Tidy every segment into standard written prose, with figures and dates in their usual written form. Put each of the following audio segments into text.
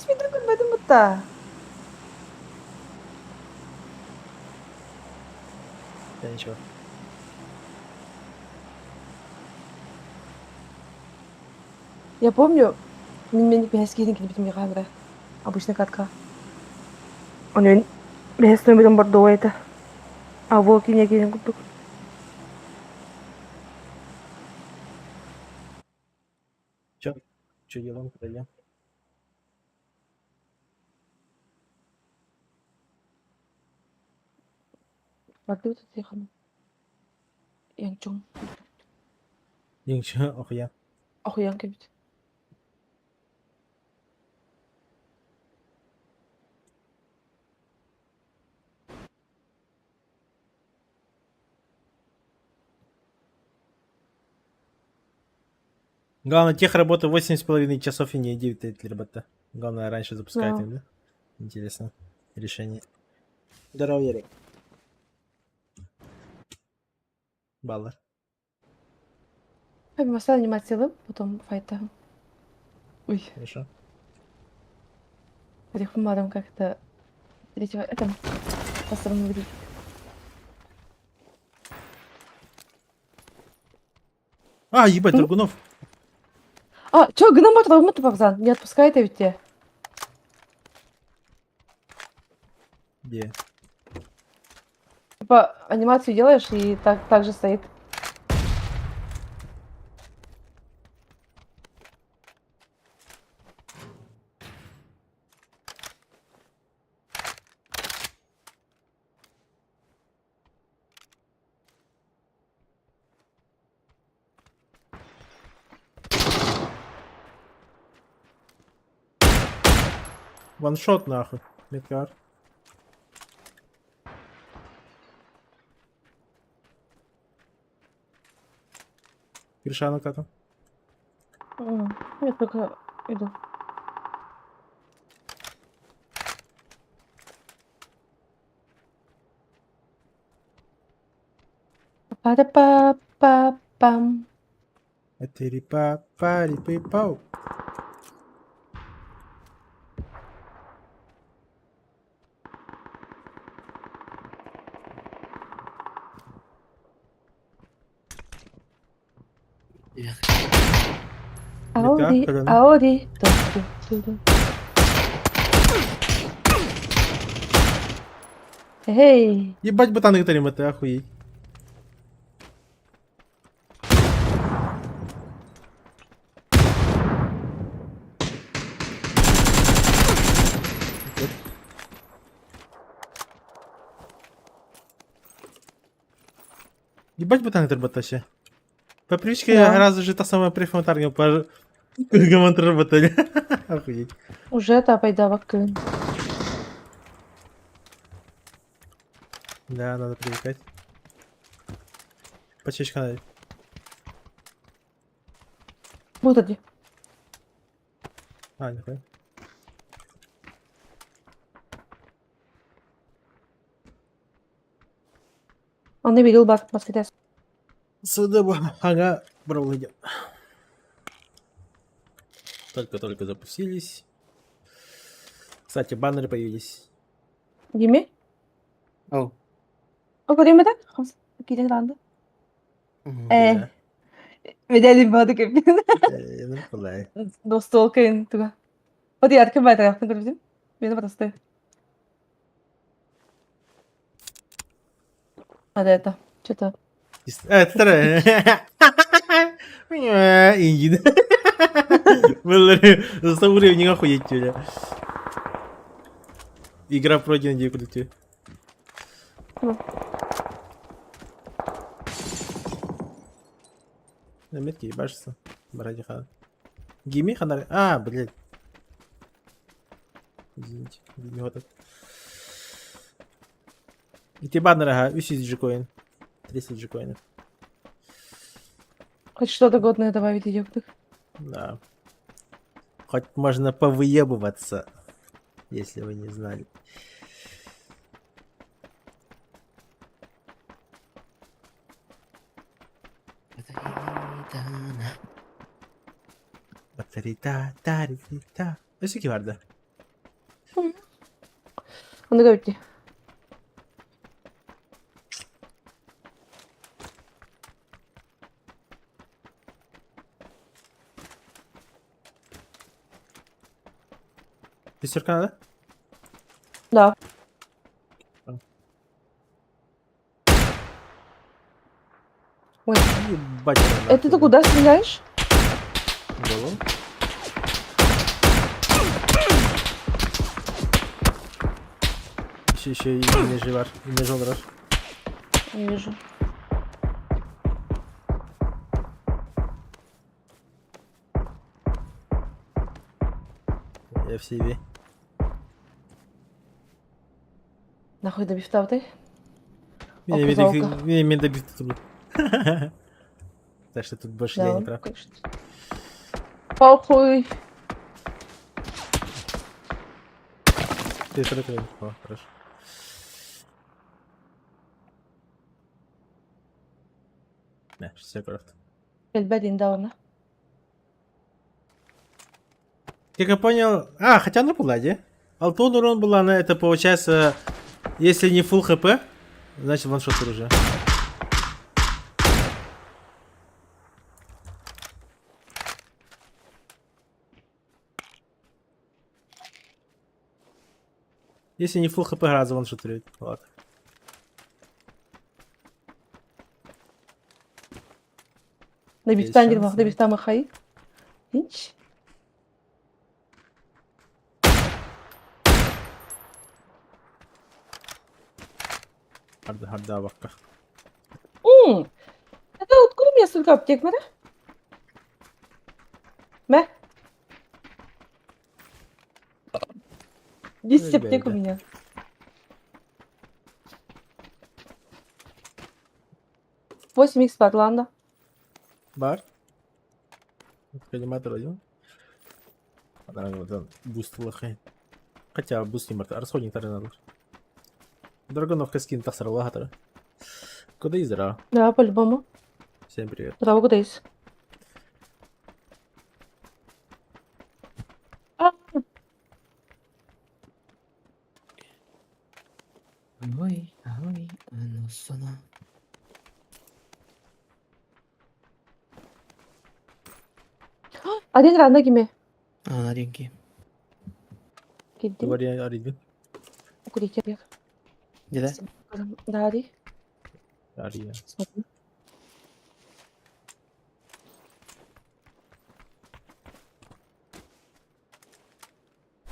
Спидин көрбөтүм бутта. Да ничего. Я помню, мин мен бэһэс киһитин килбитим миэхэ обычный катка. Онон бэһэс номерым бордовой этэ. А волк кине киһин курдук. Чё? Чё делаем? Куда идем? Бардыбыт тихону. Яңчуң. Яңчы охуя. Охуян кэбит. Главное, тех работа 8,5 часов и не 9 работа. Главное, раньше запускать Да. им, да? Интересно. Решение. Здорово, Ярик. Баллар. Бастаан анимациялым, потом файтаһым. Ой, Хорошо. рифмадым как-то третьего это по-странному выглядит. А, ебать, Драгунов. А, чё, гынан батыр Богдан? Не отпускает ведь тебя. Где? Типа анимацию делаешь и так, так же стоит. Ваншот нахуй. Меткар. Гришана как там? Я только иду. Па-па-па-пам. па па ри пау. Ауди, Ауди. Ту-ту-ту-ту. Эй! Ебать ботаны это охуеть. Ебать ботаны вообще. По привычке я Да. раз уже та самая префронтарня по работали. Охуеть. Уже та пайда вакын. Да, надо привыкать. Почечка надо. Будет где? А, нихуя. Он не видел бар, баскетес. Сюда ага, бравл идет. Только-только запустились. Кстати, баннеры появились. Гими? Оу. О, көрейін бе Кирен ранды. Э, Да. медалин бады кеппин. Ну, кулай. Достол кайын туга. Вот я открываю тарахтын көрбүтүм. Мени просто. Надо это. Что-то. Это Инди. За уровень охуеть, бля. Игра пройдена, где крути. На метке ебашься. Бради хан. Гими ханар. А, блядь. Извините. Гими вот Ити баннер, ага, 300 джикоин. 300 джикоинов. Хоть что-то годное добавить идёт. Да. Хоть можно повыебываться, если вы не знали. Батарита, тарита. Өссө vardı. Ону көрдү. Пятерка надо? Да. Ой. Ебать. Это ты куда стреляешь? Голову. Еще, еще и не бар, не жолдырар. Не вижу. Я в CV. Нахуй добивтавтай? Меня, меня, меня добит тут. Так что тут больше я не прав. Конечно. Похуй. Ты трек, О, хорошо. Не, все крафт. Элбэдин да Как я понял... А, хотя она была, де? Алтон урон была, она это получается... Если не full хп, значит ваншот уже. Если не full хп, раза ваншотирует. Ладно. Добивтан дирбах, добивтан махай. Ич. Харда харда бакка. Это откуда у меня столько аптек, мэ? Мэ? 10 аптек у меня. 8 икс Атланда. Бар. Реаниматор один. Буст лохай. Хотя буст не мартар. Расходник тары надо. Драгонов скин тахсар лахатара. Куда из Да, по-любому. Всем привет. Здраво, куда из? Ой, ой, анусана. Один рано киме. А, ренки. Киддим. Говори, Аридин. Укрытие. Где? Да, Ари. Ария. Смотри.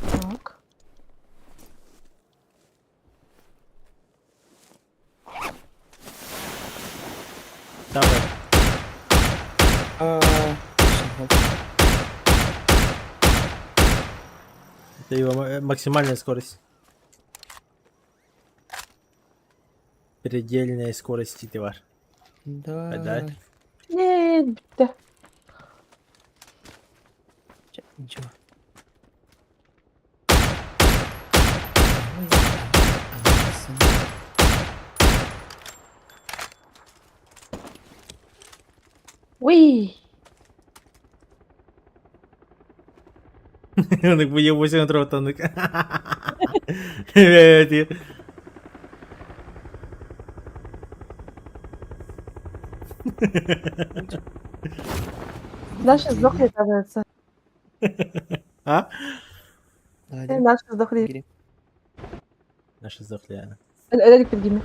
Так. Давай. А, Это его максимальная скорость. Предельная скорость товар. Да. Да. Нет, да. Ничего. Уй. Онык бу 8 троттаннык. Наши сдохли, оказывается. А? Наши сдохли. Наши сдохли. Эрик подгими.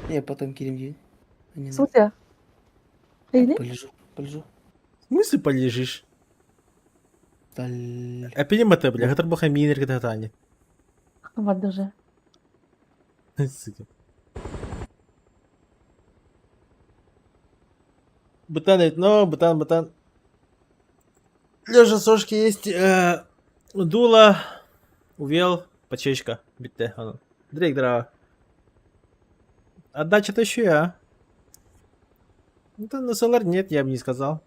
Я потом кирим В смысле? Полежу, полежу. В смысле полежишь? Апелемата, бля, гатар баха минер кататани. Вот даже. Сука. Бутан, но, бутан, бутан. Лежа сошки есть. Дула, увел, почечка, битте. Дрейк драва. Отдача-то еще я. Это на Солар нет, я бы не сказал.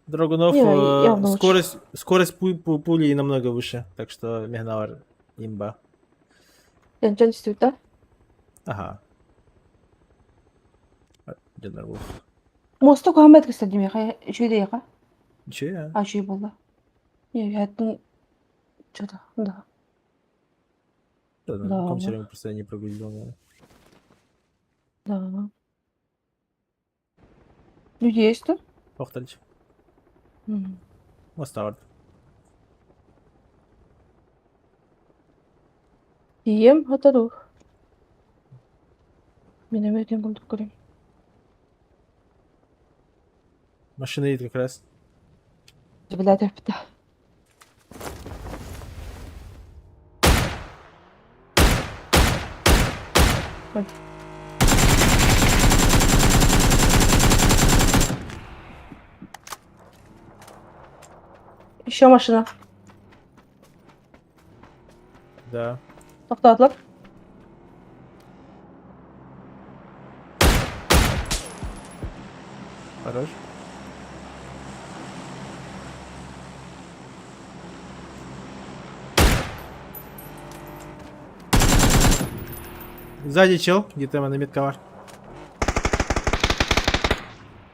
Драгунов, Не, явно лучше. скорость пули намного выше, так что Мегнавар имба. Янчан да? Ага. Мосток Ахмед кстати, меха, еще и яха. Че? А, еще и была. Не, я это... Что-то, да. Да, Да, комсерем просто не прогрузил, наверное. Да. Люди есть тут? Охтальч. Мгм. Мастард. Тиийэм сотору. Мин эмиэ этиҥ курдук көрүм. Машина едет как раз. Билээтэхпит Ой. Еще машина. Да. Тохтоотулар. Хорош. Сзади чел, где-то на метка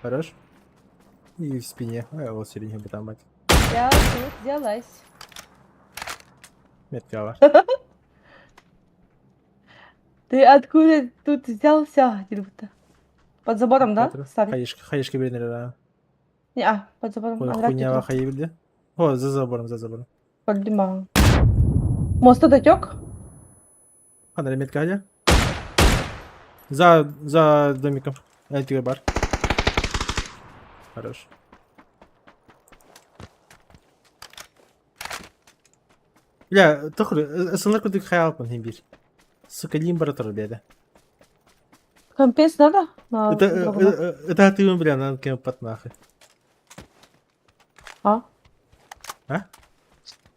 Хорош. И в спине. А, вот середине бы там, мать. Я тут взялась. Метка Ты откуда тут взялся? Диир Под забором, да? Старый? Хаешка, хаешка бердилэр, да. Не, а, под забором. Хуйня хайа билде. О, за забором, за забором. Поднимаю. Мост дотек? Ханна метка халя. За домиком. Это бар. Хорош. Бля, тохр, СНР кудык хаялпын хим бир. Сука, лим бара турар беде. Компенс надо? На Это, драгуна? это ты, бля, на кем пат нахуй. А? А?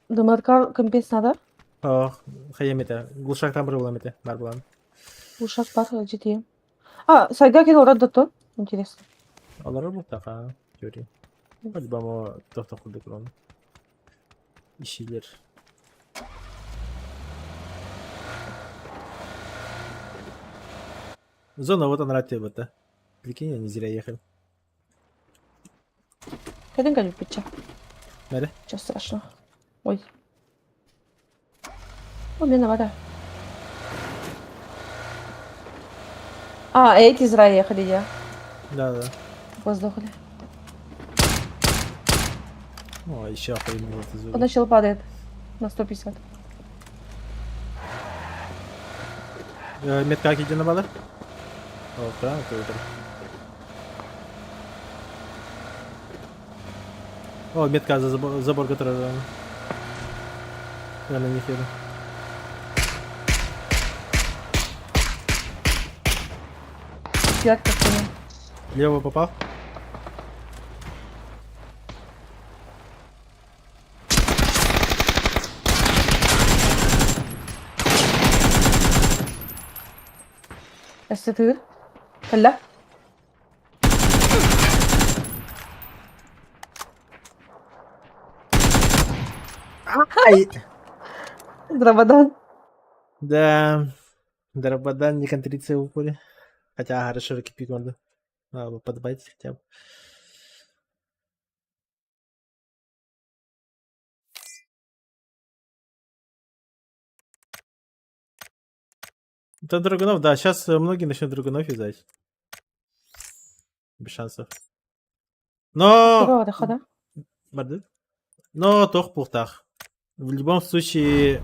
Думаю, компенс надо? Ох, хайам это. Глушак там бар булам это. Бар булам. Ушак бар, жетием. А, сайга кел оран то? Интересно. Алар бу така, теория. По-любому тохто курдук урон. Ишилер. Зона вот она да. Прикинь, они зря ехали. Каден калиппича. Бәрі. Ничего страшного. Ой. О, мен вода. А, эти зря ехали, я. Да, да. Воздухали. О, еще охуенно вот из Он начал падает на 150. Метка кидена бала? О, да, это это. О, метка за забор, забор который я на них еду. Пять как Лево попал? Эстетыр. Кэллэ. Ай! Драбадан. Да, Дарабадан не контрится в упоре. Хотя хорошо широкий пик надо. Надо бы подбавить хотя бы. Это Драгунов, да, сейчас многие начнут Драгунов юзать. Без шансов. Но... Но тох пухтах. В любом случае,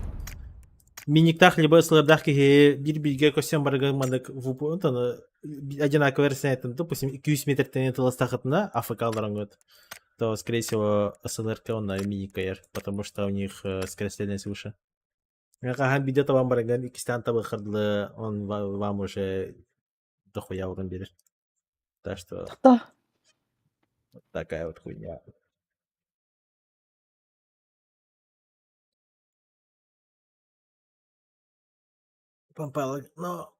миниктах либо слабдах бир бирге көсен барган мандык одинаковая расстояние, допустим, 200 метр тыластахытына АФК аларангот, то, скорее всего, СЛРК он на миникаер, потому что у них скорострельность выше. Ага, бидет вам барган, икистан табы хырдлы, он вам уже дохуя урон берет. Так что... Да. Вот такая вот хуйня. Помпала, но...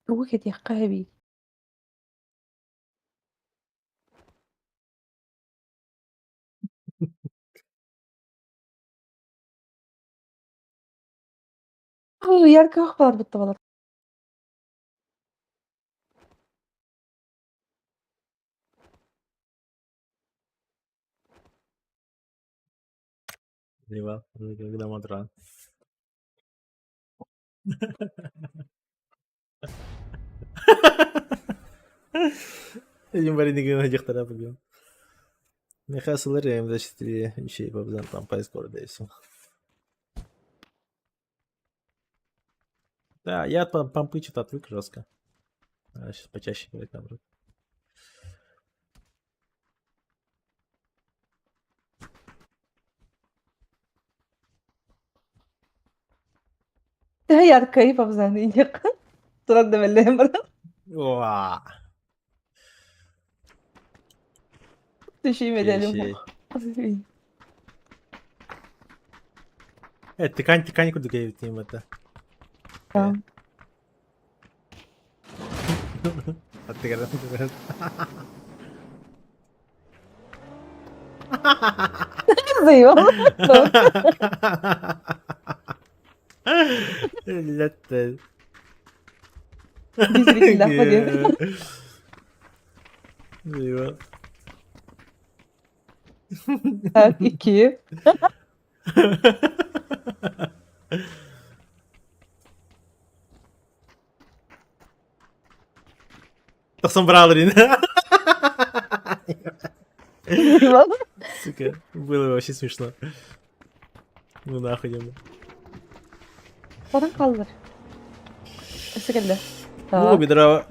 Тугу кэтиэххэ эбии. Ыйар кыах баҕарбыт да буолар. Иван, граматран. Дьахтара бүгүн. Миэхэ сылар МД4 үчүгэй бабзан там города и все. Да, я там помпы что-то отвык жестко. Надо сейчас почаще играть наоборот. Төһө яркай бабзан иньэххэ туран да бэллэһэн баран Уа! Түшүү медалим Киһи. Э, тыкань тыкань курдук эбит это. Аттыгар Заебал. Летте. Действительно, диэн. Заебал. Так, икки. Тахсан брааларин. Сука, было вообще смешно. Ну нахуй не Потом хааллар. Өссө кэллэ. Ну, бедра.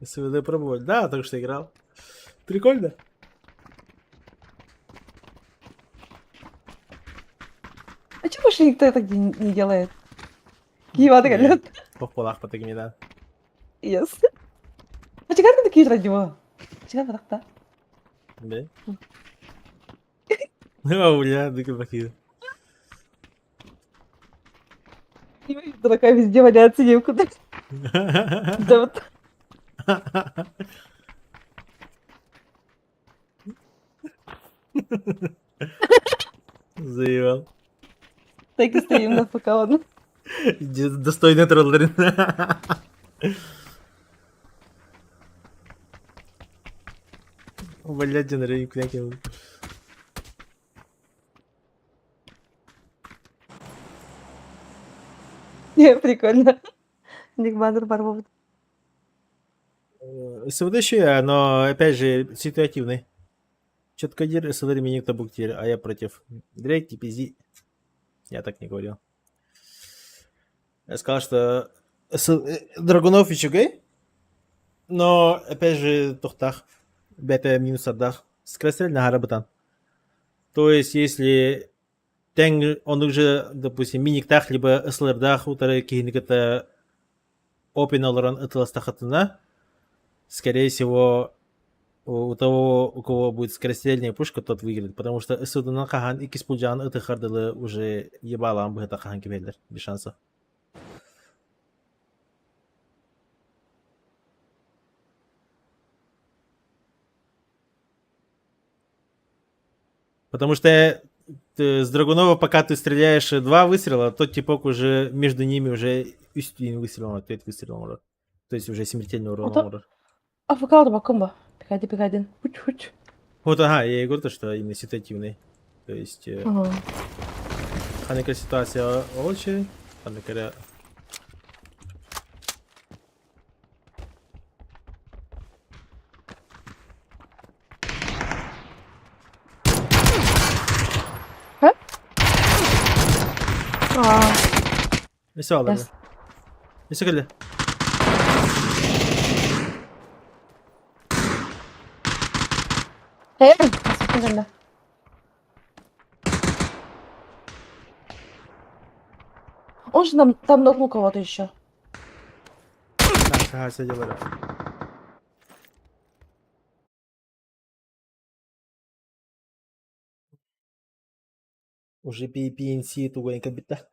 СВД пробовали. Да, только что играл. Прикольно. А чего больше никто так не делает? Киеваты кэллэ. Похпалах по да. Yes. А чего ты такие радио? Чего так-то? Да. Ну, бля, дыка бакир. Дурака везде валяется, некуда. Да вот. Заебал. Так и стоим на пока ладно. Достойный троллерин. Блядь, Андрей, клякил. Не, прикольно. Ник Баннер бар буолбут. СВД но опять же ситуативный. Четко дир, СВД меня никто буктир, а я против. Дрейк, не пизди. Я так не говорил. Я сказал, что Драгунов еще гей, но опять же тухтах, бета минус отдах. Скорострельно гарабатан. То есть, если тэҥ он уже, допустим, миниктах, либо СЛРдах утары киһини кытта опен олорон ытыластахатына, скорее всего, у того, у кого будет скорострельная пушка, тот выиграет, потому что СУД-нан хаһан иккис пулдьаан ытыхар дылы уже ебалаан быһыта хаһан кибэллэр, без шанса. Потому что ты с Драгунова, пока ты стреляешь два выстрела, тот типок уже между ними уже үстүүн выстрел оҥорор, выстрел оҥорор. То есть уже смертельный урон Ото оҥорор. АФК бакын ба. Погоди, погоди. Хуч, хуч. Вот, ага, я и говорю, то, что именно ситуативный. То есть, Ага. ханнык ситуация олочи, ханнык эрэ Һэ? Аа. Өссө аалар. Yes. Өссө кэллэ. Эй, кэннэ. Он же нам там нокнул кого-то еще. Так, ага, сидел Уже PNC тугай кабита.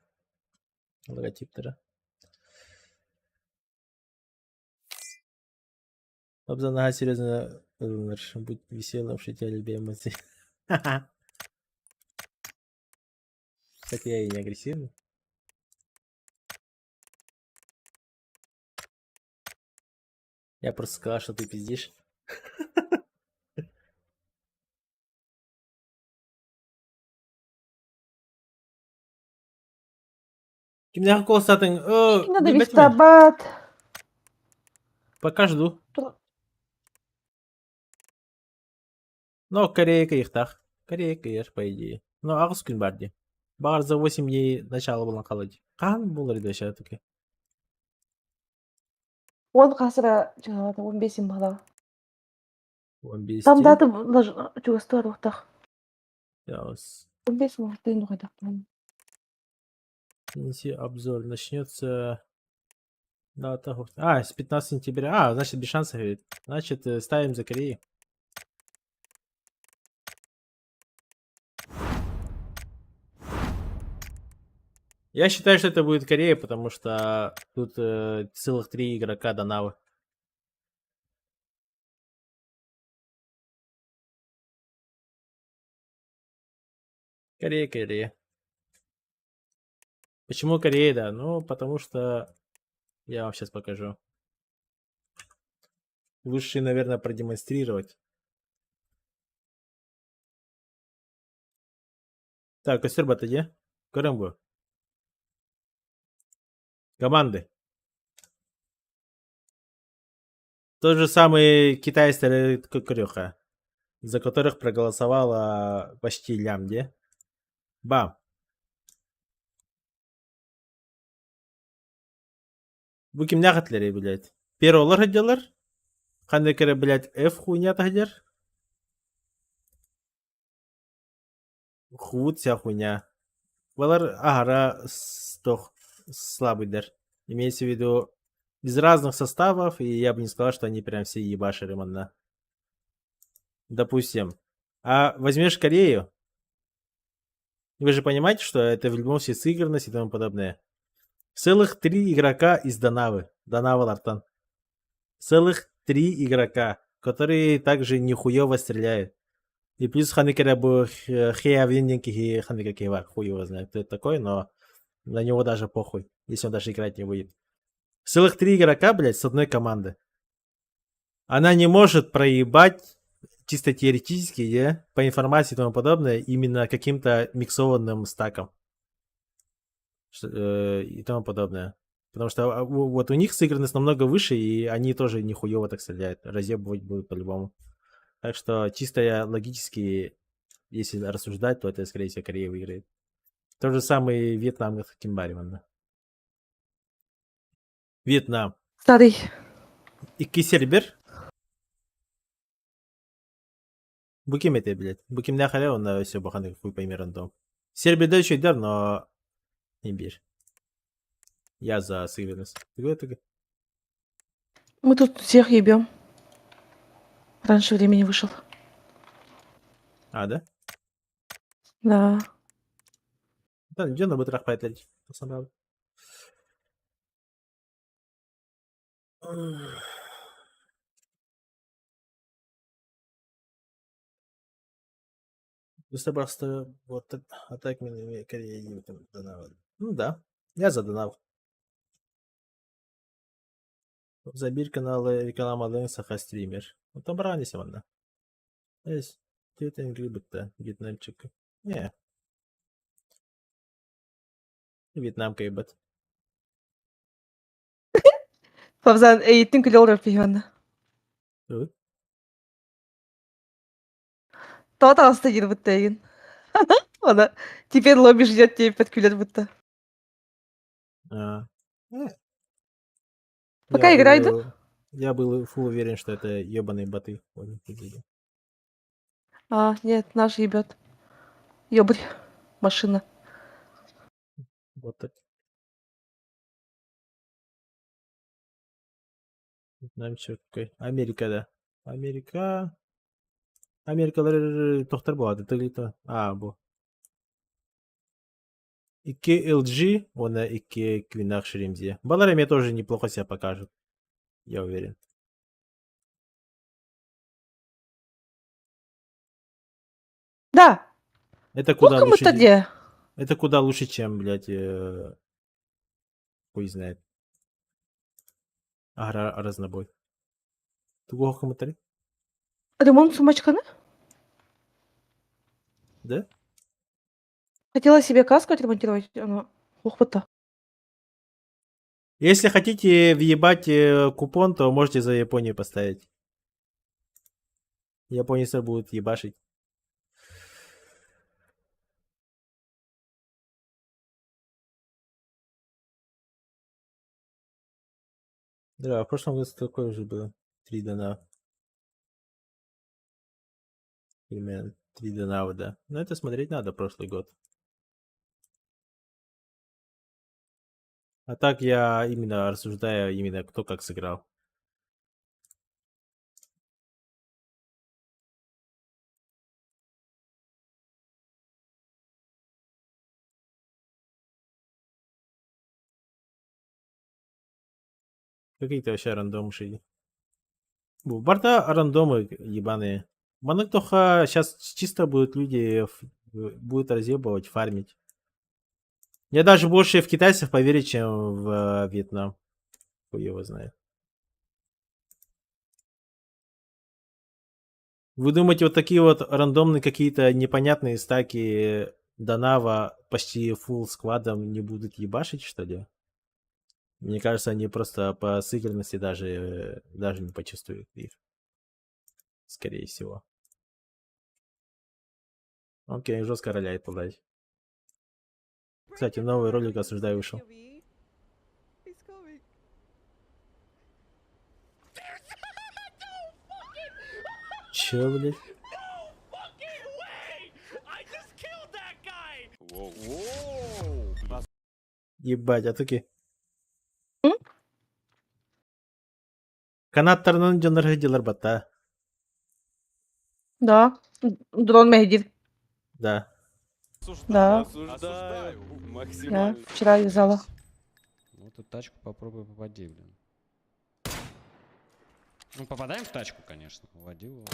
Логотиптара. Обзор ага, серьезно, будь веселым, что тебя любимые эмоции. Кстати, я и не агрессивный. Я просто сказал, что ты пиздишь. Кимнээхэ куоластаатыҥ? Надо Билбэтим ээ. вихтабат. Пока жду. Но Корея кыйыктаах. Корея кыйар, по идее. Но аҕыс күн баар дии. Баҕар за 8 дней начало булан хаалар дии. Хаһан булар да все-таки? Он хасыра чыгалата 15 бала. 15 Там даты чугастар уохтах. Сейчас. 15 мартын нухайдахпын. Принеси обзор. Начнется дата. А, с 15 сентября. А, значит, без шансов. Ведь. Значит, ставим за Корею. Я считаю, что это будет Корея, потому что тут целых три игрока Донавы. Корея, Корея. Почему Корея, да? Ну, потому что я вам сейчас покажу. Лучше, наверное, продемонстрировать. Так, көстөр бата дии. Көрөн бу. Команды. Тот же самый китайцы Крюха, за которых проголосовала почти лям, дии. Бам. Бу кимнээх этилэрий, блядь? Перволар сылдьаллар. Ханнык эрэ, блядь, F хуйня сылдьар. Хуут вся хуйня. Балар аһара туох слабыйдар. Имеется в виду из разных составов, и я бы не сказал, что они прям все ебашеры манна. Допустим. А возьмешь Корею, вы же понимаете, что это в любом случае сыгранность и тому подобное. Целых три игрока из Донавы. Донава-лартан. Целых три игрока, которые также нихуево стреляют. И плюс ханнык эрэ бу Хеавин киһи ханнык киһи баар, хуй его знает, кто это такой, но на него даже похуй, если он даже играть не будет. Целых три игрока, блядь, с одной команды. Она не может проебать чисто теоретически, yeah, по информации и тому подобное, именно каким-то миксованным стаком. И тому подобное. Потому что вот у них сыгранность намного выше, и они тоже нихуево так стреляют. Разъебывать будут по-любому. Так что чисто я логически, если рассуждать, то это, скорее всего, Корея выиграет. То же самое Вьетнам Кимбариван. Вьетнам. Старый. Икки сербер. Бу ким этэй, блядь? Бу кимнээх эрэ онно өссө бахан хуй пойми рандом. Сербияда үчүгэйдэр, но не биир. Я за сыгранность. Тугу тугу. Мы тут всех ебем. Раньше времени вышел. А, да? Да. Да, дьон бытырах пайтар. Санаабыт. Просто вот а так мен Корея диэбитим Донава. Ну да, я за Донав. За биир каналы рекламалыын саха стример. Оттон бараҕан десем манна. Эс, түөтэн бытта Вьетнамчик. Не. Вьетнам кыайбат. Фавзан, эйиттин күлэ олорор пиһианна. Тугу? Тоҕо таҕыста диир бытта эйигин. Она теперь лобби ждет диэппэт күлэр бытта. А. Пока Я играй, да? был, я был фул уверен, что это ебаные боты. Ой, пиздец. А, нет, наш ебет. Ёбарь. Машина. Вот так. Вьетнамчик. Америка, да. Америка. Америкалар тохтор буолла тылыта. А, бу. Икки LG, уонна икки Квинах Шеремзе. Балар эмиэ тоже неплохо себя покажет. Я уверен. Да. Это куда Сколько мы лучше, тогда? это куда лучше, чем, блядь, хуй знает. Агра разнобой. Тугу комментарий? Ремонт сумочканы? Да? Хотела себе каску отремонтировать, но охота. Если хотите въебать купон, то можете за Японию поставить. Японцы будут ебашить. Да, в прошлом году такое же было. Три дона. Примерно три дона, да. Но это смотреть надо прошлый год. А так я именно рассуждаю, именно кто как сыграл. Какие-то вообще рандомы шли. Барта рандомы ебаные. Манактоха сейчас чисто будут люди будут разъебывать, фармить. Я даже больше в китайцев поверю, чем в Вьетнам. Хуй его знает. Вы думаете, вот такие вот рандомные какие-то непонятные стаки Данава почти full сквадом не будут ебашить, что ли? Мне кажется, они просто по сыгранности даже не почувствуют их. Скорее всего. Окей, жестко роляет подать. Кстати, новый ролик осуждаю вышел. Че, блядь? Ебать, а таки. М? Канаттарынан дьоннор дьылар батта. Да. Дрон Мехдир. Да. Да. Осуждаю. Я Максимально. вчера юзала. Ну, тут тачку попробуй попади, блин. Ну, попадаем в тачку, конечно. Уводил его.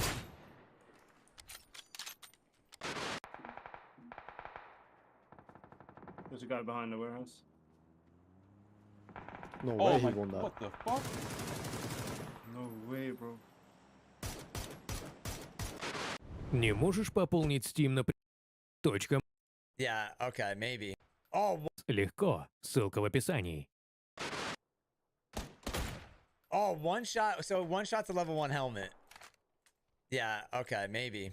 There's a guy behind the warehouse. No Oh way he my, won that. what the fuck? No way, bro. Не можешь пополнить Steam на... Точка. Yeah, okay, maybe. Oh, Легко. Ссылка в описании. oh, one shot. So one shot's a level 1 helmet. Yeah, okay, maybe.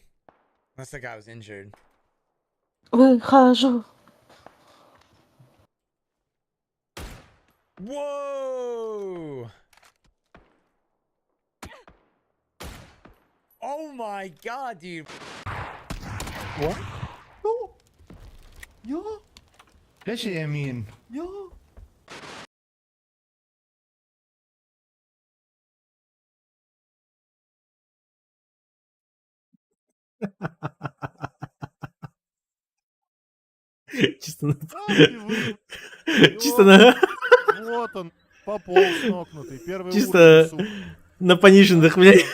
Unless the guy was injured. Выхожу. Whoa! Oh my god, dude. What? No. Ja. ليش يمين؟ Ja. Чисто на... А, ты вы- Чисто на... Вот он, пополз нокнутый. Первый Чисто уровень, сука. на пониженных, блядь.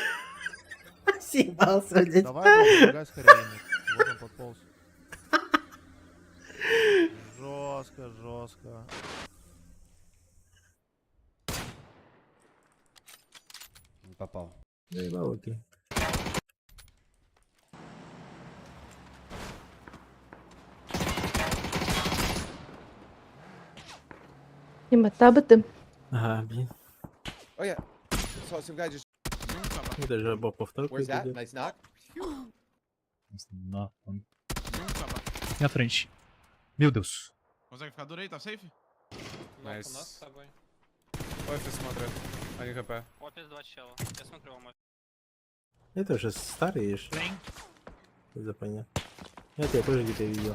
Съебался, блядь. Давай, бро, помогай скорее. Вот он подполз. Жестко, жестко. Не попал. Заебал, окей. Табыты. Ага, блин. Oh yeah. Saw some guy just. Это же бог повторку Where's that? идет. Nice knock. Minha frente. Meu Deus. Consegue ficar duro aí? Tá safe? Nice. Офис смотрят. Они хп. Офис два чела. Я смотрю вам Это уже старый ж. Это понятно. Это я тоже где-то видел.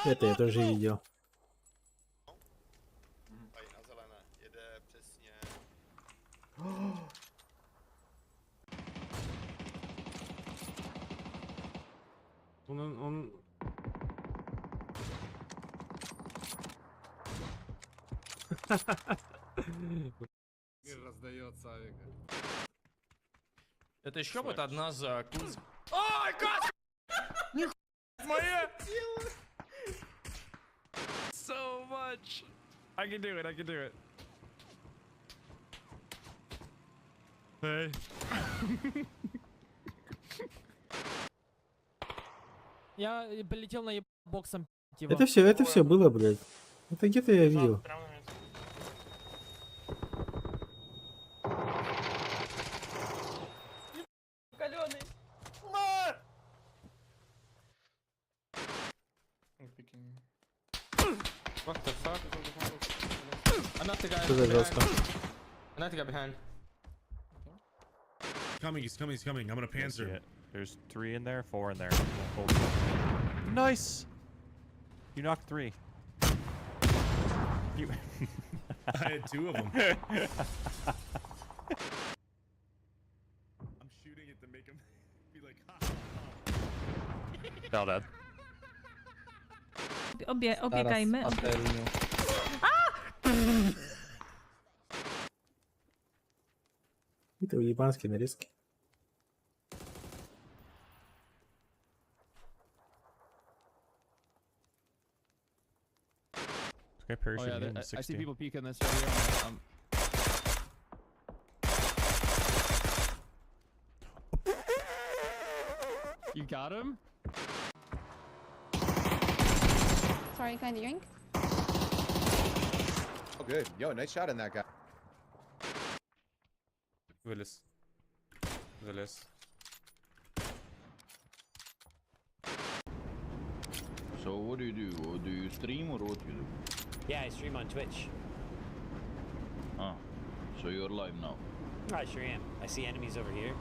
Это я тоже видел. Он... Мир раздается, Авика. Это еще вот одна за... Ай, как? Нихуя моя! So much! I can do it, I can do it. Я полетел на еб боксом. Это все было, блядь. Это где-то я видел. What the fuck? Что за жестко? Coming, he's coming, he's coming. I'm gonna panzer. There's three in there, four in there. Nice. You knocked three. You. I had two of them. I'm shooting it to make him be like, ha, ha, ha. Fell dead. Obie, obiegajmy. Это уебанские нарезки. Okay, parachute Oh, yeah, in I see 60. people peeking this right here. You got him? Sorry, can you drink? Oh, good. Yo, nice shot on that guy. Вылез. Залез. So what do you do? Do you stream or what you do? Yeah, I stream on Twitch. Ah, so you're live now. I sure am. I see enemies over here.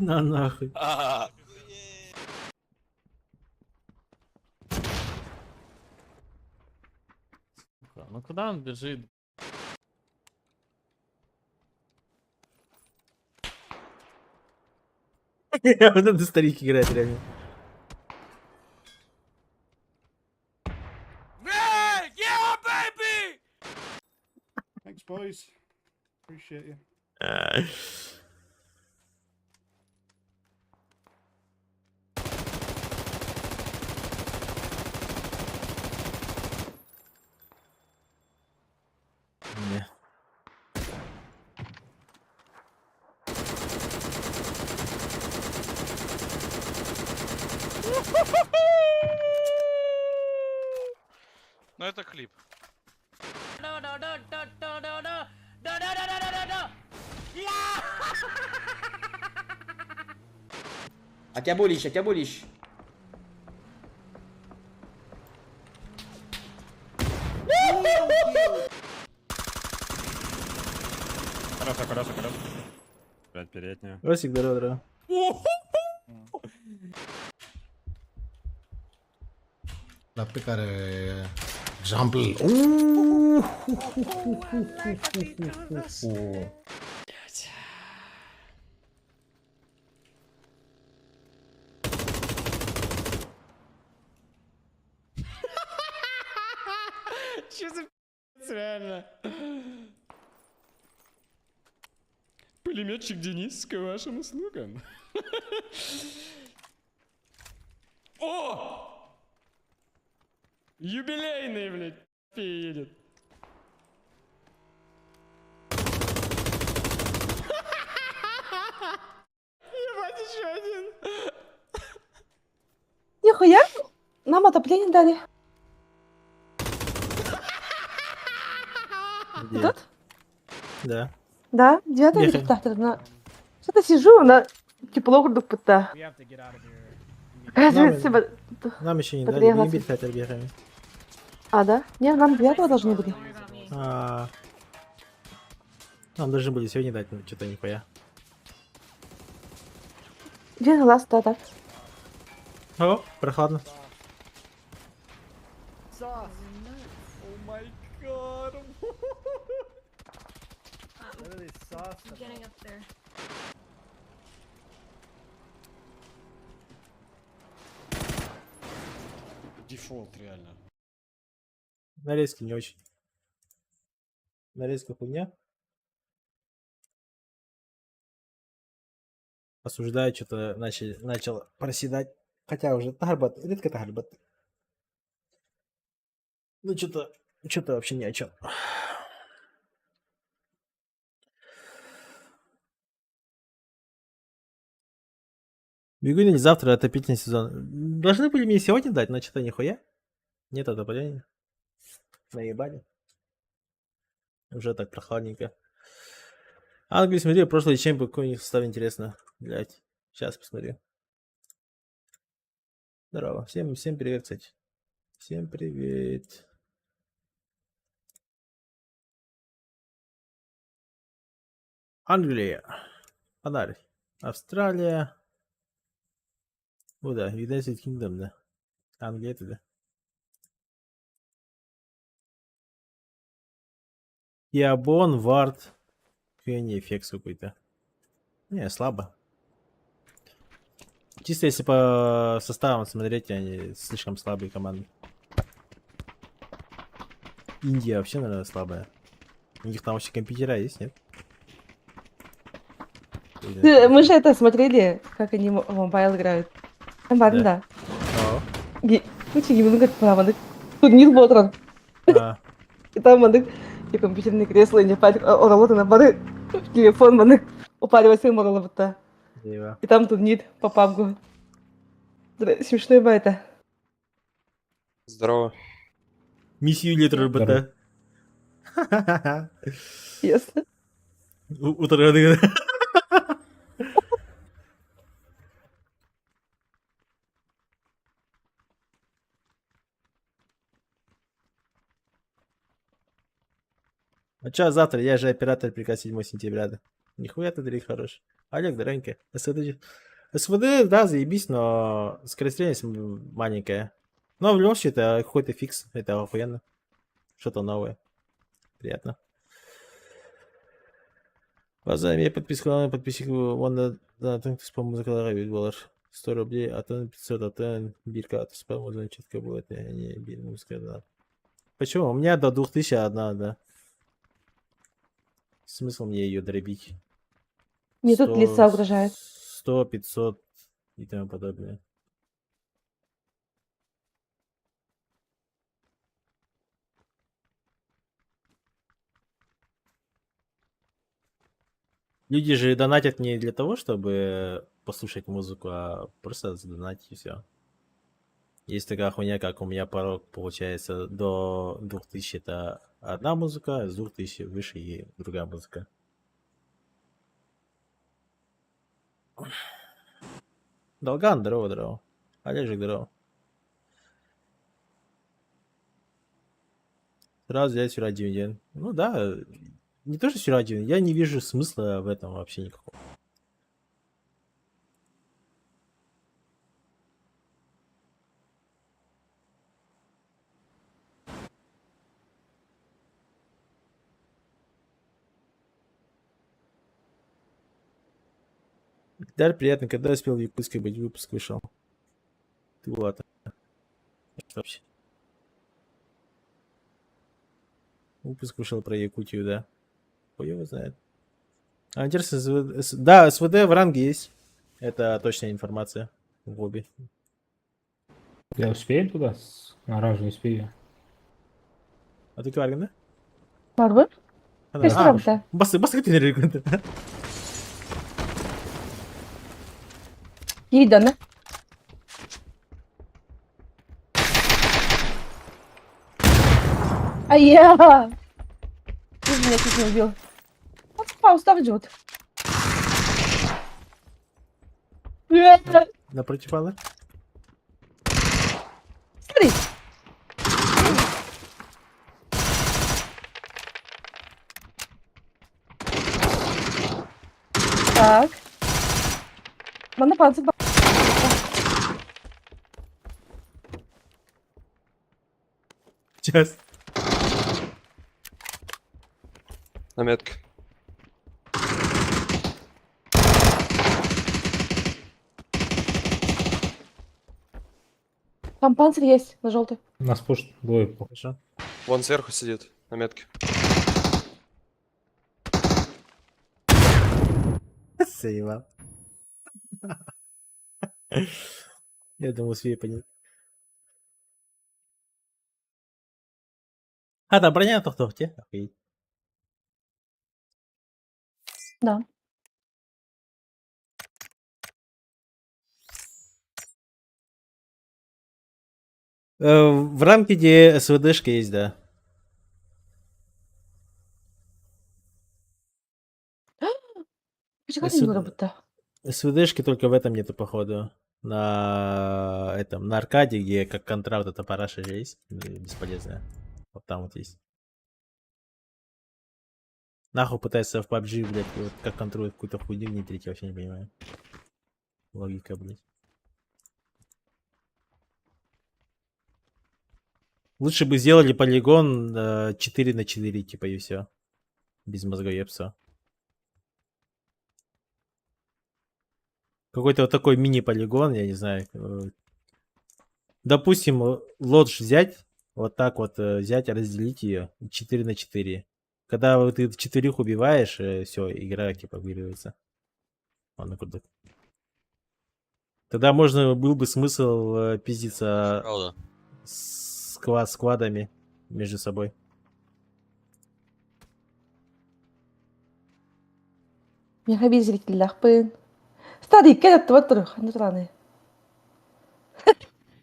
На нахуй. Ну куда он бежит? Вот это старик играет реально. Thanks, boys. Appreciate you. Не. Ну это клип. Aqui é boliche, aqui é boliche. Колеса, колеса, колеса. Блядь, передняя. Росик, здорово, здорово. Например, example. Че за пи***ц, реально? Пулеметчик Денис к вашим услугам. О! Юбилейный, блядь, едет. Ебать, еще один. Нихуя, нам отопление дали. Где? Тут? Да. Да, девятого Ехали. на. Что-то сижу, на тепло курдук пытта. Оказывается, Нам еще не дали, Батарея не бить хотя бегами. А, да? Не, нам девятого должны были. А, Нам должны были сегодня дать, но что-то нихуя. Где глаз, да, да. О, прохладно. Дефолт, реально. Нарезки не очень. Нарезка хуйня. Осуждаю, что-то начал проседать. Хотя уже тарбат, редко тарбат. Ну, что-то вообще ни о чем. Бегу или завтра отопительный сезон. Должны были мне сегодня дать, но что-то нихуя. Нет отопления. Наебали. Уже так прохладненько. Англию смотри, прошлый чемп, какой у них состав интересно. Блять. Сейчас посмотрю. Здорово. Всем, всем привет, кстати. Всем привет. Англия. Фонарь. Австралия. О, да, United Kingdom, да. Англия это, да. Иабон, Вард. Кенни эффект какой-то. Не, слабо. Чисто если по составам смотреть, они слишком слабые команды. Индия вообще, наверное, слабая. У них там вообще компьютера есть, нет? Мы же это смотрели, как они в mobile играют. Там Да. Да. Куча гимнуга турнир буолан. А, И там маннык и компьютерное кресло, и не работа на бары, телефон маннык упариваться буолла. Ева. И там турнир по пабгу. Смешной бы это. Здорово. Миссию литр РБТ. Ясно. Утро. А чё завтра? Я же оператор приказ 7 сентября. Да. Нихуя ты, Дрик, хорош. Олег, дорогенький. СВД, СВД, да, заебись, но скорострельность маленькая. Но в любом случае, это какой-то фикс. Это охуенно. Что-то новое. Приятно. База, подписку на подписчик уонна туспа музыкалара буолар. 100 рублей, атын 500, атын бирка туспа музыка четко будет, не бир музыка, да. Почему? У меня до 2000 одна, да. Смысл мне ее дробить? Мне тут 100, леса угрожают. 100, 500 и тому подобное. Люди же донатят не для того, чтобы послушать музыку, а просто задонатить и все. Есть такая хуйня, как у меня порог получается до 2000 это одна музыка, с 2000 выше и другая музыка. Долган, здорово, здорово. Олежек, здорово. Сразу взять сюда дивиденд. Ну да, не то, что сюда дивиденд, я не вижу смысла в этом вообще никакого. Дар, приятно, когда успел в Якутске быть, выпуск вышел. Ты ладно. Что вообще? Выпуск вышел про Якутию, да. Хуй его знает. А интересно, СВД, да, СВД в ранге есть. Это точная информация в лобби. Я успею туда? На оранжевый успею. А ты кварген, да? Барбы? А, Ресторан-то. Басы, басы, ты не Еда, А я! Ты меня чуть не убил. Вот паузу ждет. Напротив Аллы? Смотри. Так. Манна панцирь. Сейчас. На метке. Там панцирь есть на желтый. Нас пушит двое. Хорошо. Вон сверху сидит, на метке. Заебал. Я думал, успею понять. А, там броня тохтоох дии. Охуеть. Да. В рамке, где СВДшка есть, да. Почему не работа? СВДшки только в этом нету, походу. На этом, на аркаде, где как контра вот эта параша же есть, бесполезная. Вот там вот есть. Нахуй пытается в PUBG, блядь, вот как контроль какую-то хуйню внедрить, я вообще не понимаю. Логика, блядь. Лучше бы сделали полигон 4 на 4, типа, и все. Без мозгоебства. Какой-то вот такой мини-полигон, я не знаю. Допустим, лодж взять, вот так вот взять, разделить ее 4 на 4. Когда вот ты четверых убиваешь, все, игра типа выигрывается. Ладно, круто. Тогда можно был бы смысл пиздиться Правда. с сквадами между собой. Миэхэ биир зрителлээхпин. Старик, этот вот ханна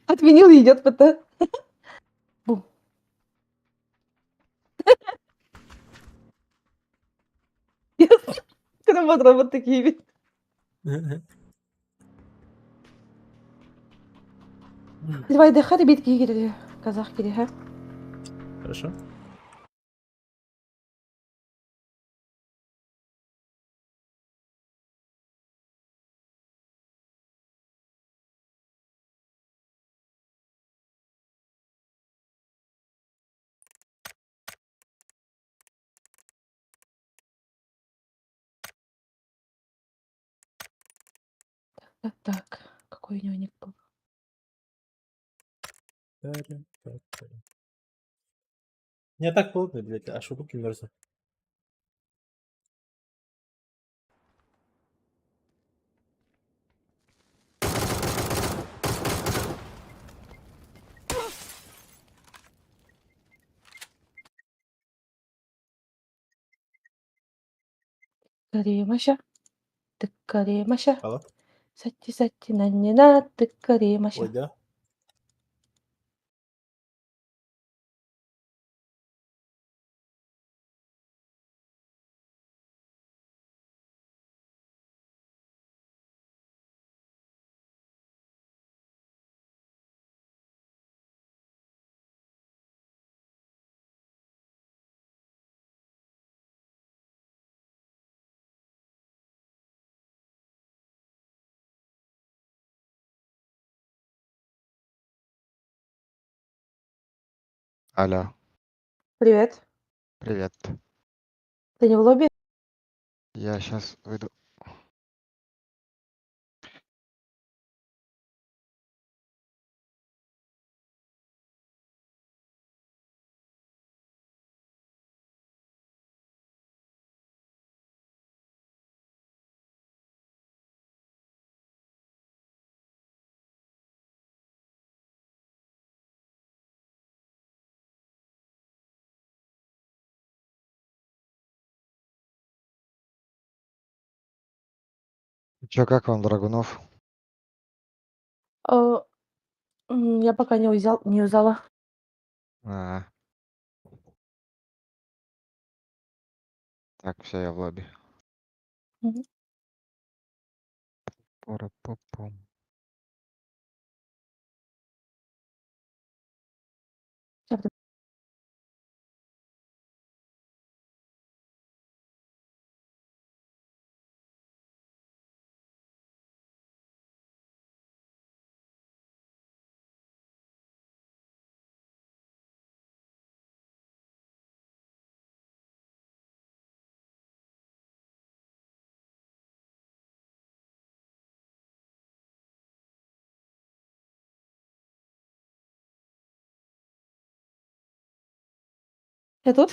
Отменил и идет ПТ. Бум. Когда вот такие. Давай, дыхать бит казах кири, Хорошо. Так, так, какой у него ник был? Не так плотно, блядь, аж руки мерзнут. Маша, тыккари Маша. Алло. Сатти сатти наннина тыккари Маша. Ой, да. Алло, Привет. привет. Ты не в лобби? Я сейчас выйду. Чё, как вам, Драгунов? Я пока не взял, не юзала. А. Так, все, я в лобби. Мгм. Пара-па-пам. Ща, Я тут?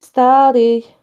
Старый.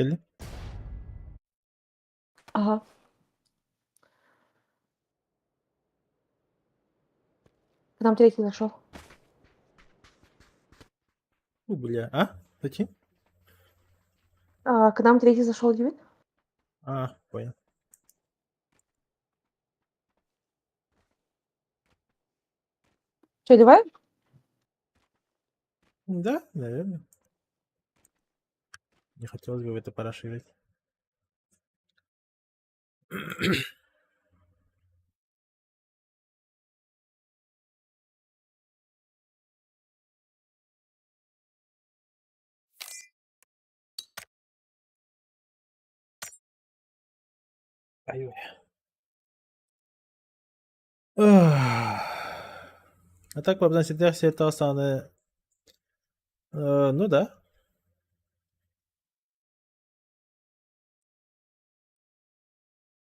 Кэлли? Ага. К нам третий зашел. У, бля, а? Зачем? А, к нам третий зашел, Дивид. А, понял. Че, давай? Да, наверное. Не хотелось бы в это парашивать. Ай-ой. Ах. А так, по все это основное. Ну да.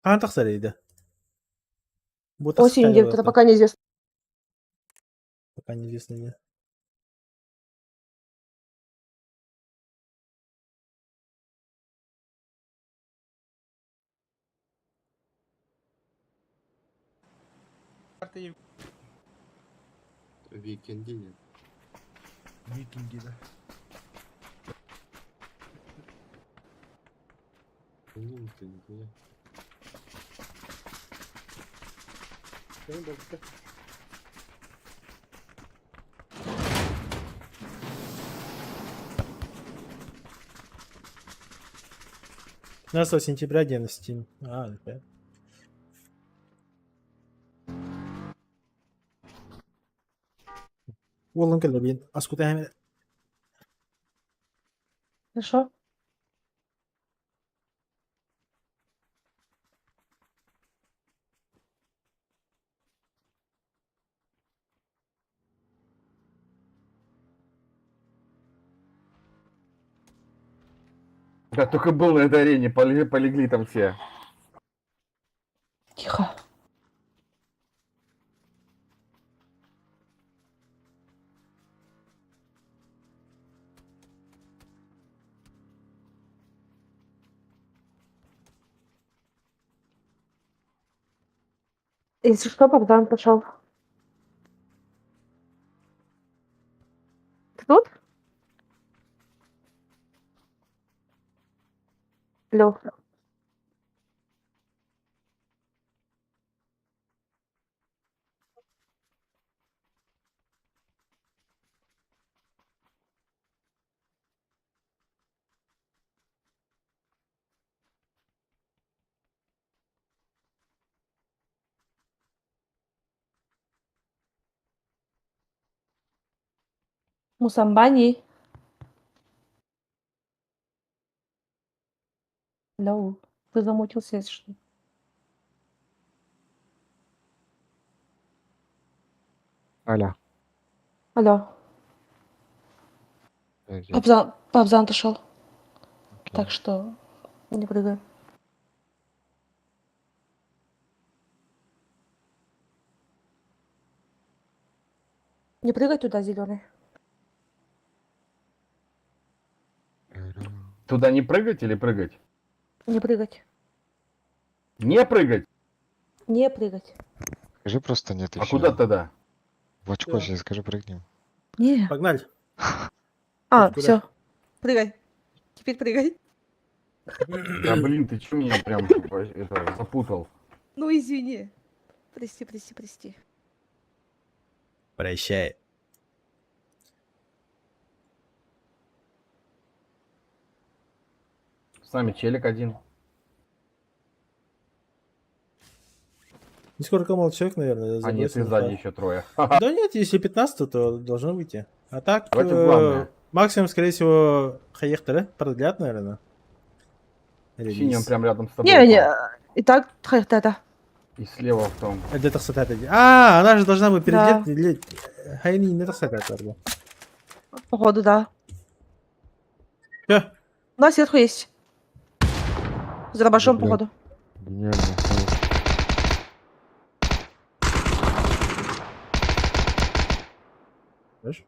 Хаһан тахсар edi? Бу Осенью где-то, пока неизвестно. Пока неизвестно, нет. Викинги. Викинги, да. Викинги. 15 сентября день на Steam. А, да. Уоллан кэллэ Аскута Хорошо. Да, только был на этой арене, полегли там все. Тихо. Если что, Богдан пошел. Ты тут? Алло. Мусамбани. Алло. Ты замутился, если что. Аля. Алло. Подожди. Пабзан отошел. Окей. Так что не прыгай. Не прыгай туда, зеленый. Туда не прыгать или прыгать? Не прыгать. Не прыгать? Не прыгать. Скажи просто нет и А всё. куда тогда? В очко Да. себе скажи, прыгнем. Не. Погнали. А, Куда? все. Прыгай. Теперь прыгай. Да блин, ты че меня прям это, запутал? Ну извини. Прости, прости, прости. Прощай. С нами челик один. Не сколько мало человек, наверное, А нет, и забросил, сзади да. еще трое. Да нет, если 15, то должно выйти. А так, Давайте главное. максимум, скорее всего, хаехтары продлят, наверное. Синий он Релиз. прям рядом с тобой. Не, не, упал. и так, да, И слева в том. Это тахсатата. А, она же должна быть Да. перед Хайни не тахсатата. Походу, да. Всё. У нас сверху есть. За дробашом, Блин. походу. Гениально. хорош. Слышь?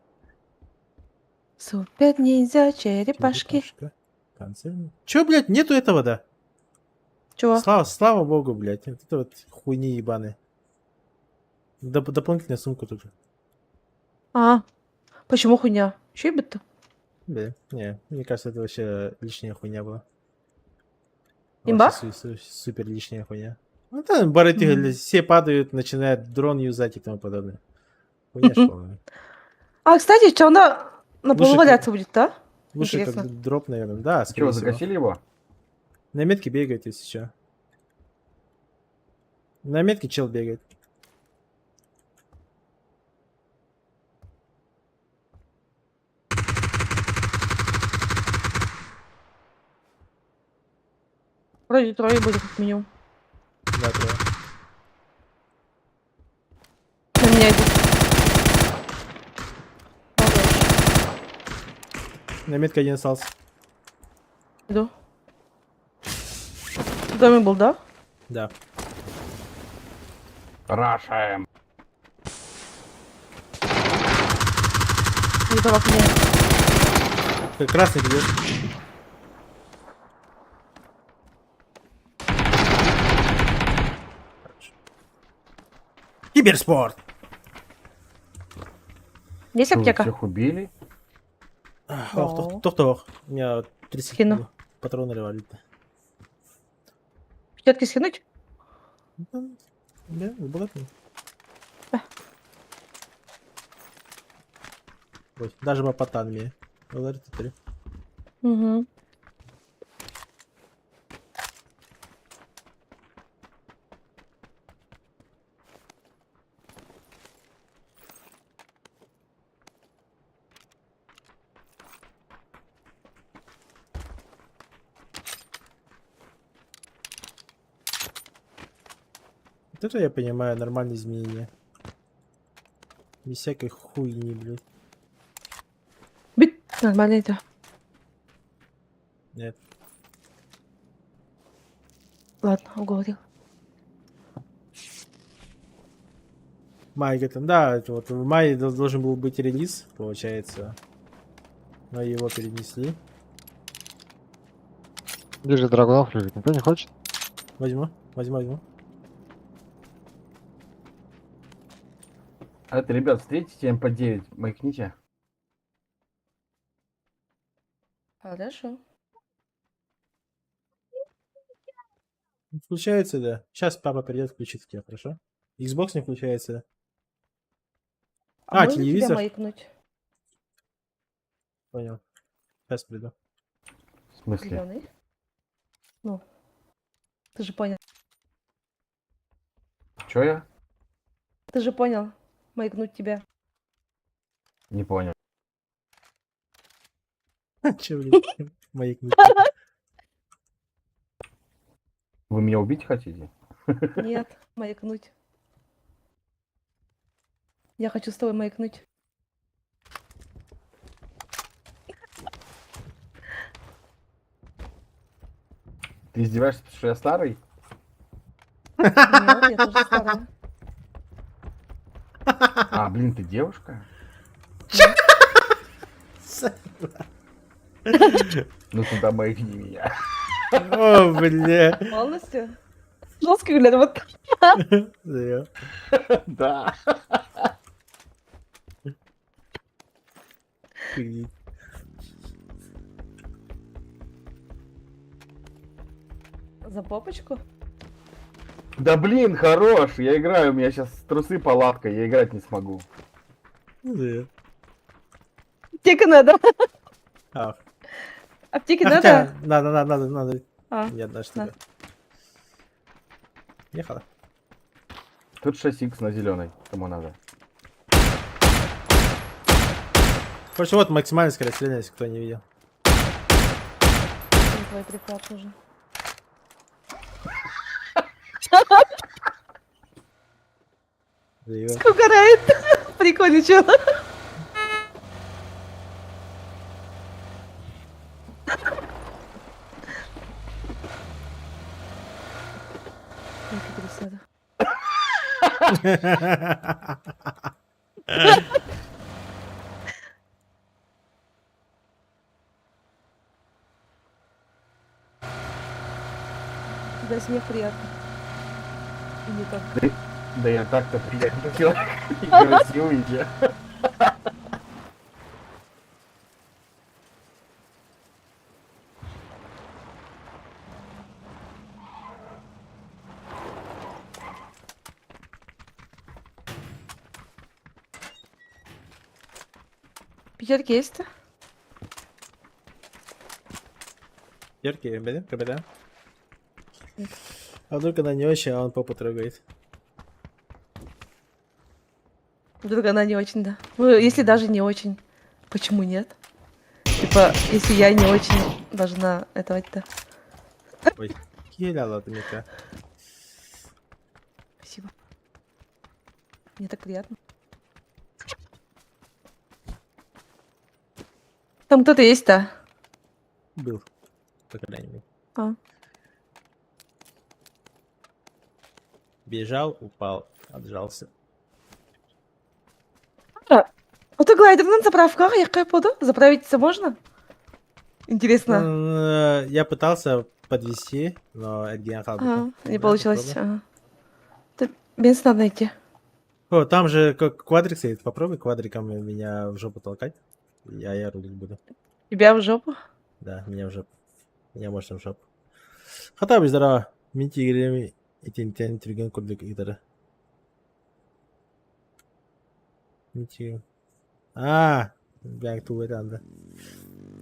Супер ниндзя, черепашки. Черепашка. Канцель. Чё, блядь, нету этого, да? Чего? Слава богу, блядь. Вот это вот хуйни ебаные. Дополнительная сумка тут же. А, почему хуйня? Че ебать-то? Бля, не, мне кажется, это вообще лишняя хуйня была. Имба? Вообще супер лишняя хуйня. Ну там барыты, Мгм. все падают, начинают дрон юзать и тому подобное. Хуйня ж полная. А, кстати, что она на полу Лучше валяться будет, да? Лучше Интересно. как дроп, наверное. Да, скорее Чего, всего. загасили его? На метке бегает, если что. На метке чел бегает. Вроде трое будет, как минимум. Да, трое. На меня идут. На метке один остался. Иду. В доме был, да? Да. Рашаем. Где-то в окне. Как красный идет. Киберспорт! Есть Чё, вы аптека? Всех убили? Ох, тох, тох, тох. У меня 30 Скину. патроны революта. Аптеки скинуть? Да, было. Ой, даже патан мне. ЛРТ-3. Угу. Вот это я понимаю, нормальные изменения. Без всякой хуйни, блядь. Бит, нормально это. Нет. Ладно, уговорил. Май, говорит, да, это вот в мае должен был быть релиз, получается. Но его перенесли. Где же Драгунов лежит? Никто не хочет? Возьму, возьму, возьму. А это, ребят, встретите МП-9, маякните. Хорошо. Включается, да. Сейчас папа придет, включит тебя, хорошо? Xbox не включается. А, А, можно тебя телевизор? маякнуть? Понял. Сейчас приду. В смысле? Зеленый? Ну, ты же понял. Чё я? Ты же понял. Маякнуть тебя. Не понял. Че, блядь, маякнуть? Вы меня убить хотите? Нет, маякнуть. Я хочу с тобой маякнуть. Ты издеваешься, потому что я старый? Нет, я тоже старая. А, блин, ты девушка? Ну туда маякни меня. О, бля. Полностью? Жестко говорят, вот. Да. Да. Охуеть. За попочку? Да блин, хорош, я играю, у меня сейчас трусы палатка, я играть не смогу. Да. Аптека надо. А. Аптеки А, надо? хотя, Надо, надо, надо, надо. А, Не одна штука. на. Ехала. Тут 6х на зеленый, кому надо. Короче, вот максимальная скорострельность, если кто не видел. Мне твой приклад нужен. Заебал. Угорает. Прикольно, чё? Я пересяду. Да, смех приятно. И не только. Да я так-то приятный человек. И красивый я. Пятерки есть-то? Яркие, блин, капитан. А вдруг она не очень, а он попу трогает. Вдруг она не очень, да. Ну, если даже не очень, почему нет? Типа, если я не очень должна этого да. Ой, киляла ты меня. Спасибо. Мне так приятно. Там кто-то есть-то. Был. По крайней мере. А. Бежал, упал, отжался. А то глайдер на заправках, я как буду? Заправиться можно? Интересно. Я пытался подвести, но Эрген А, не получилось. Ага. Ты бенз надо найти. О, там же как квадрик стоит. Попробуй квадриком меня в жопу толкать. Я рулить буду. Тебя в жопу? Да, меня в жопу. Меня можно в жопу. Хатабыч, здорово. Мин тигрем итинтен түргэн курдук ыытара. Мин тигрем. А, бля, тулы надо.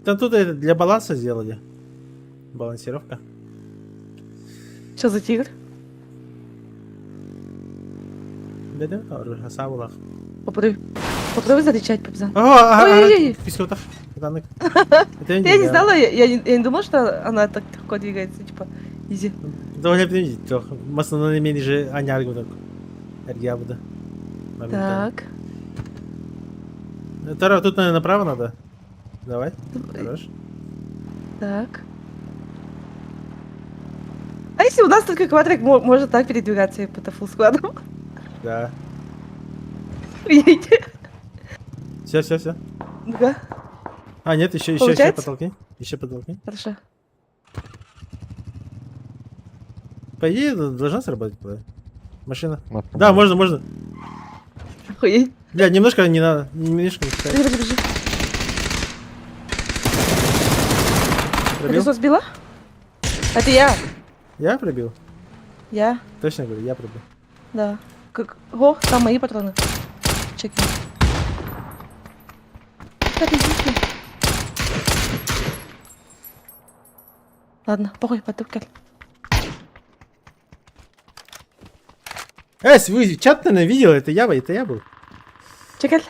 Там тут это для баланса сделали. Балансировка. Что за тигр? Да-да, сабылах. Попробуй. Попробуй зарычать, папзан. Ой-ой-ой. Я не знала, я не думала, что она так легко двигается, типа, изи. Довольно Масананы менеджер аняргудок. Эргиабуда. Так. Тара, тут, наверное, направо надо. Давай. Хорош. Так. А если у нас только квадрик может так передвигаться и по full складом? Да. Едете. Все, все, все. Ну-ка. А, нет, еще, еще, еще потолкни. Еще потолкни. Хорошо. По идее, должна сработать машина. Да, можно, можно. Охуеть. Бля, немножко не надо. Немножко не хватает. Подожди, подожди. Колесо сбила? Это я. Я пробил? Я. Точно говорю, я пробил. Да. Как... О, там мои патроны. Чеки. Ладно, похуй, потупкаль. Эс, вы чат, наверное, видел, это я был. Чекаль.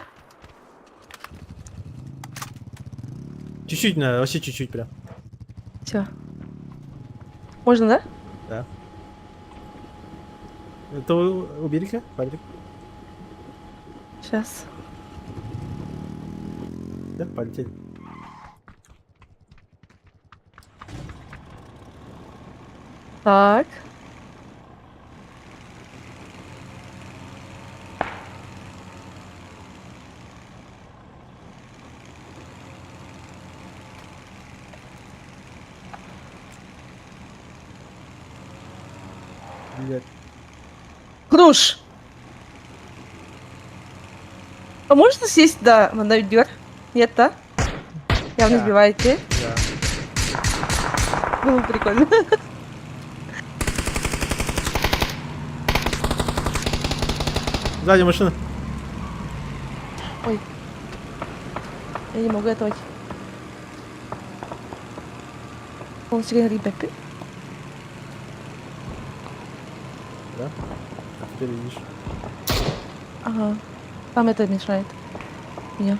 Чуть-чуть, надо, вообще чуть-чуть прям. Все. Можно, да? Да. Это убери-ка, Павлик. Сейчас. Да, полетели. Так. Блядь. Груш! А можно сесть, да, на дверь? Нет, да? Явно Да. сбиваете. Да. Было бы прикольно. Сзади машина. Ой. Я не могу этого. Он сирен ребята. Да? А теперь видишь. Ага. Там это мешает. Меня.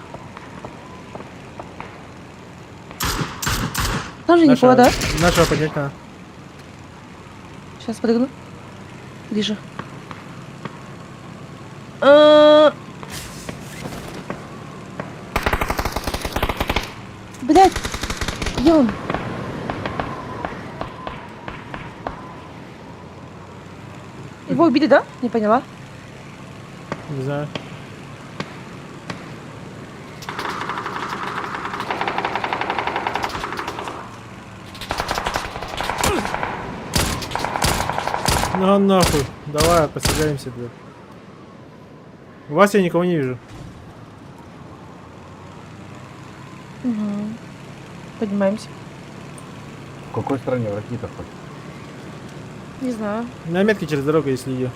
Там же никого, да? Нашего поднять надо. Сейчас прыгну. Ближе. Блять! Где он? Его убили, да? Не поняла. Не знаю. Ну нахуй. Давай, постреляемся, блядь. У вас я никого не вижу. Угу. Поднимаемся. В какой стране враги-то хоть? Не знаю. На метке через дорогу, если ее.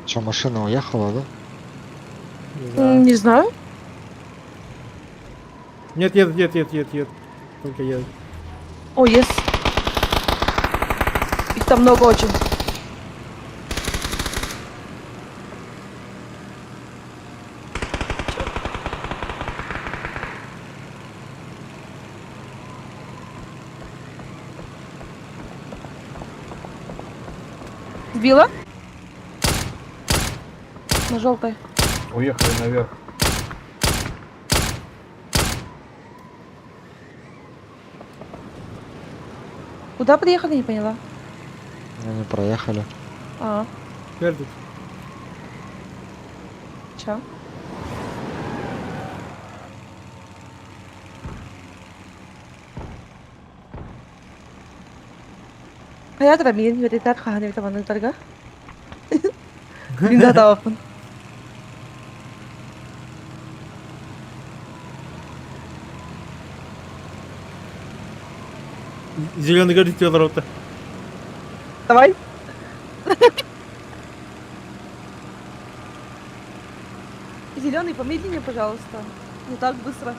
Че, машина уехала, да? Не знаю. Не знаю. Нет, нет, нет, нет, нет, нет. Только я. О, yes. Их там много очень. Сбила? На желтой. Уехали наверх. Куда приехали, не поняла. Они проехали. А, Пердик. чё? Хайа мин веритар хаханы битаманытарга. Мин да табаппын. Зеленый горит рота. Давай. Зеленый, помедленнее, пожалуйста. Не так быстро.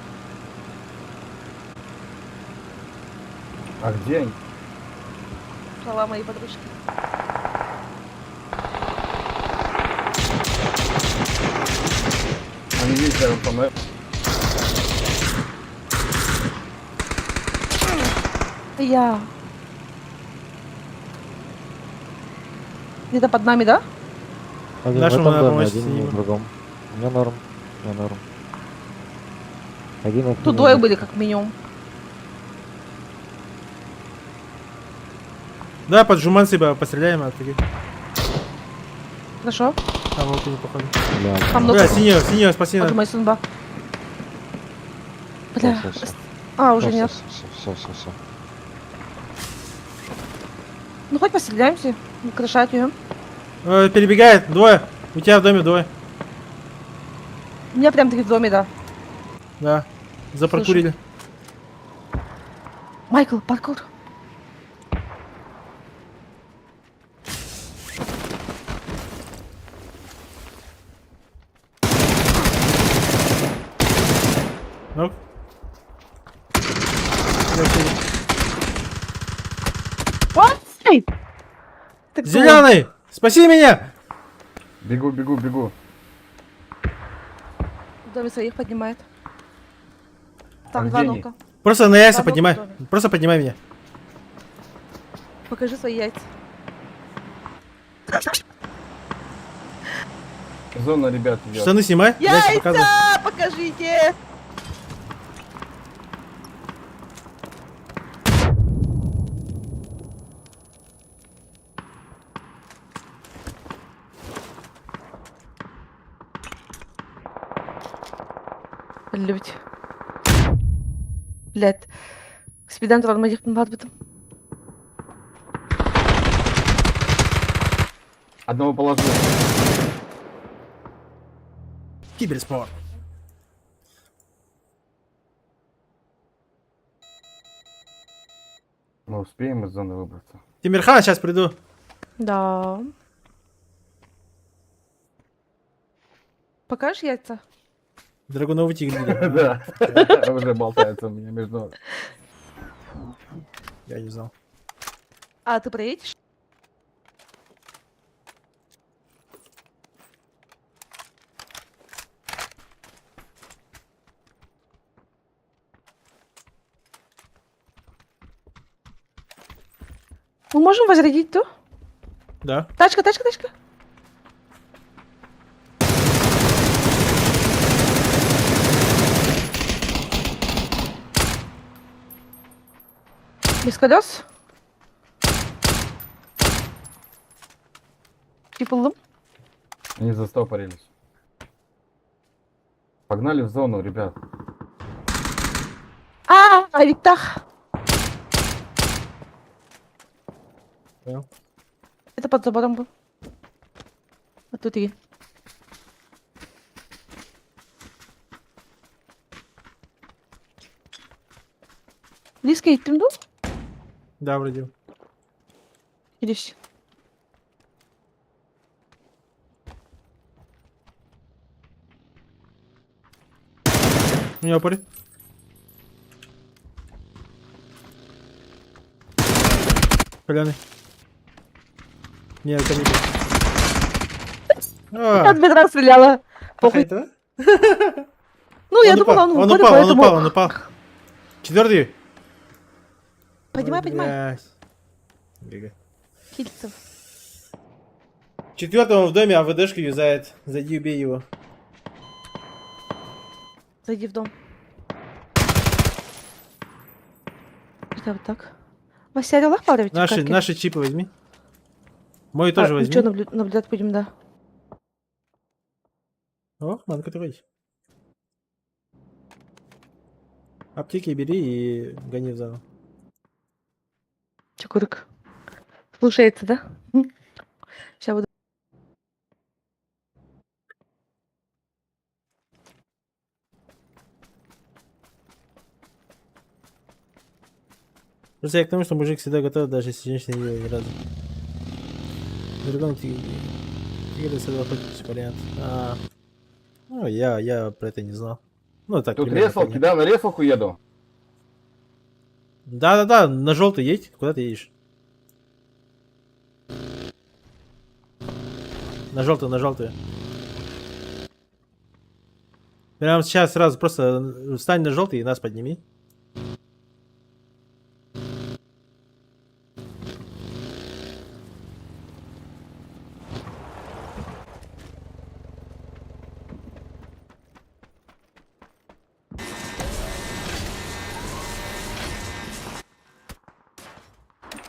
А где они? Слова моей подружки. Они здесь рядом со мной. Я. Где-то под нами, да? Один Нашему в этом надо доме, помочь один с ним. в другом. У меня норм. У меня норм. Один от Тут меня двое нет. были, как минимум. Да, под жуман себя постреляем, а таки. Хорошо. Там вот не походу. Бля, Там много. Бля, синего, синего, спаси нас. Подумай, сунба. Бля. Всё, всё, всё. А, уже Всё, нет. Все, все, все, все. Ну хоть постреляемся. Украшать ее. Перебегает, двое. У тебя в доме двое. У меня прям таки в доме, да. Да. Запрокурили. Майкл, паркур. Ну. Ой! Так Зеленый! Спаси меня! Бегу, бегу, бегу. В доме своих поднимает. Там А два где они? нока. Просто на яйца Да, ну, поднимай. в доме. Просто поднимай меня. Покажи свои яйца. Зона, ребят, идет. Штаны снимай. Яйца показывай. Яйца! Покажите! Блять. Блять. Спидан турар мадихтын бат. Одного положил. Киберспорт. Мы успеем из зоны выбраться. Тимирхан, сейчас приду. Да. Покажешь яйца? Драгуновый тигр диэн. Да, уже болтается у меня между ног. Я не знал. А ты проедешь? Мы можем возродить ту? Да. Тачка, тачка, тачка. Без колес. Типа Они застопорились. Погнали в зону, ребят. А, а Виктах. Понял. Это под забором был. А тут и. Близко иттим ду? Да, вроде. Кириш. У меня упали. Поляны. Не, это не был. Я от бедра стреляла. Похуй. Это? Ну, я Он думала, упал, он в он упоре, упал, он поэтому... упал, он упал. Четвертый. Поднимай, Ой, поднимай. блядь. Бегай. Хильцев. Четвертый он в доме, а ВДшку юзает. Зайди, убей его. Зайди в дом. Это вот так. Вася, орела падает? Наши чипы возьми. Мой тоже возьми. Что, наблюдать будем, да. О, манка ты Аптеки бери и гони в зону. Чекурык. Слушается, да? Сейчас буду. Просто я к тому, что мужик всегда готов, даже если женщина не видела ни разу. Другом тигр. Тигр всегда хоть вариант. А, ну, я про это не знал. Ну, так, Тут примерно ресалки, понятно. да, на ресалку еду. Да-да-да, на желтый едь. Куда ты едешь? На желтую, на желтую. Прямо сейчас сразу просто встань на желтый и нас подними.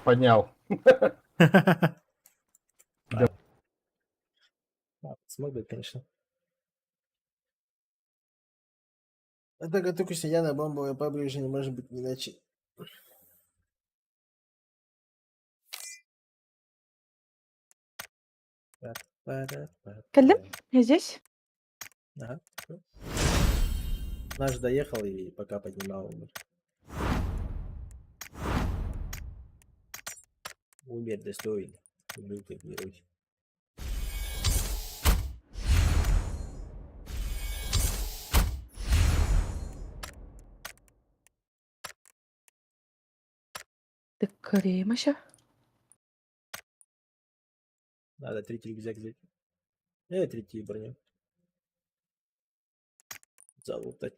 Поднял. А, Смог бы, конечно. Однако только сидя на бомбовой побережье не может быть иначе. Калим, я здесь? Ага. всё. Наш доехал и пока поднимал умер. Умер достойно. Умер как герой. Ты Каримаша? Надо третий рюкзак взять. Третий броню. Залутать.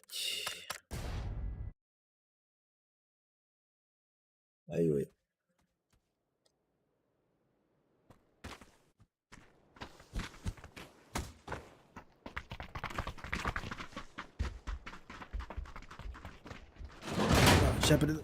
Ай-ой. Сейчас приду.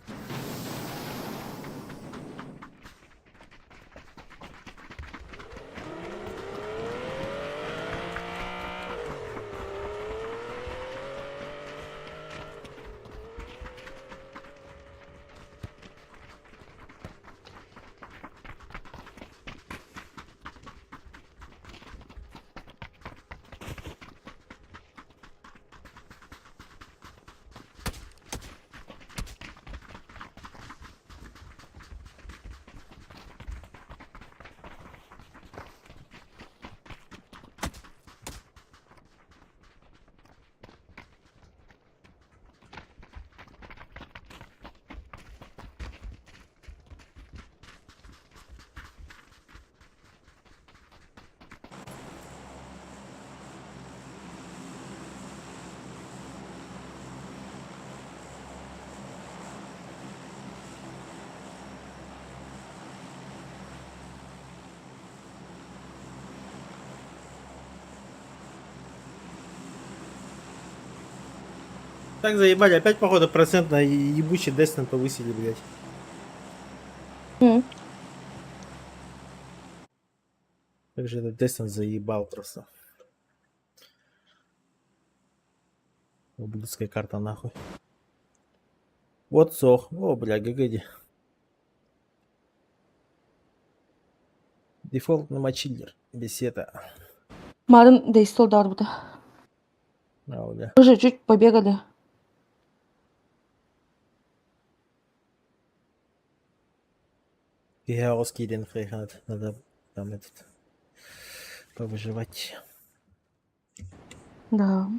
Так заебали, опять походу процент на ебучий Дестон повысили, блядь. Как же этот Дестон заебал просто. Ублюдская карта нахуй. Вот сох. О, бля, ГГ. Дефолт на мочиллер. Беседа. Марын да и стол дарбыта. А, бля. Мы же чуть побегали. Я киирэн надо там этот повыживать. Да.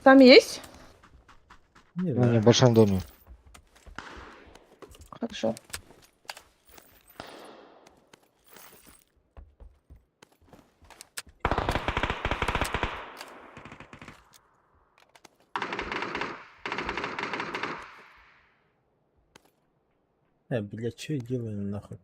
Там есть? Не Ну, не, знаю. в большом доме. Хорошо. Блядь, что я делаю нахуй?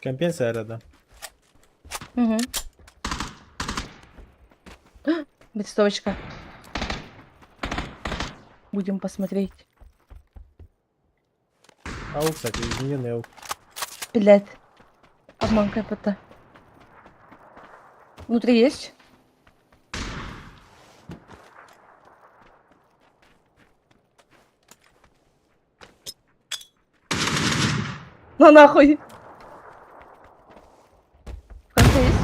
Компенсация рада. Угу. Листовочка. Будем посмотреть. Ау, кстати, измененный ау. Блять. Обманка ПТ. Внутри есть? Ну нахуй. В конце есть?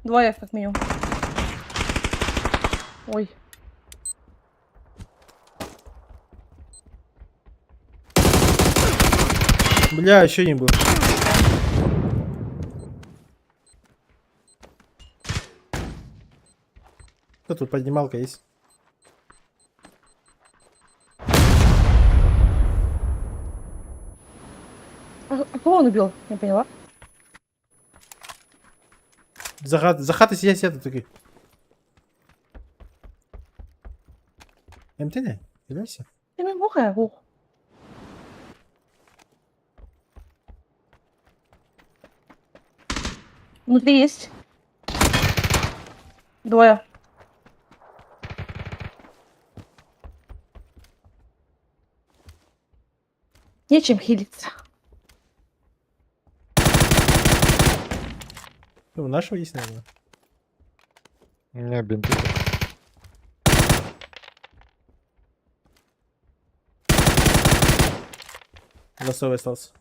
Двое, как минимум. Ой. Бля, еще не был. Кто тут поднималка есть? А кого он убил? Не поняла. За хатой сидят, сидят такие. МТ не? Являйся. Ты мне муха, ух. Внутри есть. Двое. Нечем хилиться. Ну, у нашего есть, наверное. У меня бинты. Лосовый остался.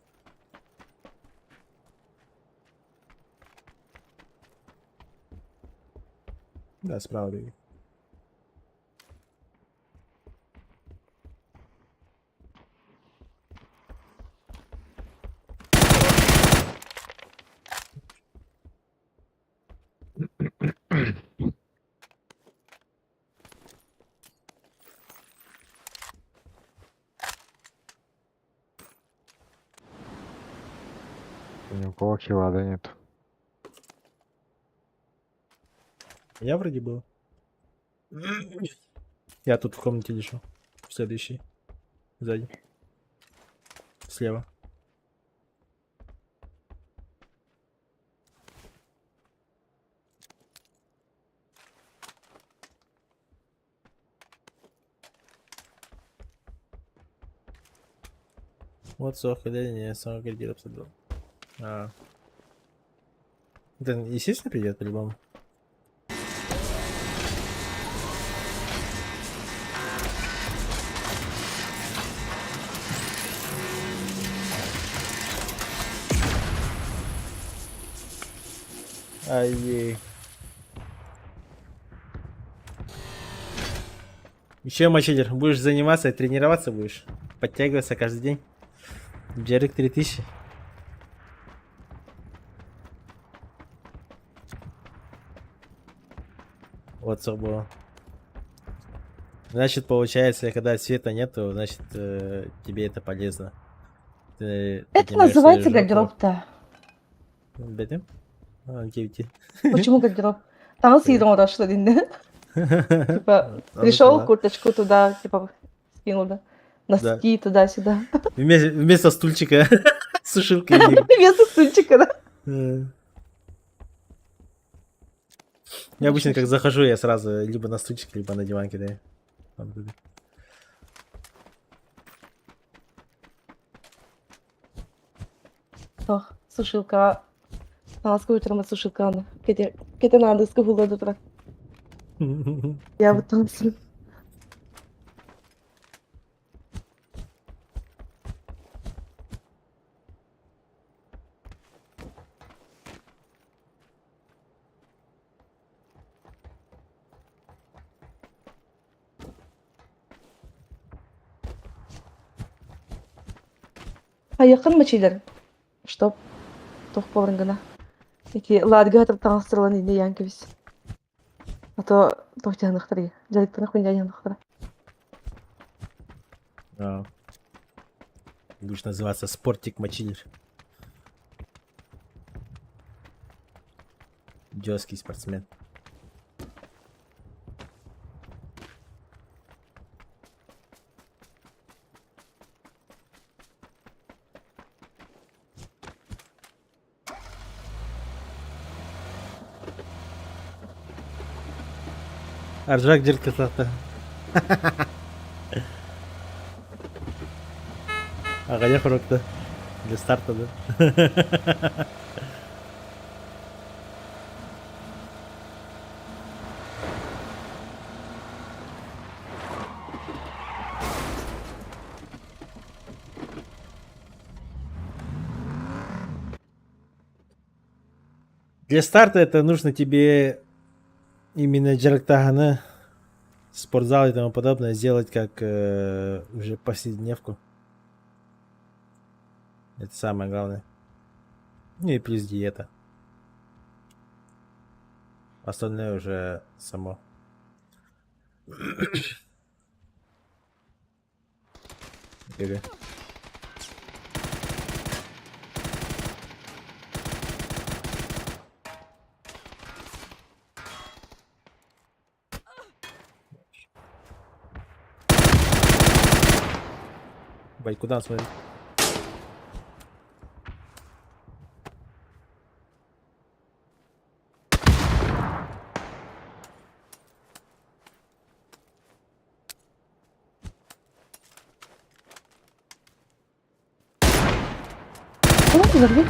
Да, справа бегает. Ни у кого хила, да, нет. Я вроде был. Я тут в комнате лежу. В следующей. Сзади. Слева. Вот сох, не сам кредит обсудил. А. Да, естественно, придет по-любому. Ай. Еще, мочитель, будешь заниматься, тренироваться будешь? Подтягиваться каждый день? Джерик 3000. Вот все было. Значит, получается, когда света нету, значит, тебе это полезно. Ты Это поднимаешь свою называется жопу. гардероб-то. Бэтим? А, девяти. Почему гардероб? Там съедом отошла, да? Типа, пришел, курточку туда, типа, скинул, да? Носки туда-сюда. Вместо стульчика сушилка. Вместо стульчика, да? Я обычно как захожу, я сразу либо на стульчик, либо на диван кидаю. Там туда. Ох, сушилка. Таҥаска утром сушилка. Кете, кете надо скахула до утра. Я вот там сижу. Айыкын мачилер. Чтоб туох буоларын гына. Ити ладга таҥастырылан иннэ ян кэбис. А то туох дьаһаныахтарый, дьарыктанах күн дьаһаныахтара. А. Будешь называться Спортик Мочилер. Идиотский спортсмен. Аржак дьарыктатахта. Аҕыйах урокта для старта, да? Для старта это нужно тебе именно дьарыктааһыны, спортзал и тому подобное сделать как уже повседневку. Это самое главное. Ну и плюс диета. Остальное уже само. ГГ. Бать, куда он смотрит? Куда ты взорви?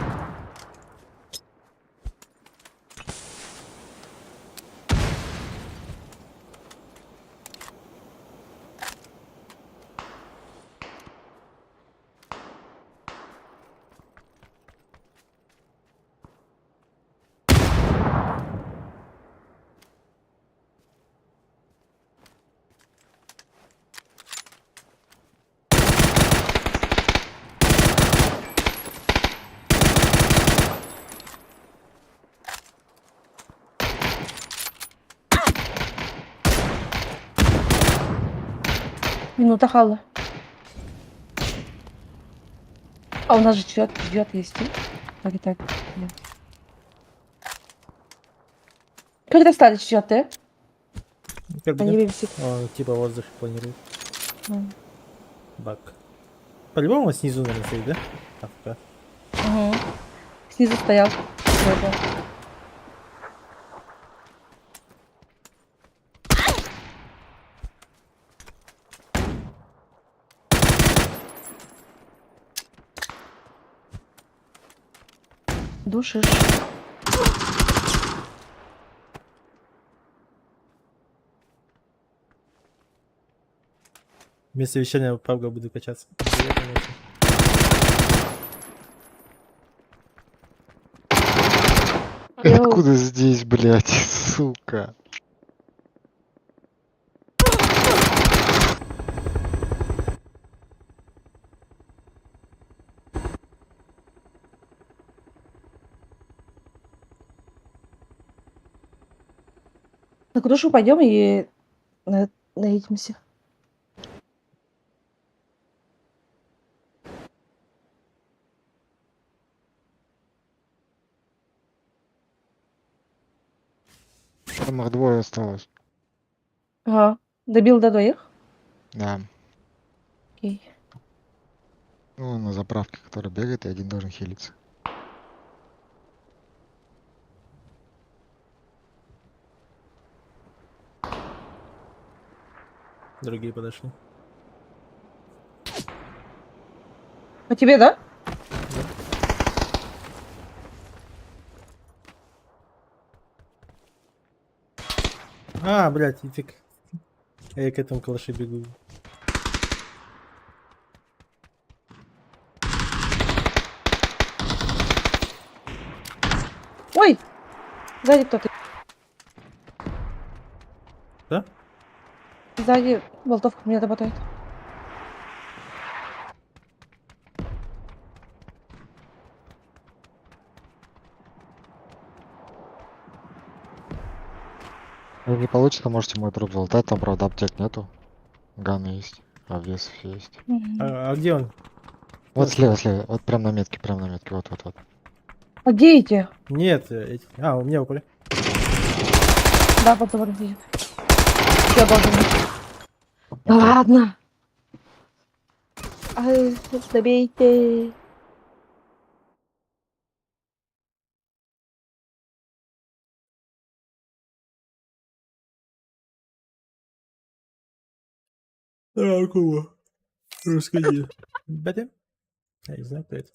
Минута хаалла. А у нас же чет, ждет есть. Так и так. Нет. Когда стали чет, э? Как Они бы, висит. Он типа воздух планирует. М. Бак. По-любому он снизу, наверное, стоит, да? АФК. Угу. Снизу стоял. Вроде. Душишь. Вместо вечернего пабга буду качаться. Привет, конечно. Йоу. Откуда здесь, блядь, сука? На крышу пойдем и наедимся. Там их двое осталось. Ага. Добил до двоих? Да. Окей. Ну, он на заправке, который бегает, и один должен хилиться. Другие подошли. А тебе, да? А, блядь, фиг. А я к этому калашу бегу. Ой! Сзади кто-то. Да? Сзади болтовка меня работает. Если не получится, можете мой труп залутать, там, правда, аптек нету. Ганы есть, а вес есть. А где он? Вот слева, слева, вот прям на метке, вот, вот, вот. А где эти? Нет, а, у меня упали. Да, под забором сидит. Я должен быть. Да ладно! Ай, добейте. А, кого? Расскажи. Батя? Я не знаю, кто это.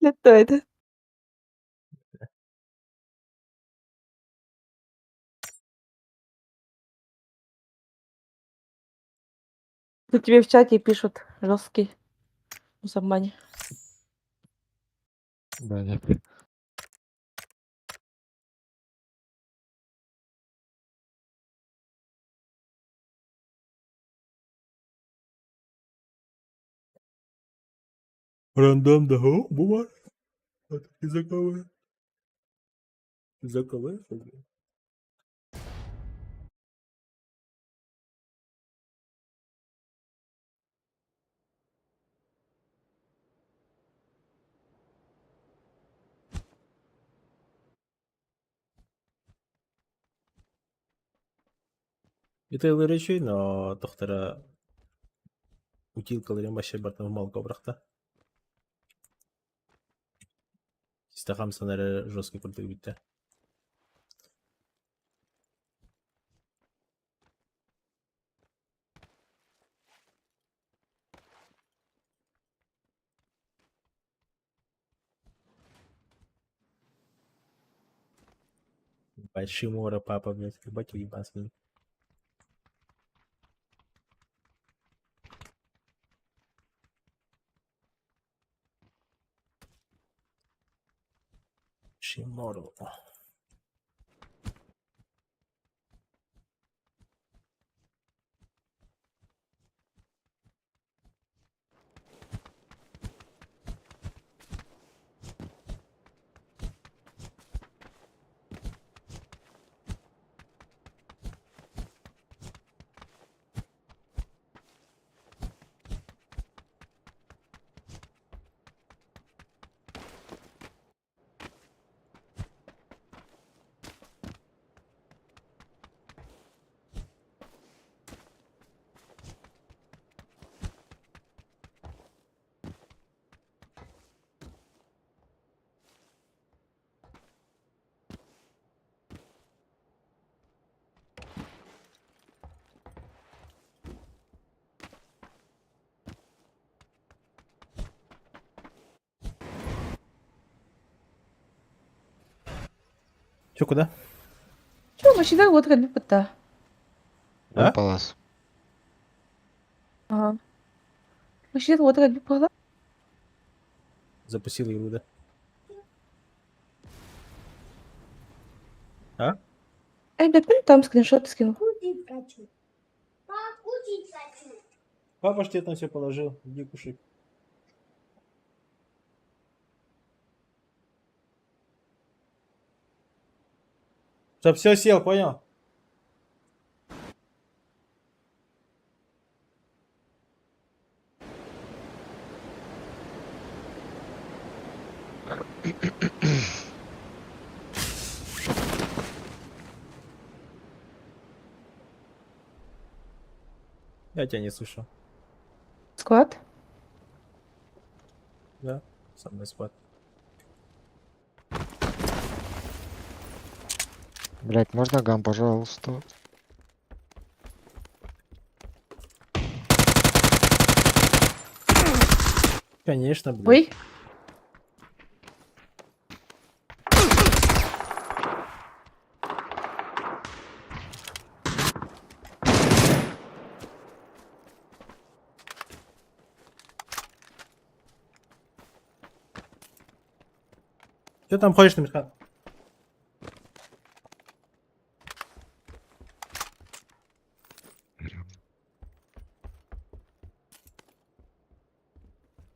Кто это? Тут тебе в чате пишут жесткий мусульмане. Да, нет. Рандом да го, бывает. А ты за кого? За кого? Это речей, но тохтара утилкаларын вообще бартан малка брахта. Чисто хамсанары жестко курдук битте. Большие мора, папа, блядь, ебать уебанский. Шиморо. Че, куда? Чё, машина вот как будто. А? Палас. Ага. Машина вот как будто. Запустил игру, да? А? Эй, блядь, ну там скриншот скинул. Папа ж тебе там все положил. Иди кушай. Чтоб все сел, понял? Я тебя не слышу. Склад? Да, со мной склад. Блять, можно гам, пожалуйста? Конечно, блядь. Ой. Ты там ходишь на мешка?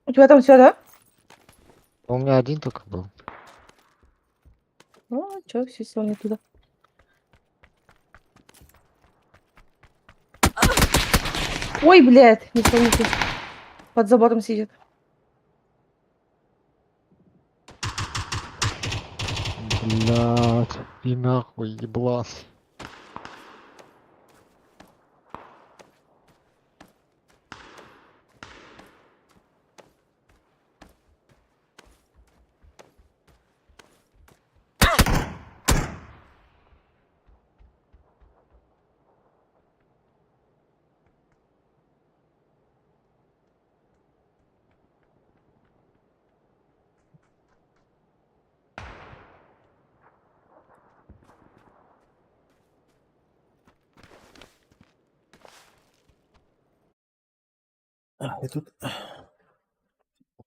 У тебя там все, да? У меня один только был. Ну, чё, все сел не туда. Ой, блядь, не помните. Под забором сидит. Блять, и нахуй, еблан. А, и тут...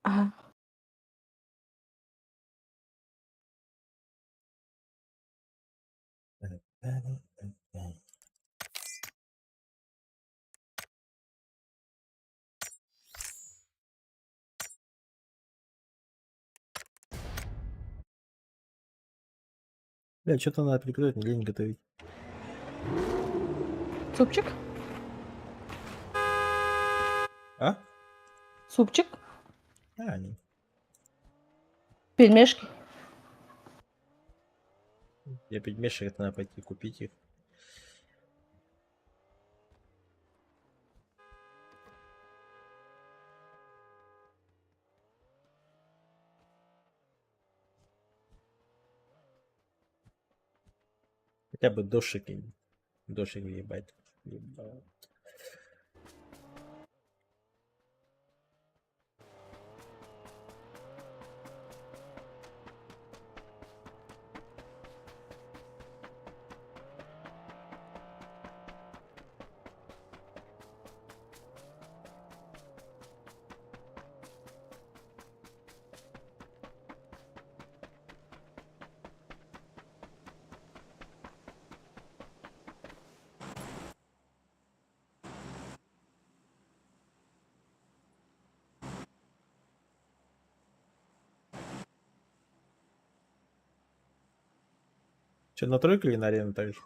Ага. Бля, что-то надо приготовить, мне лень готовить. Супчик? А? Супчик? А, не. Пельмешки? Я пельмешек, это надо пойти купить их. Хотя бы дошики. Дошик въебать. Ебать. Че, на тройку или на арену также?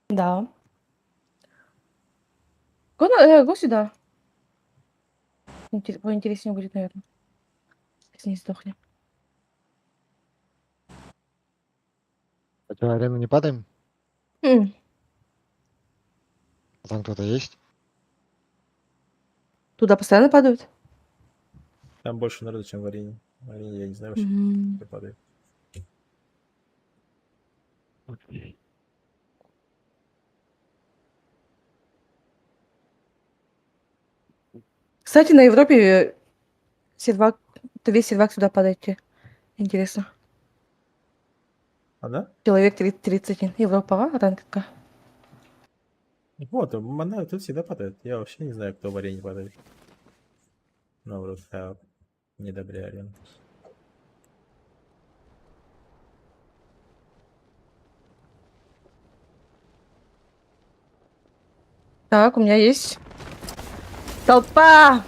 Да. Го, го сюда. Поинтереснее будет, наверное. Если не сдохнем. А что, арену не падаем? М, А там кто-то есть? Туда постоянно падают? Там больше народу, чем в арене. В арене я не знаю вообще, М. кто падает. Кстати, на Европе сервак, то весь сервак сюда падает. Интересно. А, да? Человек 30, 31. Европа, а, ранка. Вот, она тут всегда падает. Я вообще не знаю, кто в арене падает. Ну, вроде я не одобряю арену. Так, у меня есть толпа.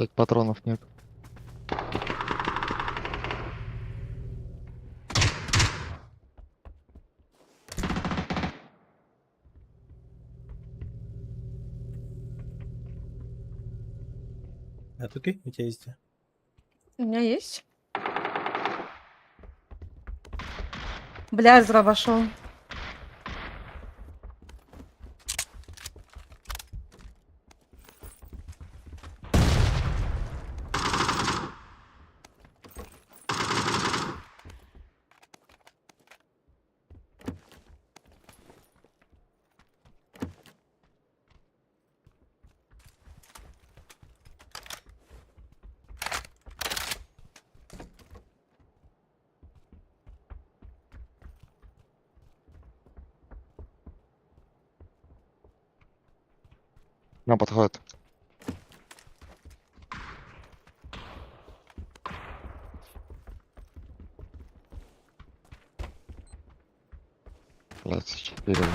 Блять, патронов нет. А тут ты? У тебя есть? У меня есть. Бля, зря вошел. Нам подходит. Блять, четыре. блин.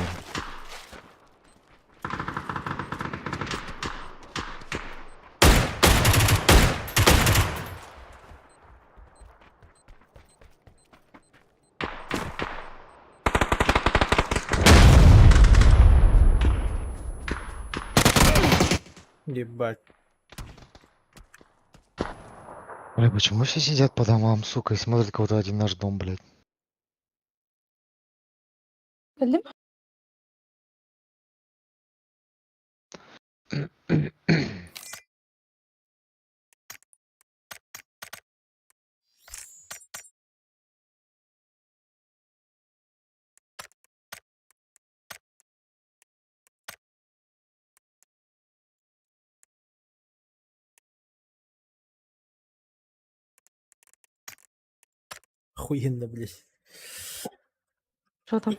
Ебать. Бля, почему все сидят по домам, сука, и смотрят кого-то один наш дом, блядь? Кэллим. Охуенно, блядь. Что там?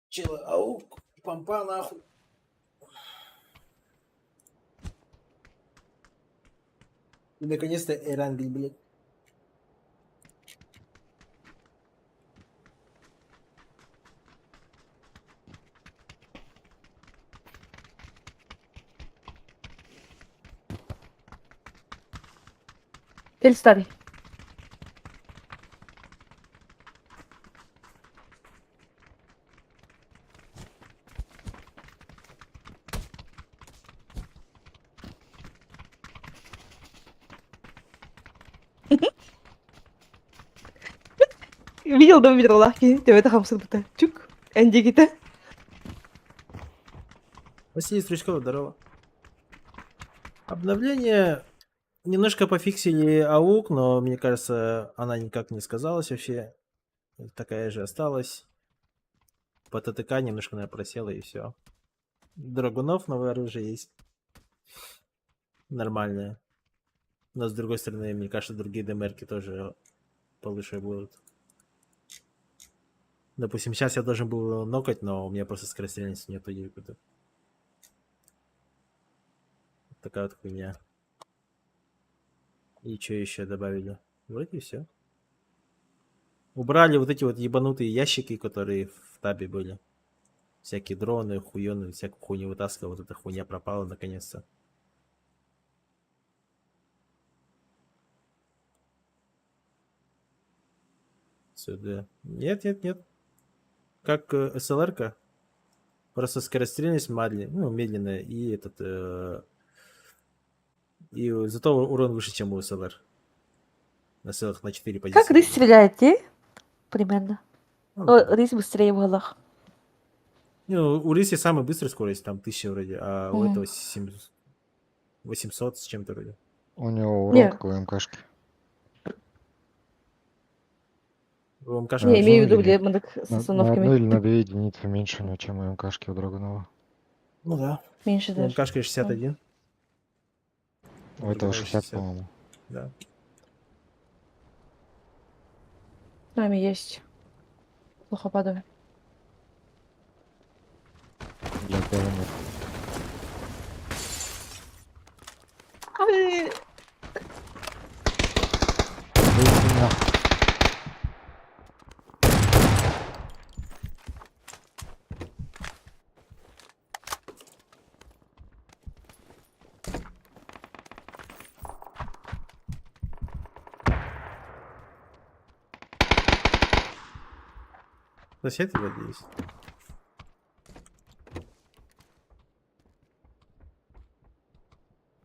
Чела, аук, помпа нахуй. И наконец-то Эрангель, блядь. Кэл старый. Видел дом видел лахи, тебе это хамсыр бута. Чук, эндигита. Василий Стручков, здорово. Обновление немножко пофиксили AUG, но мне кажется, она никак не сказалась вообще. Такая же осталась. По ТТК немножко, наверное, просела и все. Драгунов новое оружие есть. Нормальное. Но с другой стороны, мне кажется, другие ДМРки тоже получше будут. Допустим, сейчас я должен был нокать, но у меня просто скорострельности нету. Никуда. Такая вот хуйня. И что еще добавили? Вроде все. Убрали вот эти вот ебанутые ящики, которые в табе были. Всякие дроны, хуёны, всякую хуйню вытаскивал. Вот эта хуйня пропала наконец-то. Сюда. Нет, нет, нет. Как СЛР-ка. Просто скорострельность мадли, ну, медленная, и этот... и зато урон выше, чем у СЛР. На СЛР на 4 позиции. Как рысь стреляет, те? Примерно. Ну, Ну, да. рысь быстрее в голах. Ну, у рыси самая быстрая скорость, там 1000 вроде, а у Мгм. этого 700, 800 с чем-то вроде. У него урон Не. как у МКшки. У МКшки Не, На имею в одну виду, или где мандак с на остановками. одну или на две единицы меньше у него, чем у МКшки у Драгунова. Ну да. Меньше У даже. МКшки 61. У этого Драгунова 60, 60. по-моему. Да. С нами есть. Плохо падаю. Блядь, я умер. Ай, Да иди нахуй. Сосед вроде есть.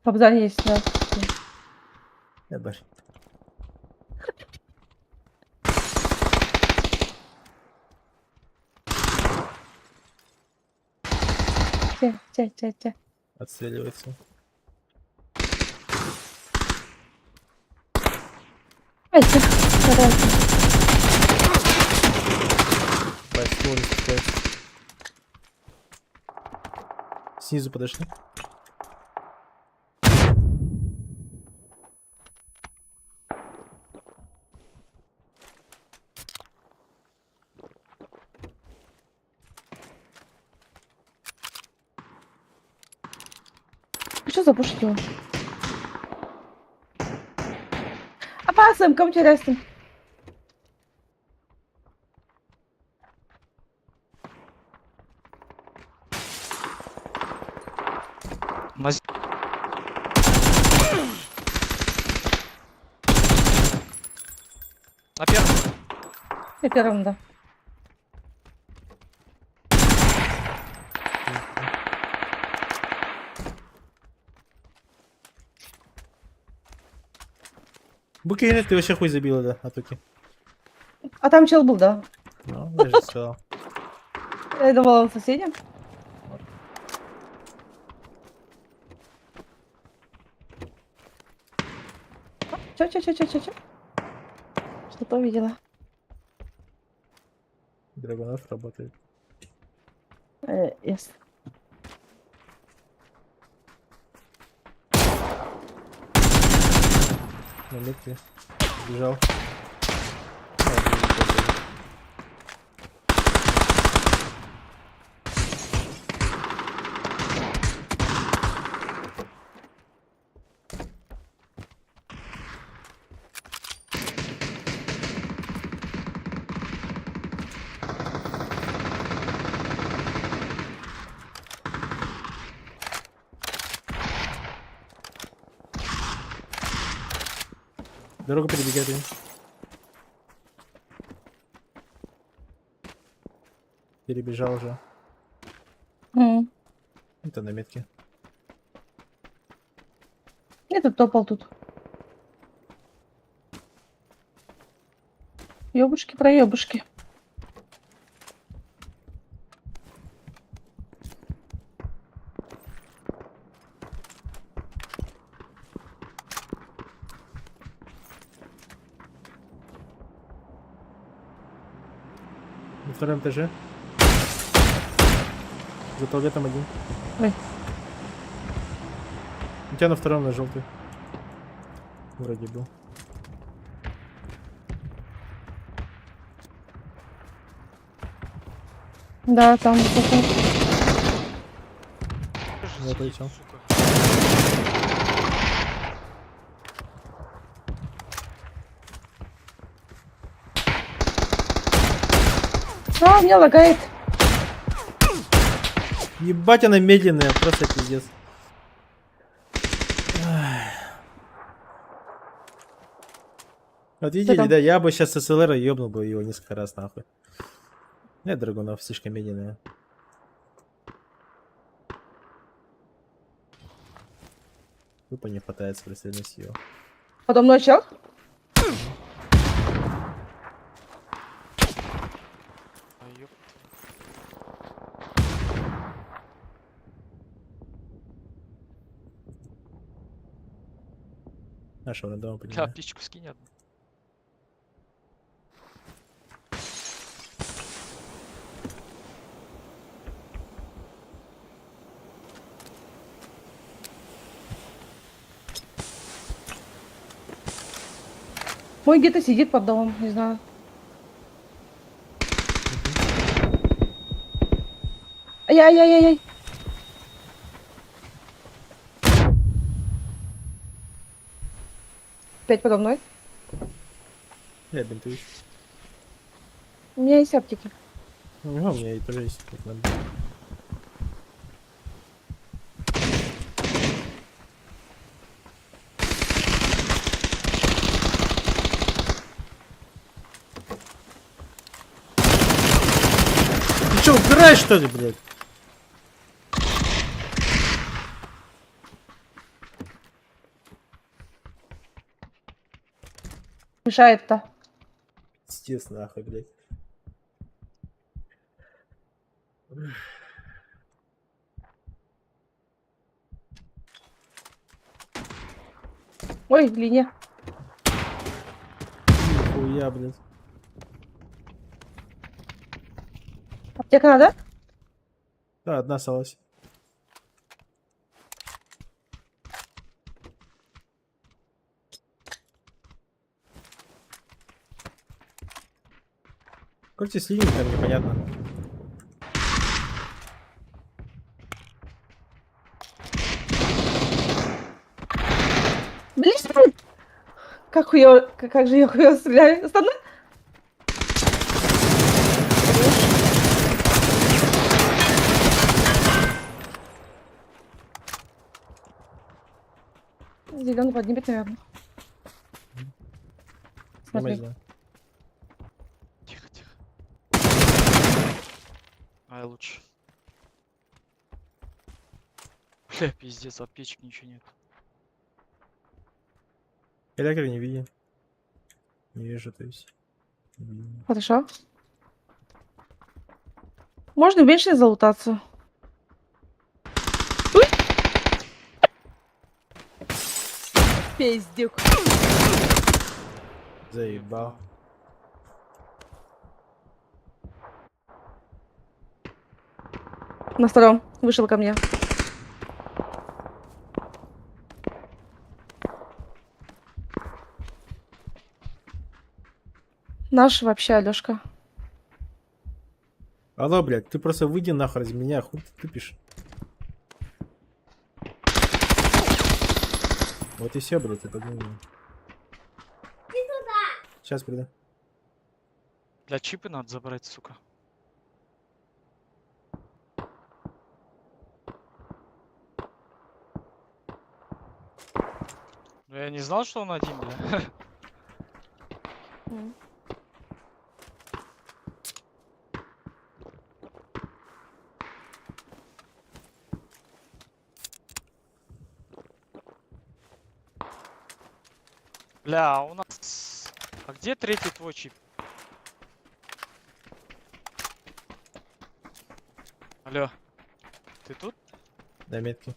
Пабзан есть, да. Я бар. Чэ, чэ, чэ, чэ. Отстреливается. Ай, чэ. Давай. Бать, ствол не спускается. Снизу подошли. Что запушить его? Опасным, кому интересно. На первом. Я первым, да. Букины, ты вообще хуй забила, да, Атуки. А там чел был, да. Ну, я же сказал. Я думала, он соседям. Чё, чё, чё, чё, чё, чё? Что-то увидела. Драгонов работает. Yes. На метре. Бежал. А, блин, попали. Дорогу перебегает один. Перебежал уже. Это на метке. Я тут топал тут. Ёбушки проебушки. На втором этаже. За туалетом один. Ой. У тебя на втором на желтый. Вроде был. Да, там кто-то. Я полетел. А, меня лагает. Ебать, она медленная, просто пиздец. Ах. Вот видели, там? да, я бы сейчас СЛР ёбнул бы его несколько раз нахуй. Нет, Драгунов, слишком медленная. Тупо не хватает скорострельности его. Подо мной чел? Нашего рандома Бля, поднимаю. аптечку скинь одну. Мой где-то сидит под домом, не знаю. Ай-яй-яй-яй-яй. Опять подо мной. Я бинтуюсь. У меня есть аптеки. Ну, у меня и тоже есть. как надо. Че, убираешь, что ли, блядь? Мешает-то. Пиздец, нахуй, блядь. Ой, линия. Нихуя, блядь. Аптека надо? Да, одна осталась. Короче, с линией там непонятно. Блин! Как хуё... Как же я хуё стреляю? Останови! Зеленый поднимет, наверное. Смотри. Нормально. Тихо, тихо. Ай, лучше. Бля, пиздец, аптечек ничего нет. Электро не виден. Не вижу, то есть. Не видно. Хорошо. Можно вечно залутаться. Ой! Пиздюк. Заебал. На втором. Вышел ко мне. Наш вообще, Алёшка. Алло, блядь, ты просто выйди нахуй из меня, хуй ты тупишь. Вот и все, блядь, это думаю. Сейчас приду. Бля, чипы надо забрать, сука. Ну я не знал, что он один, бля. Бля, а у нас... А где третий твой чип? Алло. Ты тут? На метке.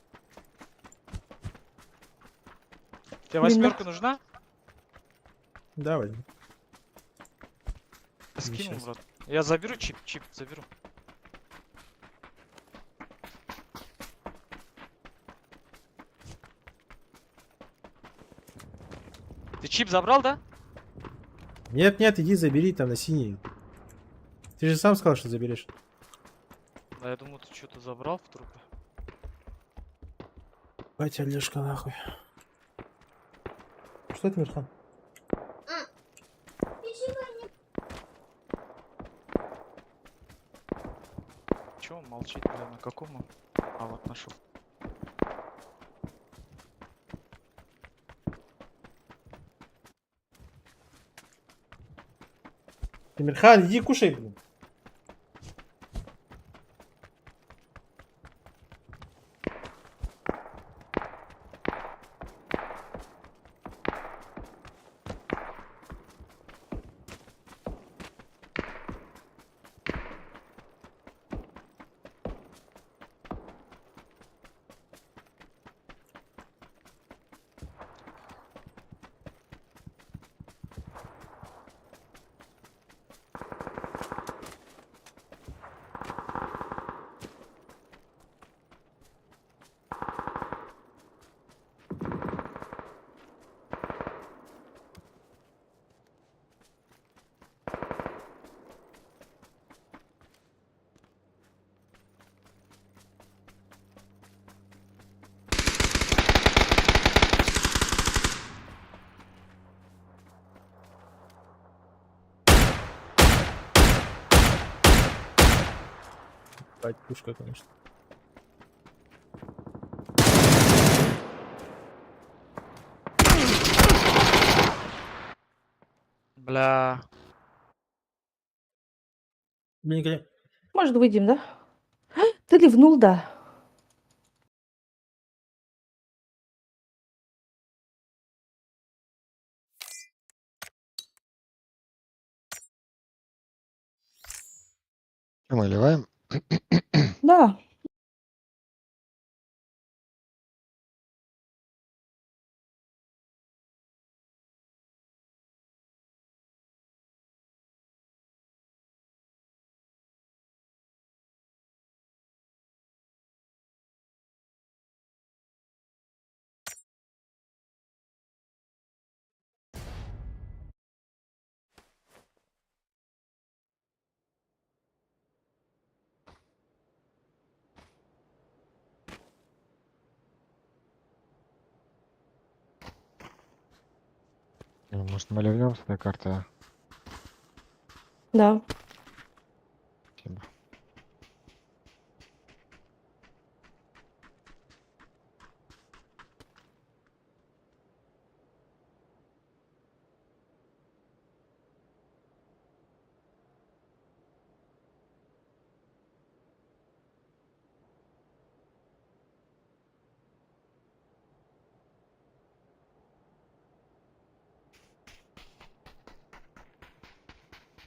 Тебе восьмерка нужна? Да, возьми. Я скинул, щас. брат. Я заберу чип, чип заберу. Ты чип забрал, да? Нет, нет, иди забери там на синий. Ты же сам сказал, что заберешь. Да, я думал, ты что-то забрал в трупе. Батя, Олежка, нахуй. Что это, Мирхан? Чего он молчит, бля, на каком он? А, вот нашел. Мирхан, иди кушай, блин. Бать, пушка, конечно. Бля. Блин, конечно. Может, выйдем, да? Ты ливнул, да? Чё, мы ливаем? Да. Может, мы ливнем с этой карты, а? Да. Спасибо.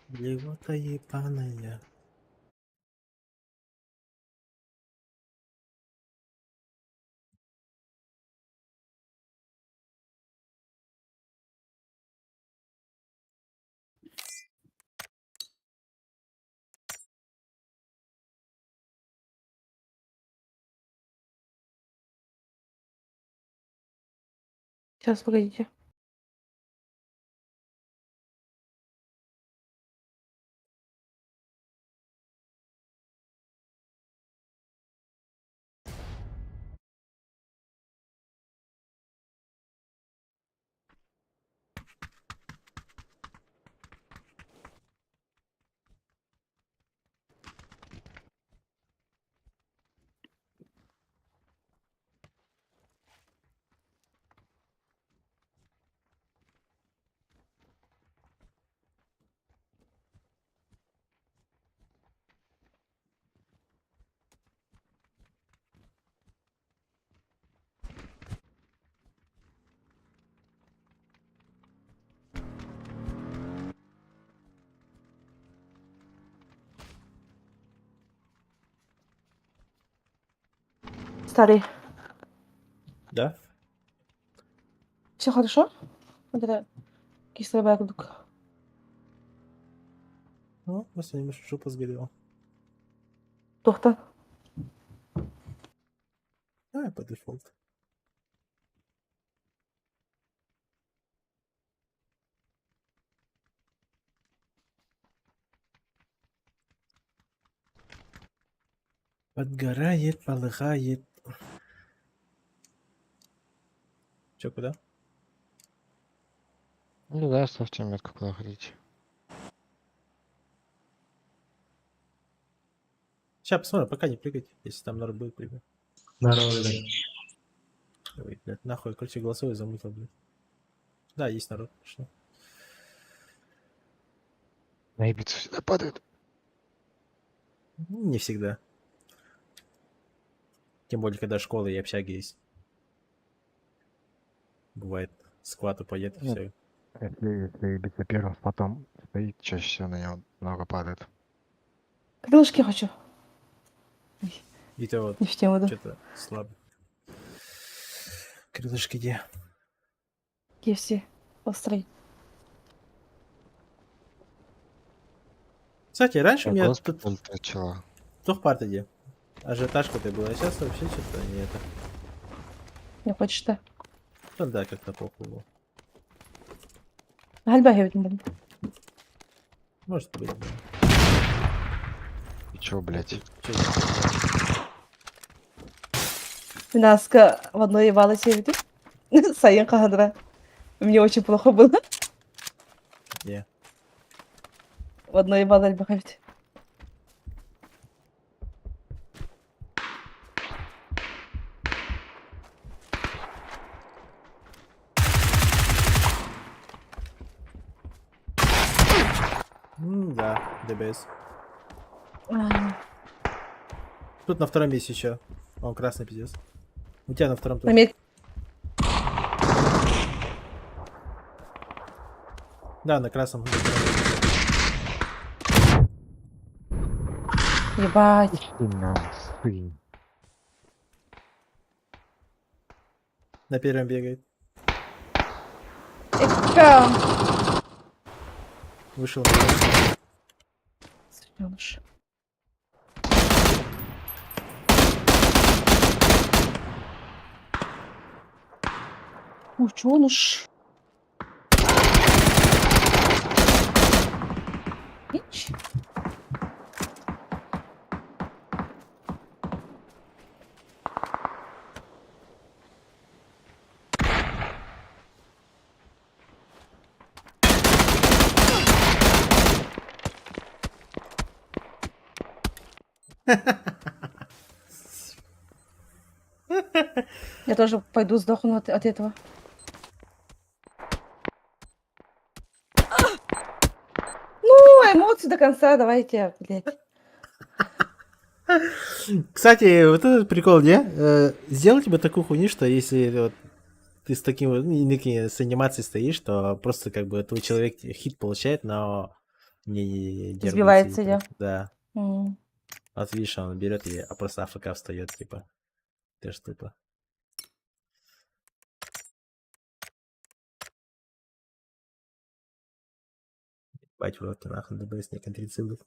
Блевота ебаная. Сейчас, погодите. Старый. Да? Все хорошо? Вот это кислая бакдук. Ну, просто немножко жопа сгорела. Тохта. А, по дефолту. Подгорает, полыхает. Че, куда? Ну да, ставьте метку, куда хотите. Сейчас посмотрим, пока не прыгать, если там народ будет прыгать. Здорово, ребят. Ой, блядь, нахуй, короче, голосовой замутил, блядь. Да, есть народ, что? На Ибицу всегда падают. Не всегда. Тем более, когда школа и общаги есть. Бывает, сквад упадет и Нет. все. Если Ибица первым потом стоит, чаще всего на него много падает. Крылышки хочу. И то вот Не в тему, да. что-то слабо. Крылышки где? KFC. Острый. Кстати, раньше у меня тут Госпиталь начала. парта где. Ажиотаж какой-то был, а сейчас вообще что-то не это. Не хочешь-то? Ну да, как-то похуй было. Гальба говорит, Может быть, да. И чё, блядь? Чё это? Наска в одной ебало себе Сайын кахадра. Мне очень плохо было. Где? В одной ебало альбахавит. Да, ДБС. А. Тут на втором есть еще. Он красный пиздец. У тебя на втором На тоже. мет- Да, на красном. На втором. Ебать. Ты нахуй. На первом бегает. Эка. Вышел. Сучёныш. Ученыш. Ич. Я тоже пойду сдохну от, от этого. Ну, эмоции до конца, давайте, блядь. Кстати, вот этот прикол, не? Сделать бы такую хуйню, что если вот ты с таким вот, ну, не, с анимацией стоишь, то просто как бы твой человек хит получает, но не дергается. Сбивается, типа. я. Да. М. Вот видишь, он берет и а просто AFK встает, типа. Это ж тупо. Ебать, в рот нахуй, ДБС не контрится, блядь.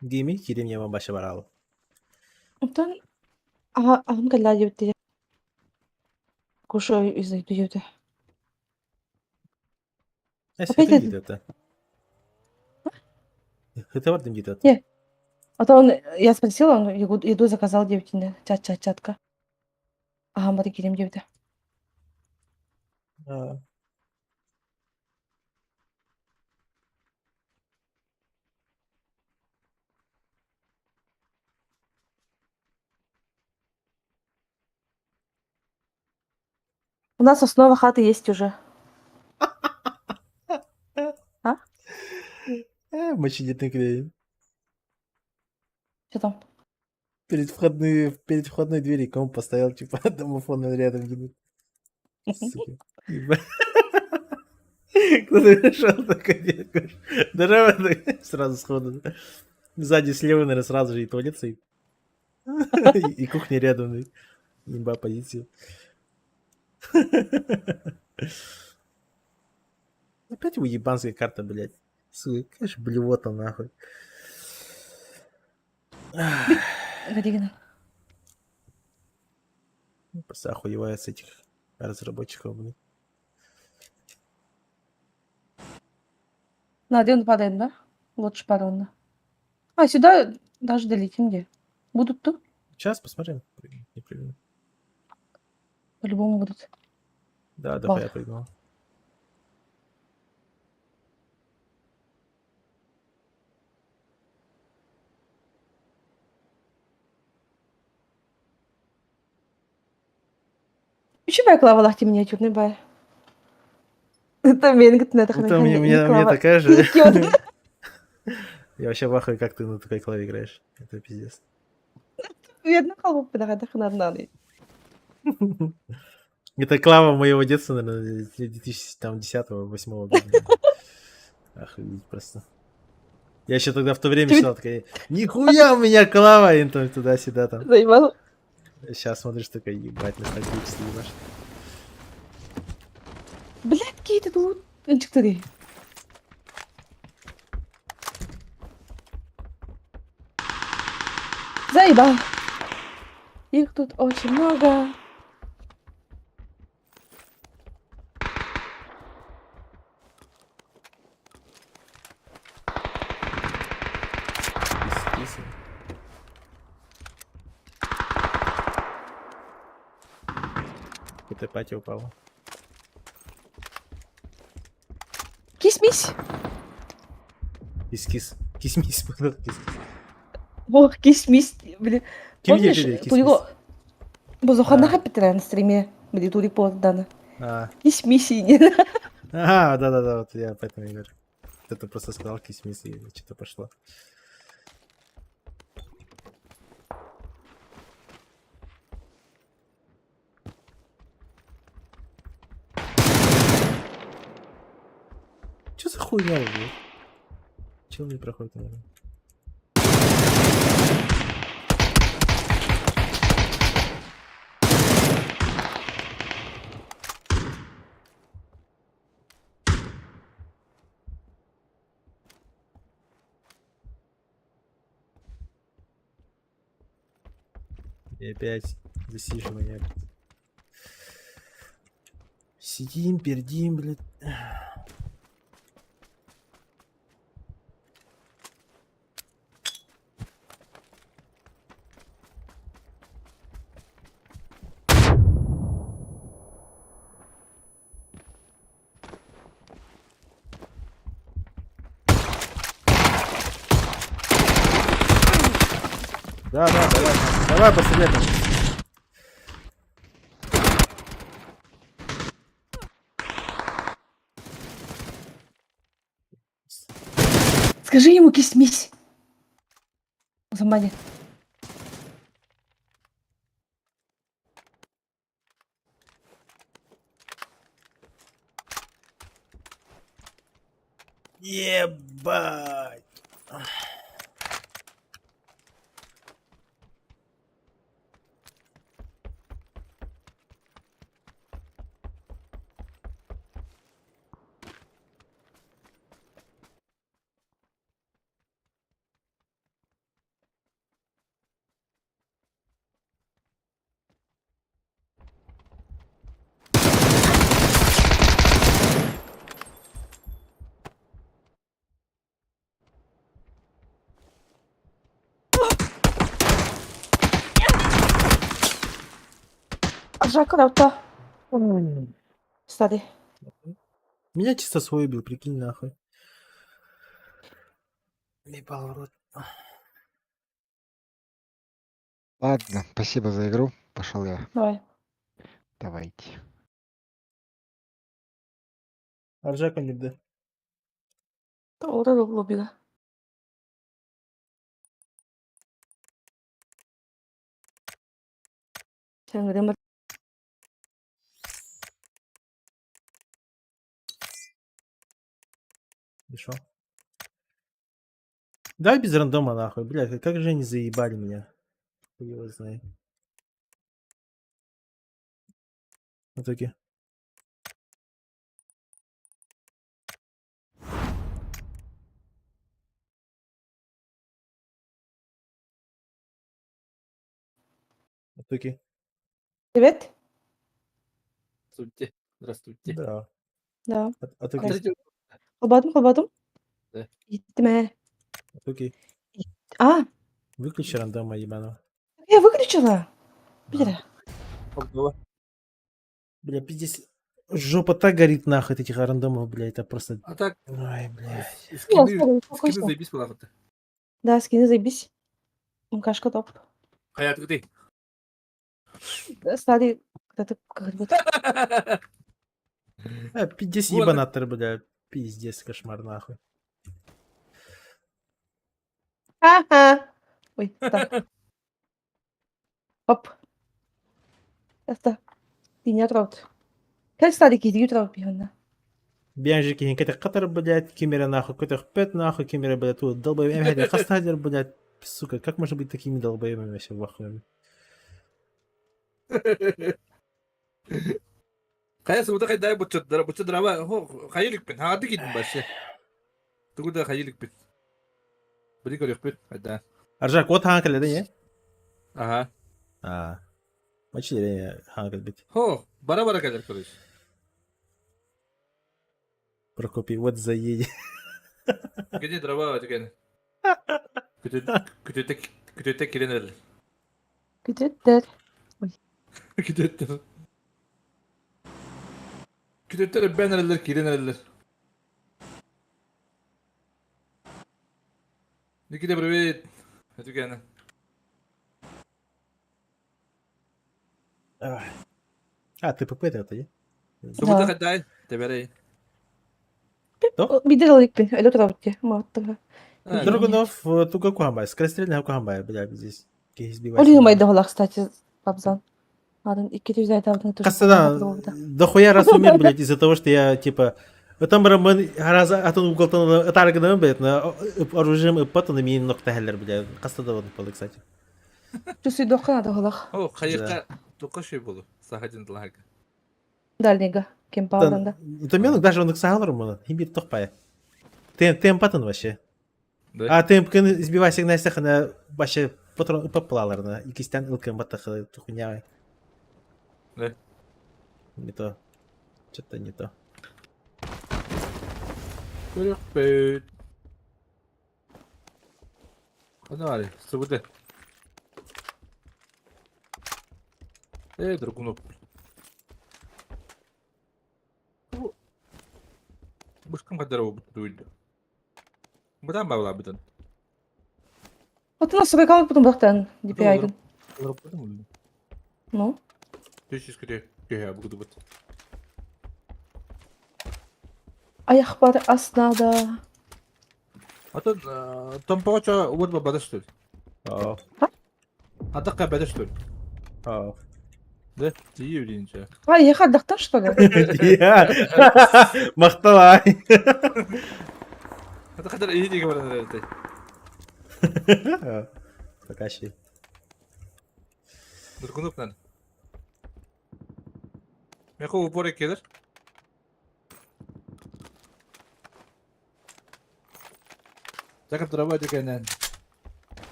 Гейми, кирим я баша барал. Онтон аҕам кэллэ диэбиттэрэ. Кушаю и зайду диэбитэ. Опять Это это? это. Это вот где-то. Не. А то он, я спросила, он еду, еду заказал диэбитинэ, чат-чат-чатка. Аҕам бары киирим диэбитэ. А. У нас основа хаты есть уже. А? Мочи клеим. Что там? Перед входной дверью комп поставил, типа, домофон рядом едут. Сука. Ебать. Кто-то пришел такой, здорово, такой, сразу сходу. Сзади слева, наверное, сразу же и туалет стоит. И кухня рядом. Имба позиция. Опять уебанская карта, блядь. Сука, конечно, блевота нахуй. Гадигина. Просто охуеваю с этих разработчиков, блин. На один падает, да? Лучше паронно. А, сюда даже долетим где? Будут тут? Сейчас посмотрим. Не прыгну. По-любому будут. Да, Вот. давай я прыгнул. Үчүгэй клавалаах миниатюрный бай. Это менгит на Это у меня такая же. Я вообще в ахуе, как ты на такой клаве играешь. Это пиздец. Верно, холоп, да, Это клава моего детства, наверное, 2010-2008 года. Охуеть просто. Я еще тогда в то время считал, такая, нихуя у меня клава, и там туда-сюда там. Заебал. Сейчас смотришь, такая, ебать, на статический ебашь. Блядь, какие-то тут инчектори. Заебал. Их тут очень много. Кис-кис. Какая-то пати упала. Кис-мись. Кис-кис. Кис-мись. Кис-кис. Бог кисмис, блин. Ким Помнишь, диэти кисмис? Туриго Бозоханна А. хаппитера на стриме, где Турик дана. А. Кисмиси, не? Ага, да-да-да, вот я поэтому и говорю. Это просто сказал кисмис и что-то пошло. Че за хуйня, блядь? Чел не проходит, наверное. И опять засиживание. Сидим, пердим, блядь. Да, да, давай, давай посоветуем. Скажи ему кисмись. Замани. Ебать. Жака даута. Стади. Меня чисто свой убил, прикинь, нахуй. Ебал в рот. Ладно, спасибо за игру. Пошел я. Давай. Давайте. Аржака не да. Олорор лоббига. Сен И шо? Давай без рандома нахуй, блядь, как же они заебали меня. Хуй его знает. В итоге. В итоге. Привет. Здравствуйте. Здравствуйте. Да. Да. А токи. Холбадым, холбадым. Да. Иттим. Окей. А, Выключи рандома ебаного. я выключила. Бля. Бля, пиздец. Жопа так горит нахуй от этих рандомов, бля, это просто... А так, Ой, блядь. скины, О, успокойся. скины заебись была вот. Да, скины заебись. Мкашка топ. Хаят ты. Стали, когда ты как будто. А, пиздец Вот. ебанатор, бля. Пиздец, кошмар, нахуй. Ха-ха. Ой, так. Оп. Это. Ты не отравт. Как стали киди отравт бихана? Бянжики, какая-то катар, блядь, кемера нахуй, какой-то пэт нахуй, кемера, блядь, тут долбоеб, хастадер, блядь, сука, как можно быть такими долбоебами вообще в ахуе? Хайа субута хайда бутча бутча дрова хо хайылык пин хады кидин башы. Тугуда хайылык пин. Бри көрөк пин хайда. Аржак, вот ханкал, да, не? Ага. А. Мачили, ханкал бит. Хо, бара бара калер короче. Прокопий, вот заедет. Где дрова деген. Күтөтө күтөтө киренер. Күтөттөр. Күтөттөр. Күтөттөр бенерлер киренерлер. Никита, привет. Өтүгэнэ. А, ты ПП это, не? Субута хаддай, теберей. Бидер алыкпин, өлө турабыт мааттыга. Драгунов туга кухамбай, скорострельный кухамбай, бля, здесь. Олин майда кстати, Бабзан. Ладно, 200 айтабытын Касада, дохуя раз умер, блядь, из-за того, что я, типа, там мы раз атын уголтан атаргынан, блядь, на оружием и потом на меня ноктахеллер, блядь. Касада вот палы, кстати. Чусуйдохка надо голах. О, хайыкка тука шүй болу. Сахадин длага. Дальнийга, кемпалданда. Утомелок даже он иксагалар мына, химбир тохпая. Темпатын вообще. А темпкин избивайся на на вообще патрон поплаларна. Икистен ылкын батахы тухуня. Да. Не то. Что-то не то. Көрөкпөт. Анары, субута. Э, Драгунов. Бушкам кадарова дуйду. Бутан бабла бутан. Вот у нас сырыкал потом бахтан, DPI-гын. Ну? Аяхпар аснада. А то там пача вот баба что ли? А. А так бада что ли? А. Да, ти юринче. А, я хадахтан что ли? Махталай. Это хадар иди говорят это. Пока щи. Драгунов надо. Мехо упоры келер. Закап дрова дегенен.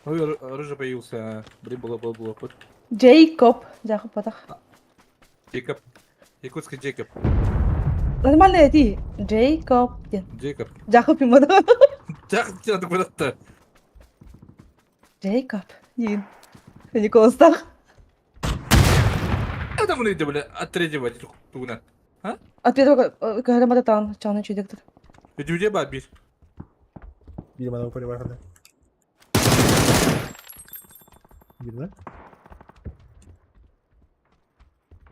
Ой, оружие появился. Блин, было было было. Джейкоб. Жакып батах. Джейкоб. Якутский Джейкоб. Нормально эти. Джейкоб. Джейкоб. Жакып им да. Жакып надо куда-то. Джейкоб. Дин. Николастах. Это мы идем, бля, от третьего тугна. А? От первого когда там чаны чүйдектер. Үдүде бар бир. Видимо, она упали бархана. Видно?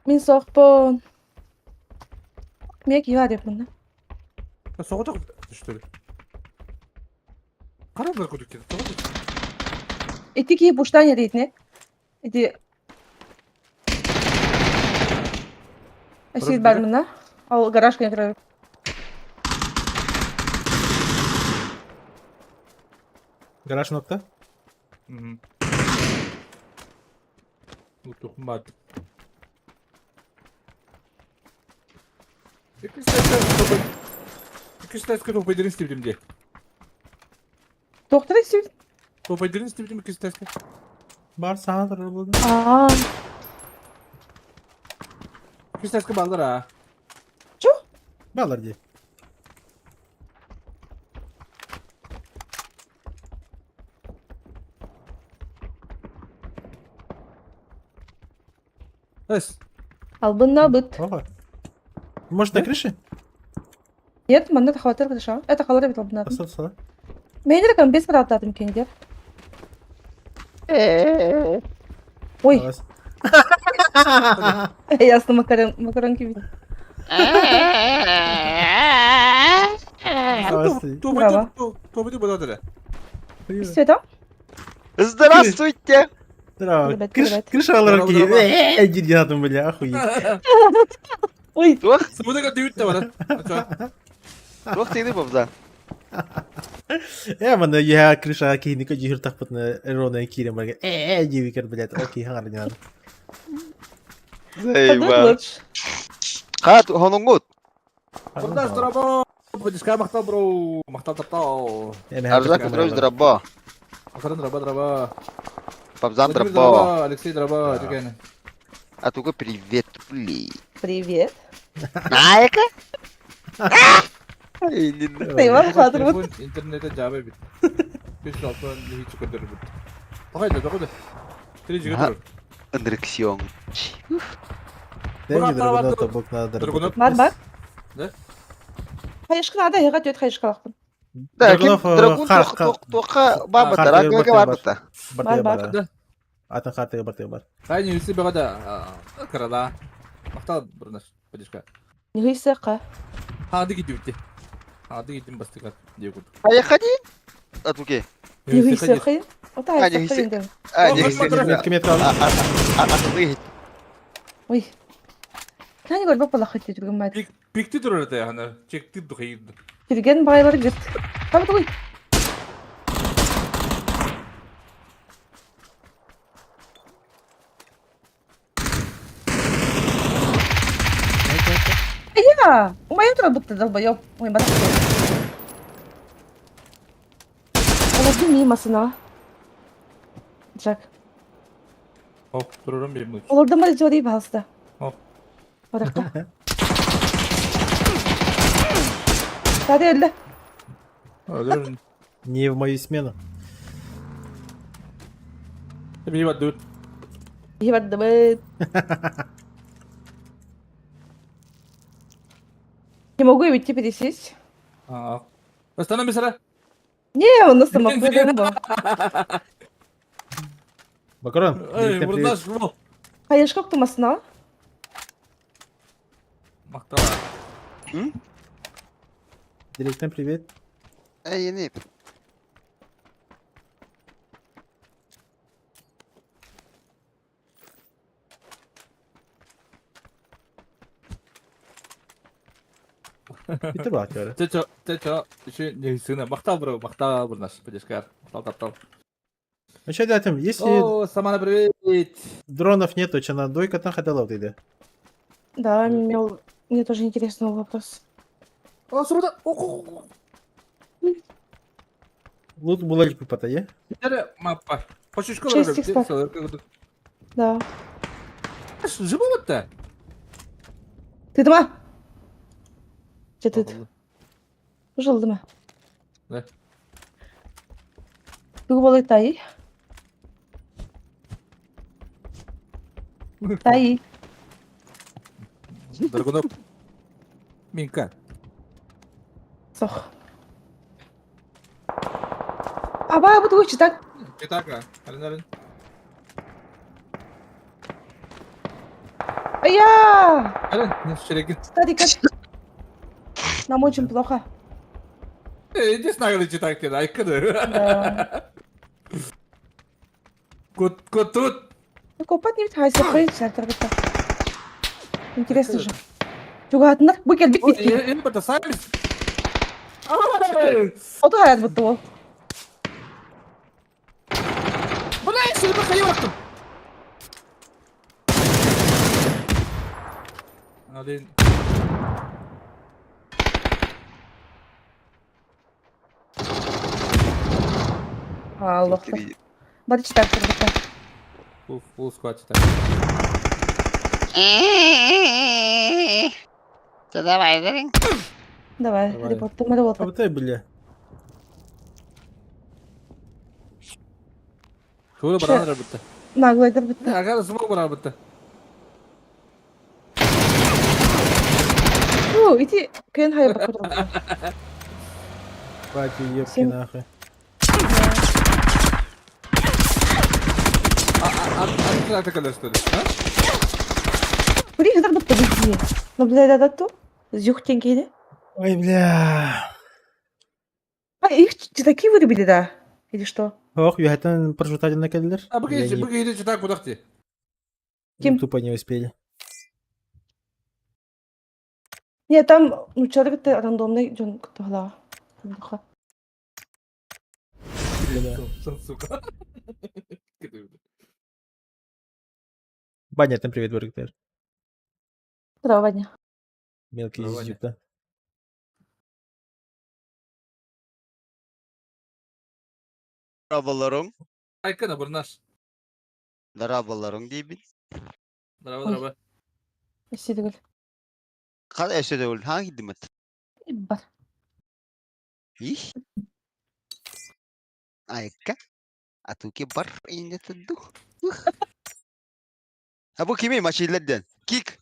Мин соқпон. Мек я деп мында. Соғытақ, что ли? Қараңдар көтіп кетті. Эти ки буштан дейт не? Эти Асид бар мында. Ал гаражка кірер. Гараж нокта? Угу. Утухмат. Икки топ истебдим де. Доктор истебдим? Топ истебдим икки стайска. Бар саатыр болды. Аа. Икки стайска балдар а. Чо? Балдар де. Эс. Албынна быт. Может, на крыше? Нет, манна хватыр крыша. Это халар бит албынна. Асыл сала. Мен рекам без брататым кендер. Ой. Ясно, макарон, макаронки бит. Все Здравствуйте! Здорово. Ребят, Крыша, привет. крыша алар Здорово, ки. Дидятым, бля, охуеть. Ой. Сыбыдыга дүйүт бар. Туох тыйны бабза. Э, мана я крыша кихини ко жихир тахпытны эрона кирем барга. Э, дивикер, блядь, окей, хаңар не надо. Заебал. Хат, хононгут. Бурдас драба. Подиска мактал бро. Мактал таптал. Арзак Петрович драба. Ахаран драба драба. Бабзан Владимир драба. Алексей драба. Дегене. А туга привет, бли. Привет. Найка? Тайван хатыр бут. Интернете жабы бит. Күч алтын hiç көтөрүп бит. Тагайда, тагайда. Три жиге тур. Андрексион. Дай мне драгунов табок надо доработать. Бар, бар. Да? Хайышкын ада яга төт хайышкалакпын. Да, ким Драгунов, драгун хар- тоққа бабыта, хар- ракага бар. бабыта. Бар Бар, бар. бар. Атын хатыга бар бар. Хай не үсі бөҕө да кырала. Махтал бурнаш, подишка. Нихуйсака. Хаады кидибити. Хаады кидим бастыгар диye курдук. Поехали? А туке. Нихуйсака. Ота А, айсака. А, О, не Метка метка. А ты Ой. Кани гол бапа лахыт жүрген мад. Пикти турар да хана. Чекти духайд. Жүрген байлар гыт. Табы туй. Я! Умайым тура бутты долбоёб. Ой, бата. Оларды мимасына. Джек. О, турарым бейм. Оларды мали жори пожалуйста. О. Баракка. Тады эле. Не в мою смену. Бейбат дур. Ебать, давай. Не могу я идти пересесть. А. Остановимся. Не, он нас там обкурил. Макарон. Эй, бурнаш, во. Конечно, как ты масна? Махтал. Директор, привет. Эй, не. Bitir bak öyle. Чечо, чечо, еще не сына. Махтал, бро, махтал, бурнаш, подишка. Махтал, таптал. Ну что дядям, если О, Самара, привет. дронов нету, че на дойка там хотела вот Да, мне тоже интересный вопрос. О, сруда. О, о, о. Лут булали пата, е? Мапа. Хочешь школу? Шесть икс Да. Живут-то? Ты дома? Че ты? Жил дома. Да. Тугу болой тай. Тай. Драгунов. Минка. Сох. Аба, буду читать. Читака. Алин, алин. Ая! Алин, не шереги. Старик, нам очень плохо. Эй, иди с нами читать, айкады. Да. Кут, кут, тут. Копать не хайса, Интересно же. Чугатынар, бу кел бит бит. Эм бата сами. Ото хаят бутты ол. Бля, сені бір қайы бақтым. Алин. Аллах. Бары читак бутты. Фул, фул склад читак. Давай, давай. Давай, репорт, мы А вот это, бля. Тура баран бутты. Наглайдар бутты. Ага, смог баран бутты. Ну, иди, кен хай бакыр. Бати, ебки нахуй. А, а, а, что ли? Кури хызар бутты бутты. Наблюдай да ту. Зюхтен кейде. Ой, бля. А их читаки вырубили, да? Или что? Ох, юхатан прожутали на кадлер. А, бүгін бүгін читак кудакты. Кем? Тупо не успели. Нет, там, ну, человек-то рандомный, Джон, кто гла. Сука. Баня, там привет, Бургер. Здорово, Ваня. Мелкий Здорово, Ваня. зюта. Здраволорон. Айкана бурнаш. Здраволорон дейбин. Здраво, здраво. Спасибо, Қал әсөде ол ханги димат. Бар. Их. Айка. А туке бар инде тудду. А бу кими машилерден? Кик.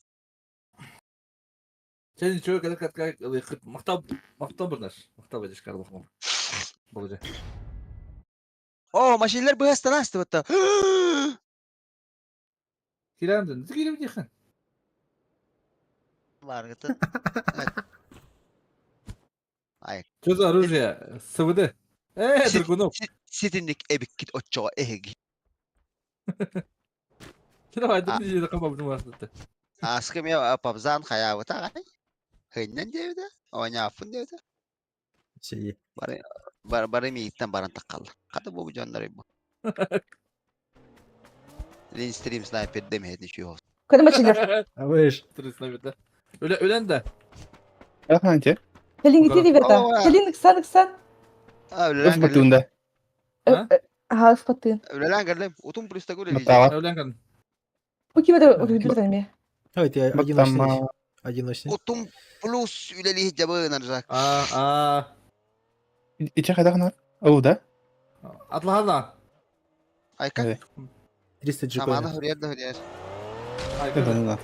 Сен чөй кадar катка мактап мактап бурнаш. Мактап эдиш карлык. Болду. О, машиналар быһастан астыбыта. Киирэн киирэн диэххин. Баргытын. Ай. Что за оружие? СВД. Драгунов. Ситинник эбиккит оччоҕо эһиги. Давай, да Аскы мен пабзан хаябыта аҕай. Хыннан диэбитэ, оонньооппун диэбитэ. Сии. Бары бар бары миигиттэн баран таххаллар. Хата бу дьоннор бу. Линстрим снайпер демэһэтин сүүһ. Көнө мачилер. А вы ж. Снайпер, да. Үлэн да. Аханте. Кэлиҥҥити ребята. Кэлин ыксан ыксан. Үлэлээн кэллим. Аха ыспаттыын. Үлэлээн кэллим. Утум плюс такой Үлэлээн кэллим. Бу ким это уруйдур эмиэ? Давайте одиночный. Одиночный. Утум плюс үлэлиһи жабын аржак. А, а. Иче хайдахна? Оу, да? Атлахана. Айка. 300 Саманы джеконов. хөрьер да хөрьер. Да,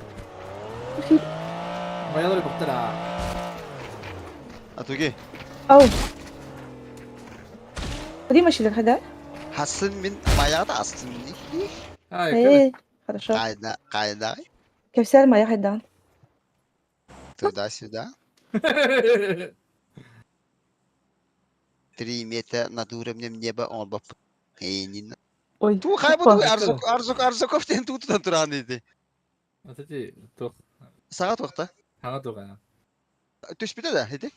да. Маялар бактара. Атуги. Ау. Дима шилер хада? Хасын мин маяда астын. Эй, хорошо. Кайда, кайда. Кэпсээр мая хайдаан. Туда-сюда. 3 метра над уровнем неба он бап. Эйнин. Ой. Ту хай бу Арзук Арзук Арзуков тен тутан туран диди. Ати тох. Сага тохта. Хага тох. Түспүтэ да, иди.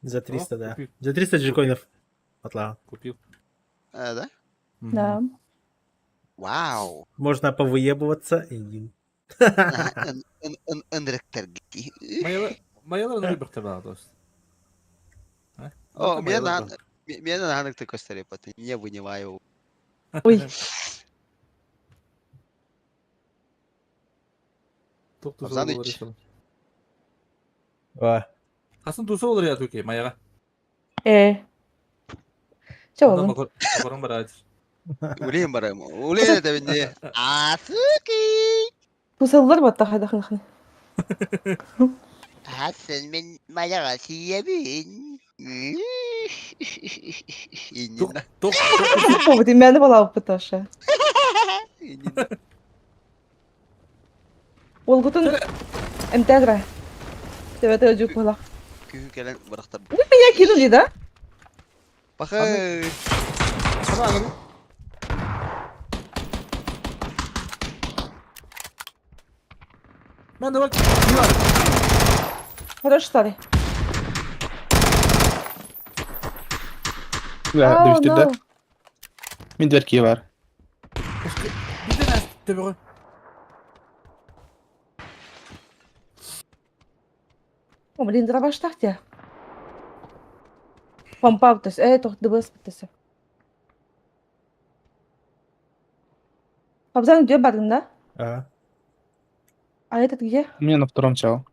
За 300, да. За 300 джекоинов. Отла. Купил. А, да? Да. Вау. Можно повыебываться и... Ынрыктар Маялар бактара дос. О, мне на мне на ханыкты көстөрөп бат. Не вынимаю. Ой. Абзаныч. Хасын туса olur ya Türkiye Mayaga. Э. Чэ олун. Корон бар Улейм барам. Улейм да бинде. Асыки. Тусаллар батта хайдахын. Хасын мен маяга сиебин. Тох. Бу мени балабыт таша. Олгутун эмтәгра. Төбәтә жүк була. Күхү келен барактар. Вы меня кинули, да? Бахы. Мен de bak. Хорошо стали. Да, Oh, да. no. Мин дверки бар. Bir de төбөгө. О, блин, дробаштах те. Помпа бутас. Тох дыбыс бутас. Абзан где бардың, да? А. А этот где? У меня на втором чал.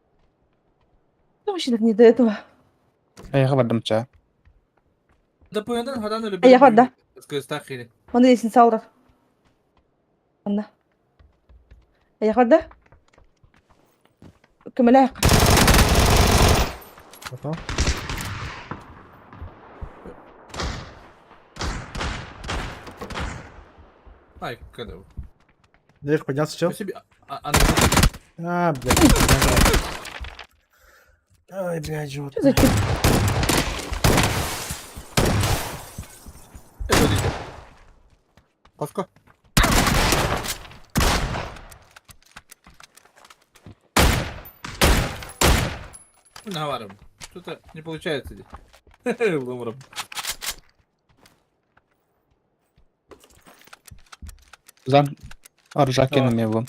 Ну, вообще так не до этого. А я бардым ча. Да пояндан хадан эле. А я да. Скыстах или. Он лестница алдар. Анна. А я да? Көмөләк. Потом. Ай, когда. Наверх поднялся чел. Себе. А, блядь. Ай, блядь, живот. Что за тип? Кошка. Наваром. Что-то не получается здесь. Лумром. Зан. Аржаки на меву.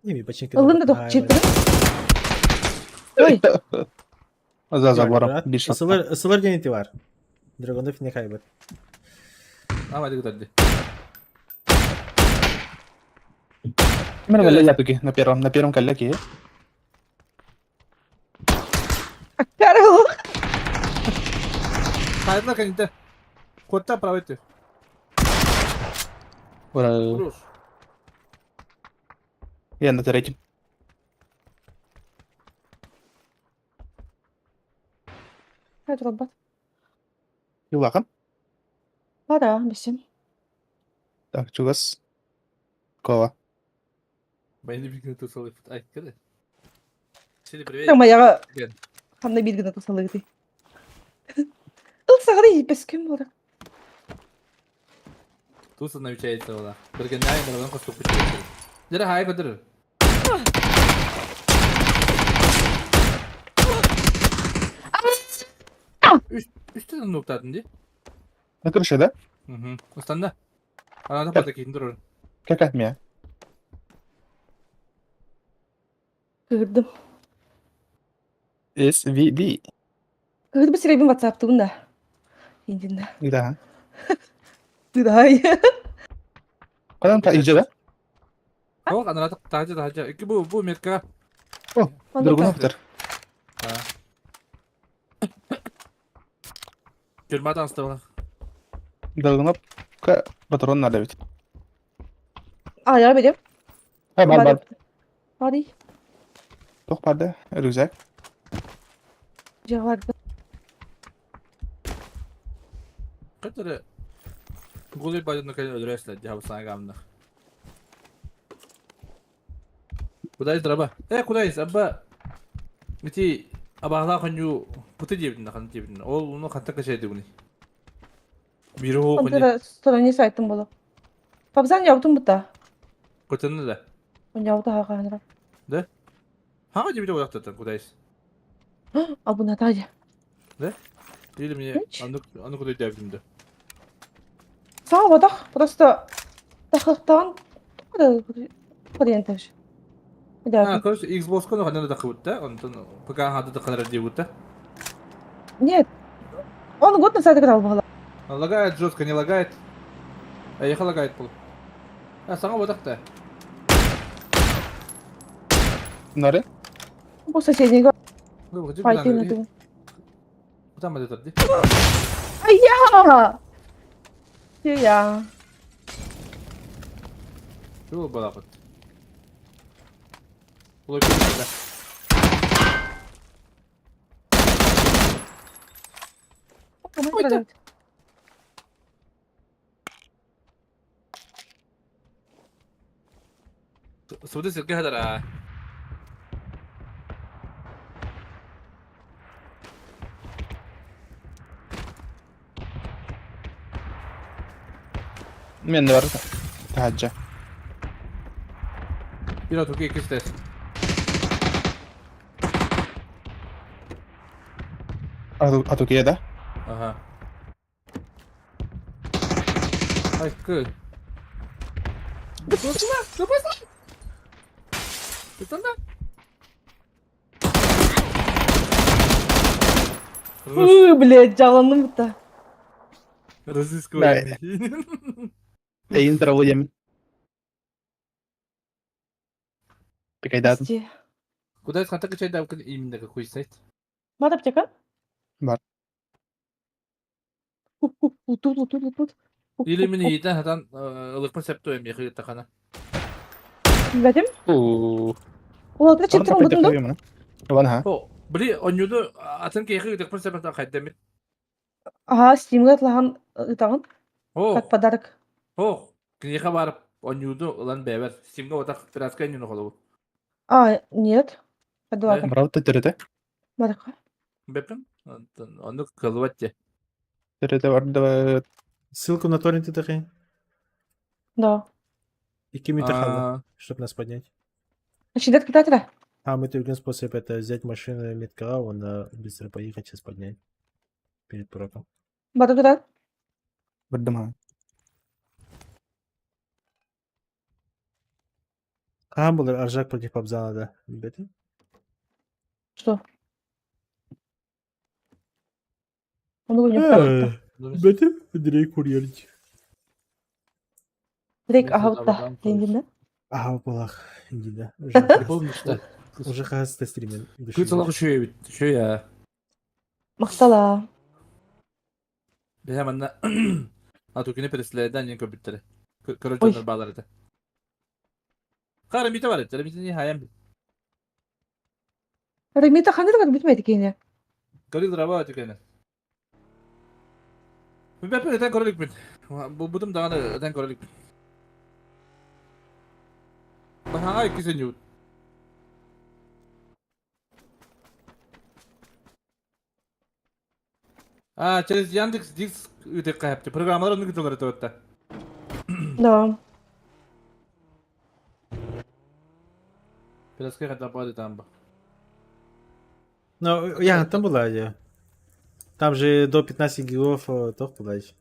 Не, починка. Ылын да тох чиртин. Ой, За забором. Биш. Ысылар, ысылар денети бар. Драгонов не хайбат. Давай, ты Мен я туки на первом каляке. Карл. Кайда каните. Котта правите. Ура. Хорош. Я на третьем. Хай дробат. Юлахан. Бара, бисим. Так, чугас. Кола. Маяҕа ханна биир гына тусалыгытый? Ыл саҕара ииппэскин буолар. Туса намечается была. Бергеннай мырдан коступпут. Дere хай көтөр. Үс үстен нуктадın di. На крыше, да? Угу. Устанда. Анада пата кейин турар. Как от меня? Кыырдым. S, V, D. Кыырбы сирэйбин ватсаптыбын да. Индинна. Да. Тыдай. Кадан та иже да? Ок, анада тажа тажа. Ики бу бу метка. О, другой автор. Тюрьма таныстыбыла. Драгунов ка патрон надо ведь. А, я берем. А, бар, бар. Барый. Тох бар да, рюкзак. Жагар. Кытыры. Голый бадын кайын өлөрөсүлөр, жабысана камдык. Куда из драба? Э, куда из? Абба. Ити абаҕалаах хонньуу пыты диэбитин ханна диэбитин. Ол уну хантан качай буни. Бири хоо хонни. Антара стороне сайтын боло. Пабзан ябытын бута. Көтөннү да. Он ябыта хаганра. Да? Хага диэбите oyақтаттан куда из? Абына тажа. Да? Или мне аны аны куда диэбитим да. Саа бодох просто тахыктаан вариантаж. А, короче, Xbox кону ханна да кыбытта, онтон ПК хады да кадar диэбитта. Нет. Он год назад играл была. Лагает жестко, не лагает. А ехал лагает пол. А, саңа бодах-та. Наре? Бу соседнего. Пойти Там это ди. Ая! Я. Чего балапат? Улыбнулся. Ой, Суды сирге хадара. Мен де бар. Тахаджа. Бир туки кистес. А тут я, да? Ага. Ай, кы. Блядь, жаланным бута. Разыскивай. Эйин траву ем. Пикайдатын. Куда из хантак чай давкын именно какой сайт? Бар аптека? Бар. Тут, тут, тут, тут. Или мені їден хатан ылықпын сәпту эм яхы тахана. Билбэтим. Уу. Ол четтен оңбутун ду? Ван ха. О, били онюду атын кейхи ытыкпын сәпту хайдамит. Ага, Steam'га атлахан ытагын. Как подарок. О, книга барып онюду ылан бэбер. Steam'га отак пиратска онюну холобу. А, нет. Подуата. Браво терете. Барака. Бэппин? Ону кылыбат те. Терете бар да. Ссылку на торренты такие. Да. И кими чтобы нас поднять. Значит, китатра. А мы другим способ это взять машину метка, он быстро поехать, сейчас поднять. Перед проком. Бара Бардама. А, был Аржак против Пабзана, да. Ребята. Что? Он не Ребята, Дрейк курьерчик. Дрейк ага, да? Ага, балах, иди, да. Уже хаста стримен. Күт шөй шөй я. Мактала. Бэхэ манна А тукини преследен не көбүттере. Көрөжөнөр балар это. Кара мите бар это, мите не хаям. Ремита ханыр бар битмейди кейне. Көрү драва тукene. Бэппин ытан көрө иликпин. Булбутум даҕаны ытан көрө иликпин. Баһаҕа икки сынньыбыт. А, через Яндекс Диск ыытыахха сөп. Программалар оннук ыытыллар этэ Да. Перескай хатапа там ба. Ну, я там была я. Там же до 15 гигов тох была еще.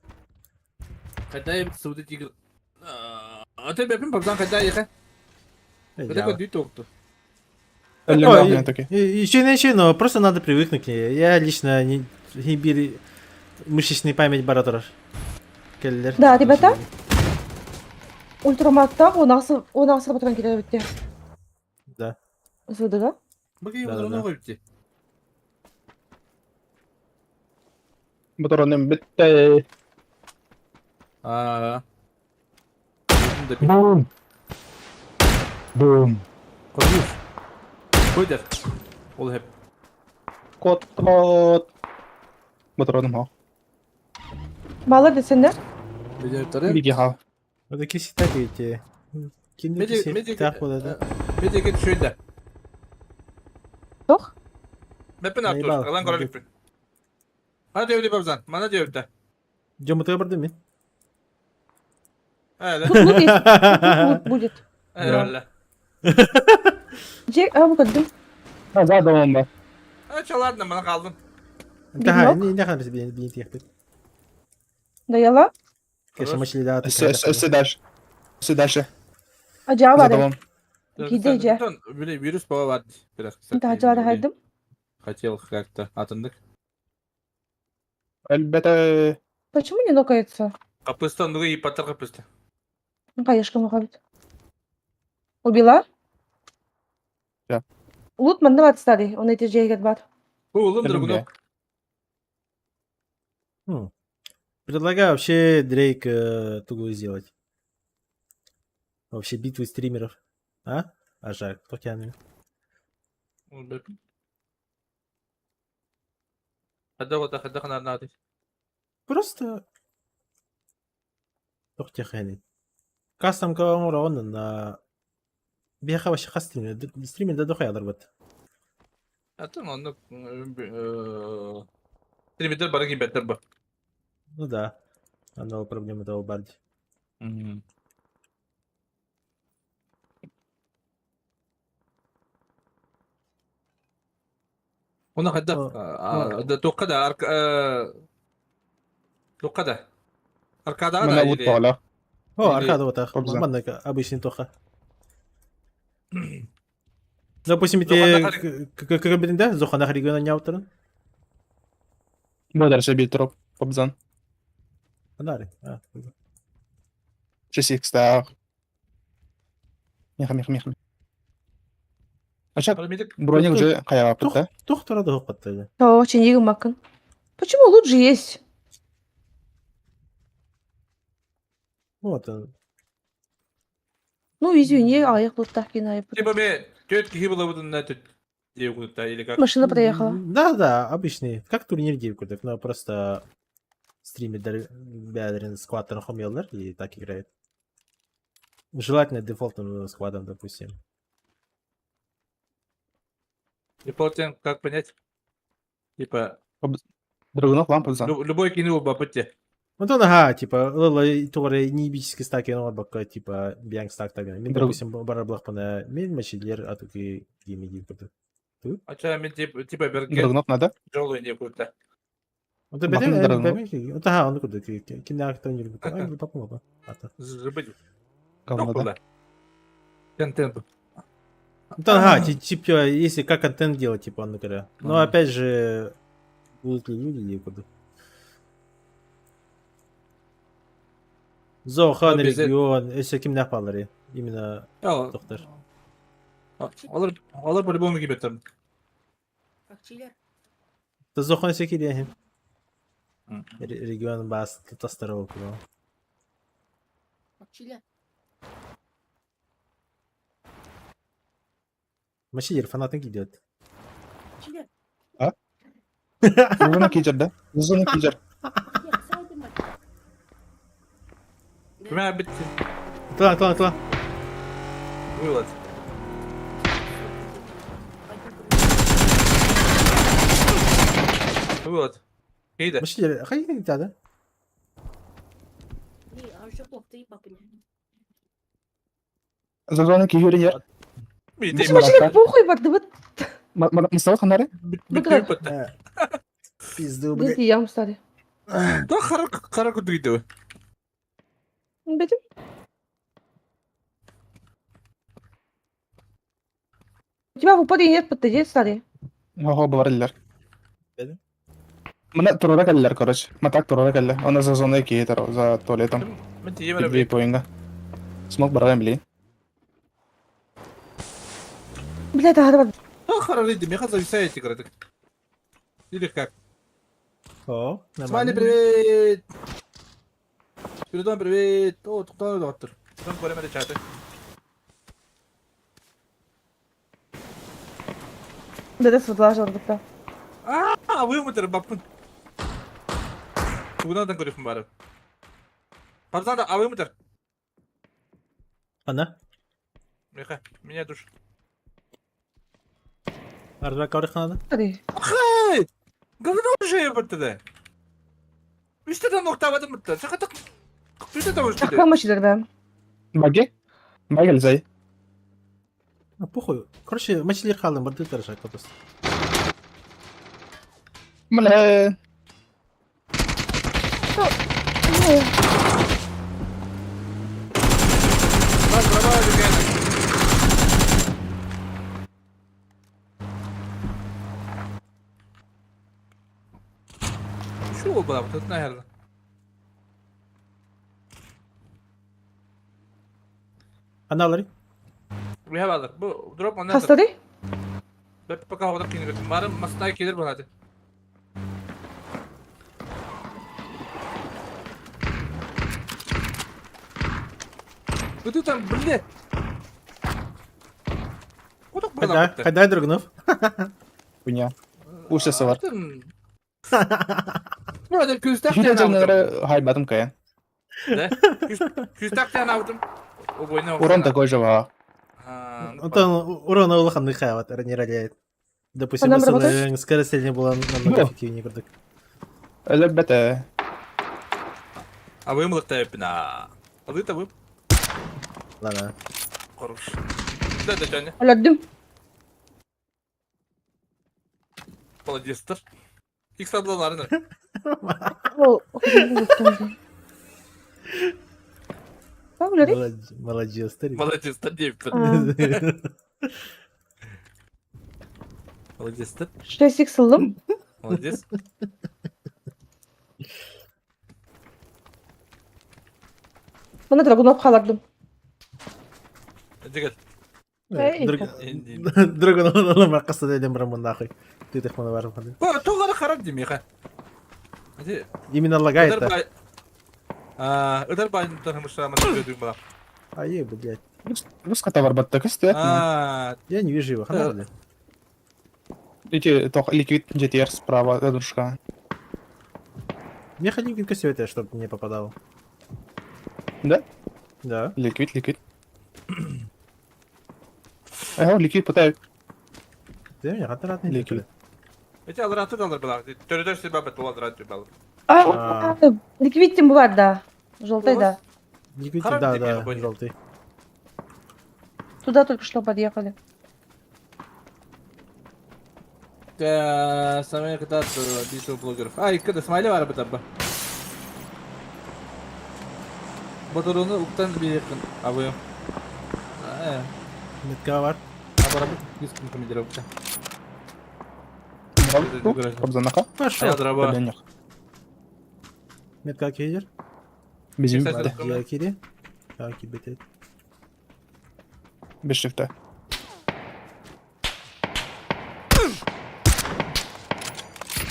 Когда я суды тигр. А ты бэпин папзан когда ехай? Когда кой тоқты. Еще не еще, но просто надо привыкнуть к ней. Я лично не, не бери мышечный память баратор. Келлер. Да, ребята. Ультрамактах он батыран келер бітті. Да. Сылдыга? Бакы Да, да, да. бітті. Батароным бітті. А. Бум! Бум! Корбуз. Койдер. Ол хеп. Кот, кот. Батароным ха. Бала десенде. Биги ха. Вот такие ситати эти. Киндер так вот да. Медиге түшөйдө. Тох? Бэпин Артур, алан көрө иликпин. Мана диэбити папзан, мана диэбитэ. Жомутуга бардым мен. Ээ, Тут лут есть. Тут лут будет. ээ, Же, а, bu kadın. А, да, да, да. А, че, ладно, мана калдым. Да, не не ханбис бин бин тиэхпит. Даяла. Конечно, мочили да. Өссө дальше. Өссө дальше. Acaba var. Задавам. Кидеже. Били вирус баба бар. Да, acaba хайдым. Хотел как-то атындык. Әлбәтә. Почему не нокается? Капыста нугы и паттар капыста. Ну, конечно, мухабит. Убила? Да. Лут манна бар стали, он эти жегет бар. Улым драгунок. Предлагаю вообще Дрейк тугую сделать. Вообще битвы стримеров. А? А жаль, кто тянет? Просто... Тохтехани. Кастом кого на... Беха вообще хас стример. Стример да дохая дарбат. Атын оннук стримердер бары кийбэттэр бу. Ну да. Анал проблема того барди. Уна хайдах туохха да туохха да аркадаҕа да Мына лут тоҕоло. О, аркада вот так. Маннык обычный тоха. Допустим, те как да? Зоханах региона не авторын? Бу дальше бит троп. Побзан. Анари. А. 6 х Меха, меха, меха. Ачак, броник уже каябапыт, да? Тухтара да хоппатты. Очень егин макын. Почему лут же есть? Вот он. Ну, извини, а я лут так и на Типа ме тетки хибала на тут или как? Машина проехала. Да, да, обычный. Как турнир девкудек, но просто стример бядрин сквад хомеллер и так играет. Желательно дефолтным сквадом, допустим. Дефолтен, как понять? Типа... Драгунов лампа за. Любой кинул бапытте. Ну то ага, типа, лала тугары неебический стак я бакка, типа, бианг стак так. Мин, допустим, бара блахпана, мин мачилер, а туки гейми дивкудек. А че, мен типа берген. Драгунов надо? Жолу не курта. Ну то бәдә, ага, он курда, киндә кто не любит. Ай, папа, папа. Забыли. Говно, да? Контент. Ну, ага, типа, если как контент делать, типа, он говоря. Но опять же, будут ли люди или куда? Зохан регион, если кем напалары, именно доктор. Алар, алар по-любому кибеттер. Да Зохан секире. Регион бас тастаров куда. Машидер фанатын идет. А? Зона кижер, да? Зона кижер. Кимэ бит. Тыла, тыла, тыла. Вылаз. Вылаз. Кейде. Машина, хай не За зону киһи Машина похуй бардыбыт. Мыстабыт ханнары? Пизду, блядь. Дети ям стали. Да хара хара күтүгүтү. Бетим. У тебя в упоре нет ПТД, стали. Ого, баварилар. Мына турара кэллэр, короче. Матак турара кэллэ. Она за зоной киһи за туалетом. Мен тиемер Две поинга. Смог бараем, блин. Блядь, ага, Да хара рейди, меха зависает игра. Или как? О, Смайли, привет! Спиридон, привет! О, тоқтан өтіп аттыр. Спиридон көремеді чаты. Да, светлажа, да. А, вымытыр баппын. Тугунадан көріппін бары. Парзанда, а вымытыр. Ана? Меха, меня душ. Арба каврыханада? Хей! Говно уже ебать Үстеден ноктабадым бітті. Чақатық. Үстеден там Какая мощь дербе? Баги? Баги зай. А похуй. Короче, мачилер халым, барды таржа катос. Бля. Шо ол бала, тут наверное. Аналары? We have alır. Bu drop ondan Хастады? Беп пока ода кинер. Марым мастай келер болады. Ну ты там, блядь. Куда Хайда, хайда, Драгунов. Хуйня. Ушасы бар. Burada küstah Хитен tane жанры хайбатым каян. Да? Küstah tane avdım. O boyuna Урон такой же ва. Антон, урон улахан нихай, вот, не роляет. Допустим, Она работает? скорость не была намного эффективнее курдук. Әлбәттә. А вы мылықта еппін, а. Алды вы. Ладно. Хорош. Да, да, Джанни. Алядым. Молодец-тыр. Икс аблаларını. Ол, Молодец, старик. Молодец, ты Молодец, ты. 6 ылдым. Молодец. Мына драгунов қалардым. Дигел. Драгунов маркасы дедим брамын нахуй. Ты так мына барым. Тоғары қарап демей Именно лагает. А, ыдар байын тархымышта мына. Ай, блядь. Русска товар батта кысты. А, я не вижу его. Хана, Эти тох ликвид GTR справа от дружка. Мне хотим это, чтобы не попадал. Да? Да. Ликвид, ликвид. Ага, ликвид пытаю. Да, меня хатарат не Ликвид. Эти алраты алыр была. Төрөдөр себеп ол алраты бал. А, ликвид тем бывает, да. Желтый, да. Ликвид, да, да, желтый. Туда только что подъехали. Самая когда битва блогеров. А, когда смайли var bu tabi. Motorunu уктан bir yakın. Абы. Метка var. Абара дискин командировка. Обзанака? Пошел. Метка кейдер. Безим. Я кири. Так, бетет. Без шифта.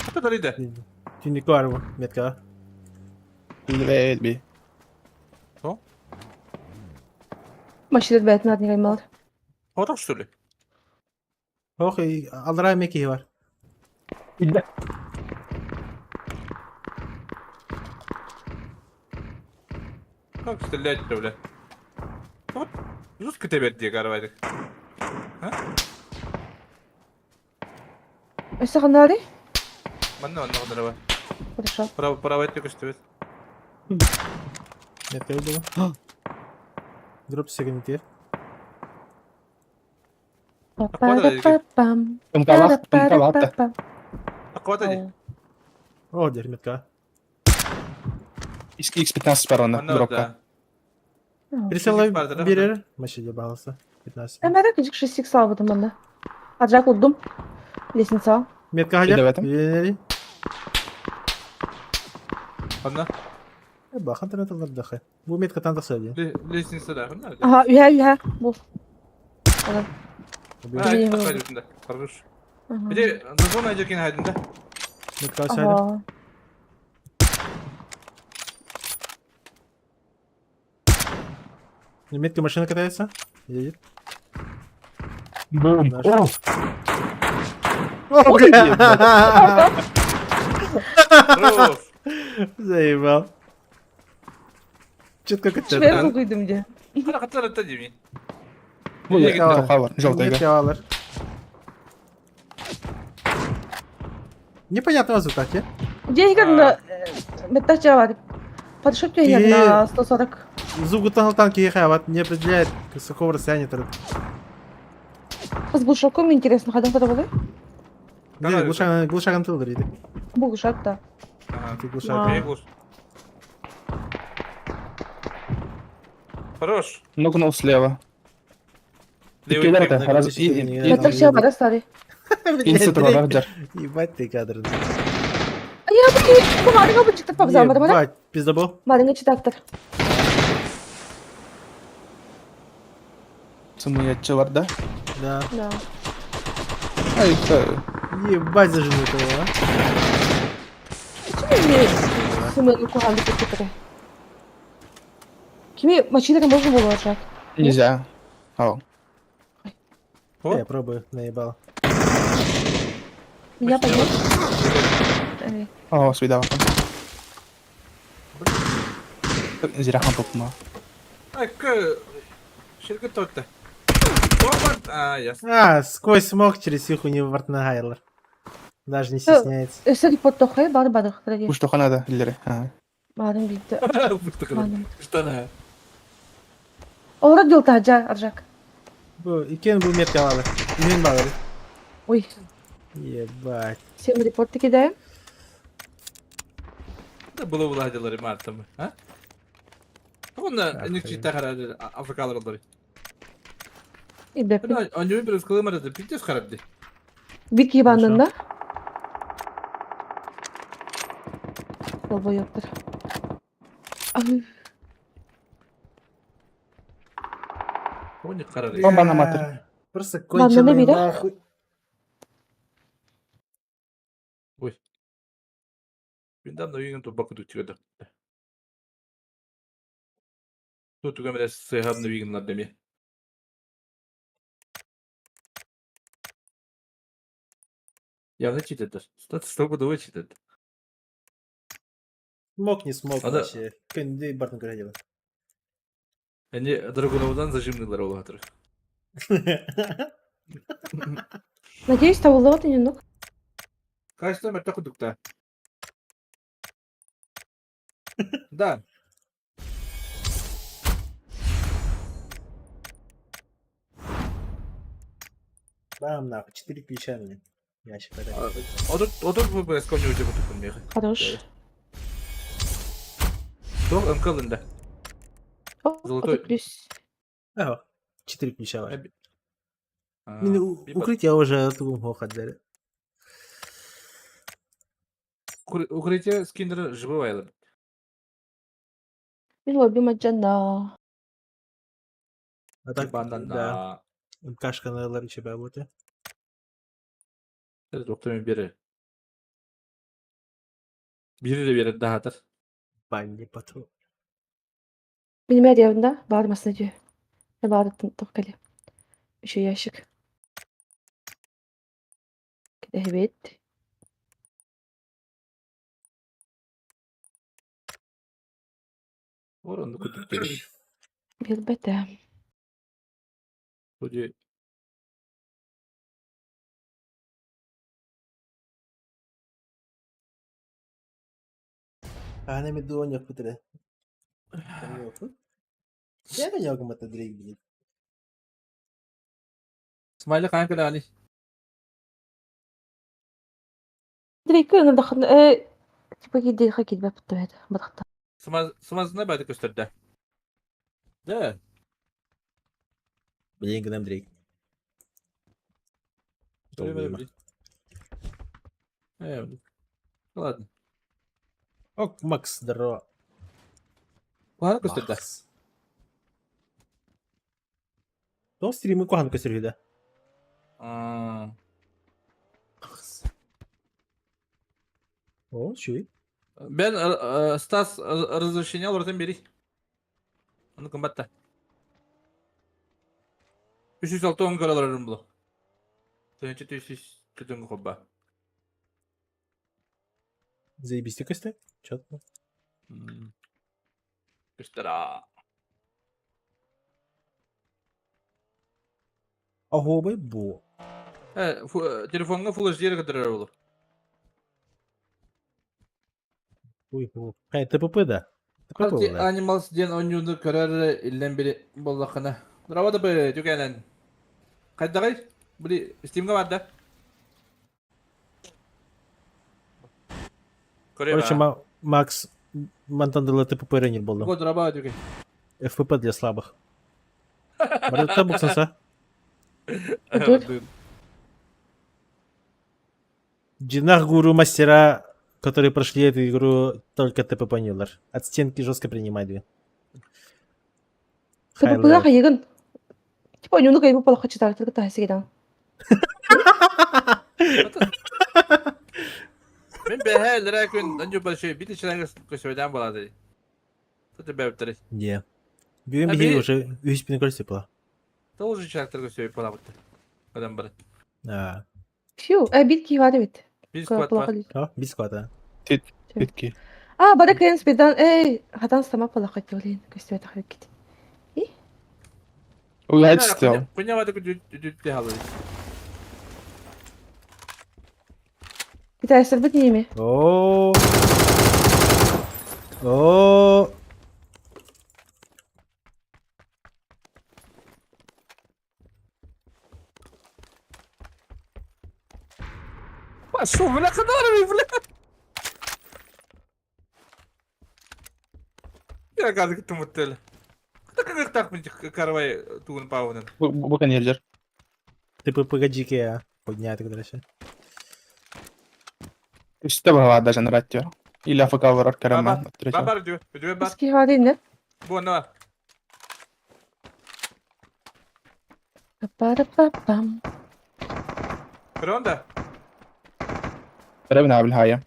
Кто Түнник бар бу, метка. Би. Что? Машина бәтін ат не каймалар. Хоток что ли? Ох, алдыра меки бар. Илде. Как стрелять-то, бля? Вот, жестко тебя где, карварик. А? Өссө ханнаарый? Манна, манна, манна, Хорошо. Право, право, это көстүбүт. Метка было. Дроп сегментир. Па-па-па-пам. МК-лах, МК-лах. Па-па-па-пам. Аквата ди. О, дер метка. X15 барона, Манна, дропка. да. Прицел бар, да, берер. Машине баланса. 15. Эмэрэ кыжык 6 салбытым манна. Аджак уддум. Лестница. Метка хаджар. Давай там. Берери. Манна. Бахан транаталар дахы. Бу метка тан тасады. Лестница да, манна. Ага, үһэ үһэ. Бу. А, Блин. это да. Хорош. Ага. Где, до зоны айдеркен хайдын да? Метка сады. Ага. Метка машина катается. Едет. Бум. Наш. О, О, бля. Хорош. Заебал. Четко как Швер кылгыйдым де. Кара каттар атта деймін. бу Метка тоқа бар, желтый. Метка алар. Непонятно вас так, я? Деньги на меттача бар. Подошел И- на 140. Звук танки ехават, не определяет, с какого расстояния это. С глушаком интересно, когда это было? Не, глушаган, глушаган тылдыр иди. Бу глушак, да. Ага. Ты глушак. А. Глуш. Хорош. Нокнул слева. Левый Кидер крик. это, раз, и, и, Меттача бар, старый. институт бар, жар. Ебать ты кадр. А я бу бу маринга бу чиктат папзам, бар, бар. Ебать, пиздобол. Маринга читактар. Сымыячы бар, да? Да. Да. Ай, это... Ебать зажмут его, а. Почему мне сымы куханды кеттере? Кими машинага можно было отжать? Нельзя. Ау. О. Я пробую, наебал. Меня поймет? О, свидава. Зирахан топма. Ай, к... Ширка тотта. Опа! А, ясно. А, сквозь смог через сиху не Вартнагайлер. Даже не стесняется. Өсөр подтохай бар бар дорогие. Уж только надо, лидеры. Ага. Марын битте. Бұқтықыды. Штана. Олар дел жа аржак. Бу, икен бу метка алады. Мен балыр. Ой, Ебать. всем репорты кидаем. Да было было делали мартом, а? Онна Охуеть. нük харады Африкалар олары. И бепи. Анюй bir kılım aradı. Пиздец харабды. Бит ебанында. Долбоёбтар. Ай, Оны карады. Бомба на матер. Просто Ладно, конченый набери. нахуй. Ой. Gündem de үйін тубак түтүгөдө. Тутуга мене сыхабны үйгүн деме. Явно читает. Стопудово читает. Мог не смог А да. вообще. Кенди Бартон говорил. Они Драгуновдан зажимныйлар олатыр. Надеюсь, того лота немного. Кайсы мәртә кудукта. Да. Бам нахуй, четыре ключа мне. Ящик это. Отут отут бу бесконю үтө бутукун мех. Хорош. Тох МКлында. О, Золотой. вот плюс. Ага, четыре ключа. бар. А, Мин укрытие уже тугум хоқаддары. Укрытие скиндер жибывайлы. Мен лобби джана. А так, Бандан да. да. МКшканалар иче бабуты. Доктор бери. Бири де берет дахатыр. Банни потом. Benim her yerinde bağırmasına diyor. Ne bağırttın tokkali. Еще ящик. Evet. Ол онно курдук диэбит. Билбэтэ. Бу дии Хаһан эмит дуу оонньуохпут эрэ. Оонньуохпут. Дьэ оонньоогуммата Дрейк билин. Смайли хаһан кэлэҕиний? Дрейкэ ыҥырдаххына э типа киирдиэххэ киирбэппит түһэт бадахта. Смазына баайда көстөрдө. Да. Билин гынам Дрейк. Долгуйма. Ладно. Ок, Макс, здорово. Куһаҕан көстөрдө. Макс. Тоҕо стримы куһаҕан көстөрү да? О, үчүгэй. Бен Стас разрешение олоротон бери. Ону кымбатта. 360 көрө олорорум булу. Тыһынча 300 көтөнгө хобба. Заебись көстө. Четко. Көстөр Оһуобай буо. Телефоҥҥа Full HD көрдөрөр буолуо. Ой, Хай, ТПП да? ТПП Party буолла. Animals диэн оонньууну көрөр иллэн бири буоллаххына. Браво да бы, түгэнэн. Хайдаҕый? Били Steam'га бар да? Короче, Макс мантан дылы ТПП ренер болду. Вот раба түгэн. ФПП для слабых. Барыта буксанса. Динах гуру мастера, которые прошли эту игру, только ТПП нилар. От стенки жестко принимали. ТПП хайыгын. Типа оонньууну кайбы полохо читаактырга таһасыгыдан. Мен бэһээ лэрэ күн анжу большой бити чиләнгә көсөйдән балады. Тут бәбтери. Не. Бүгүн биһиги уже үһүс күнү көрсө була. Тоже чиләктер көсөй балабыт. Адам бар. А. Фью, бит ки бар бит. Бит сквад бар. А, бит сквад, а. Тит, битки. А, бары кыйын спидан, эй, хатан стама полохо тюлин, көстүбэ тахыр кит. Ой, стел. Хуйня вады күдү халы. Китайстар бит неме? О. О. Пошел, бля, кадар, бля. Я қазір тумуттел. Так так карвай тугун паунен. Бу канелдер. Ты погоди-ка я подня так дальше. Үстэ баҕа даже нраттер. Или АФК варар карама. Бар дю, дю бар. Ски хадин, Бу на. Па-па-па-пам. Ронда. Ребна абил хая.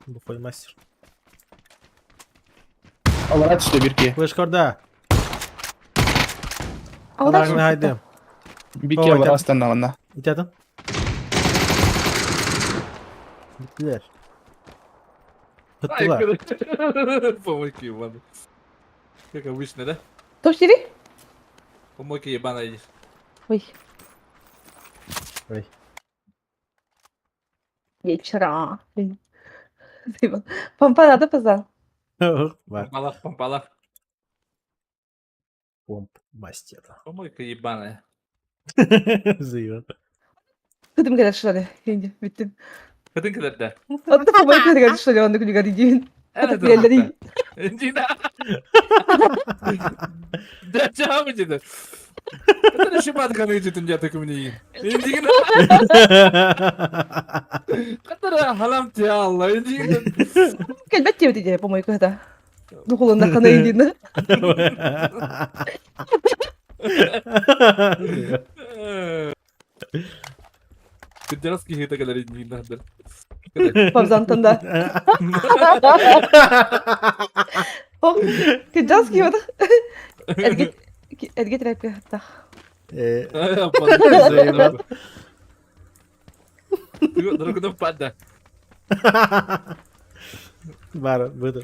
Бухой мастер. Алара түсте бирки. Флешкорда. Алда Аларны хайдым. Бики алара станна Итятын. Биттилер. Ыттылар. Помойки ебаный. Как обычно, да? Тош дири? Помойки ебаная здесь. Ой. Ой. Вечера. Помпа надо поза. Бар. Помпалах, помпалах. Помп мастер. Помойка ебаная. Заебал. Кытым кэлэр шулары. Енді бүттүм. Кытын кэлэр да. Отто помойка кэлэр шулары онны күнүгэр диин. Кэллэри. Дина. Да чамы деді. Это же бат каны житин жата күмүней. Индигин. Катара халам те Алла. Индигин. Кэлбэт диэбит дии помойка да. Духулунна каны индин. Кыдырас киһи кэлэр индигин. Павзантан да. О, кыдырас киһи Эргит эргит рэпке хаттах. Дорогу падда. Бар, буду.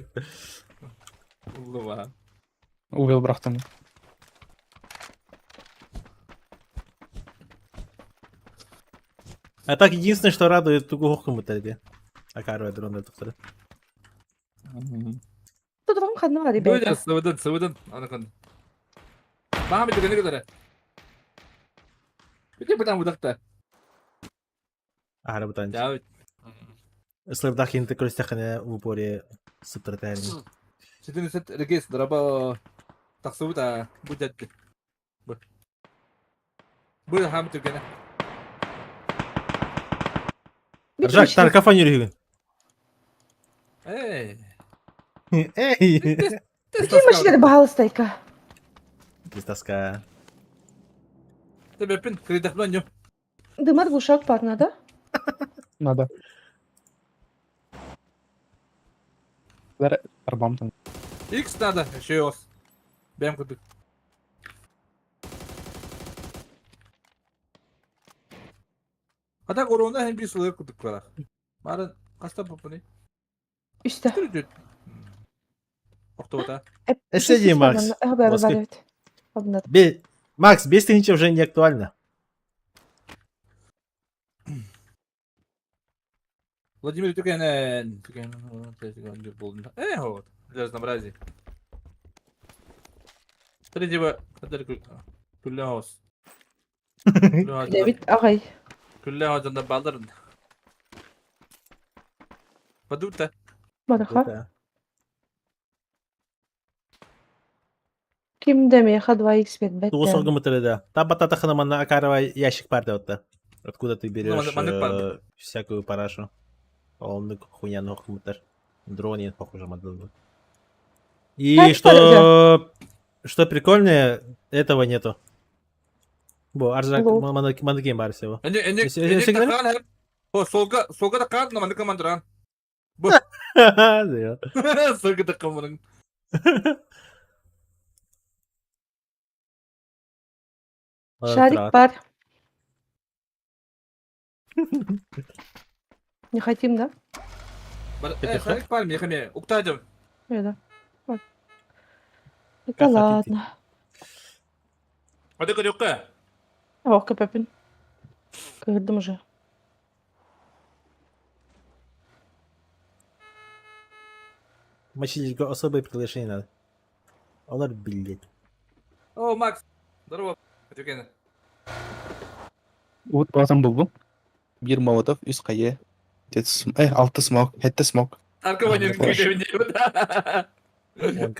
Уллума. Угол бырахтым. А так единственное, что радует, тугу хохком бутар Акарова дрон тохтор. Тутугум ханна бар Бөйден ребята. сывыдын сывыдын аныкын. Баха бит гыны кытары. Бити бутан будакта. Ахара бутан. Да. Слырдах инте көрсөхіне в упоре сыптыртайын. Ситин сет регис драба тахсыбыта бу дядды. Бу. Бу хам түргене. Жак, Тарков жүрген. Эй. Эй! Какие машины баhalыстайка? Тоска. Тебепин кредахлан Дымар глушак бар надо? Надо. Арбам там. X надо, еще ос. Бэм кудык. Ата корона hem bir сылыр кудык бара. Бары каста попуни. Үстә. Охтобота. Эсседи, Макс. Макс, без тысячи уже не актуально. Владимир Тюкенен. Тюкенен. Э, вот. Для разнообразия. Третьего. Күлләхос. Давид агай. Күлләхосында балдырын. Бадута. Мадаха. Ким демеха 2x бет Тугу соргу да. Та батата манна Акарова ящик парда вот Откуда ты берешь э, всякую парашу? Он хуйня нохмутер. Дрон похоже модель. И что что прикольное, этого нету. Бо, Аржак, манекен бар всего. О, солга, солга да кар, но манекен мандыран. Бу. Солга да камырын. Шарик бар. Не хотим, да? Э, шарик бар, мехаме. Уктадым. Это. Это ладно. Hadi кырюкка. Ох, капепин. Кырдым уже. Мочить особое приглашение надо. Олар билет. О, Макс. Здорово. Түкені. Вот базам булбум. Бир молотов, үс кайы. Э, алты смок, хетте смок. Арка Он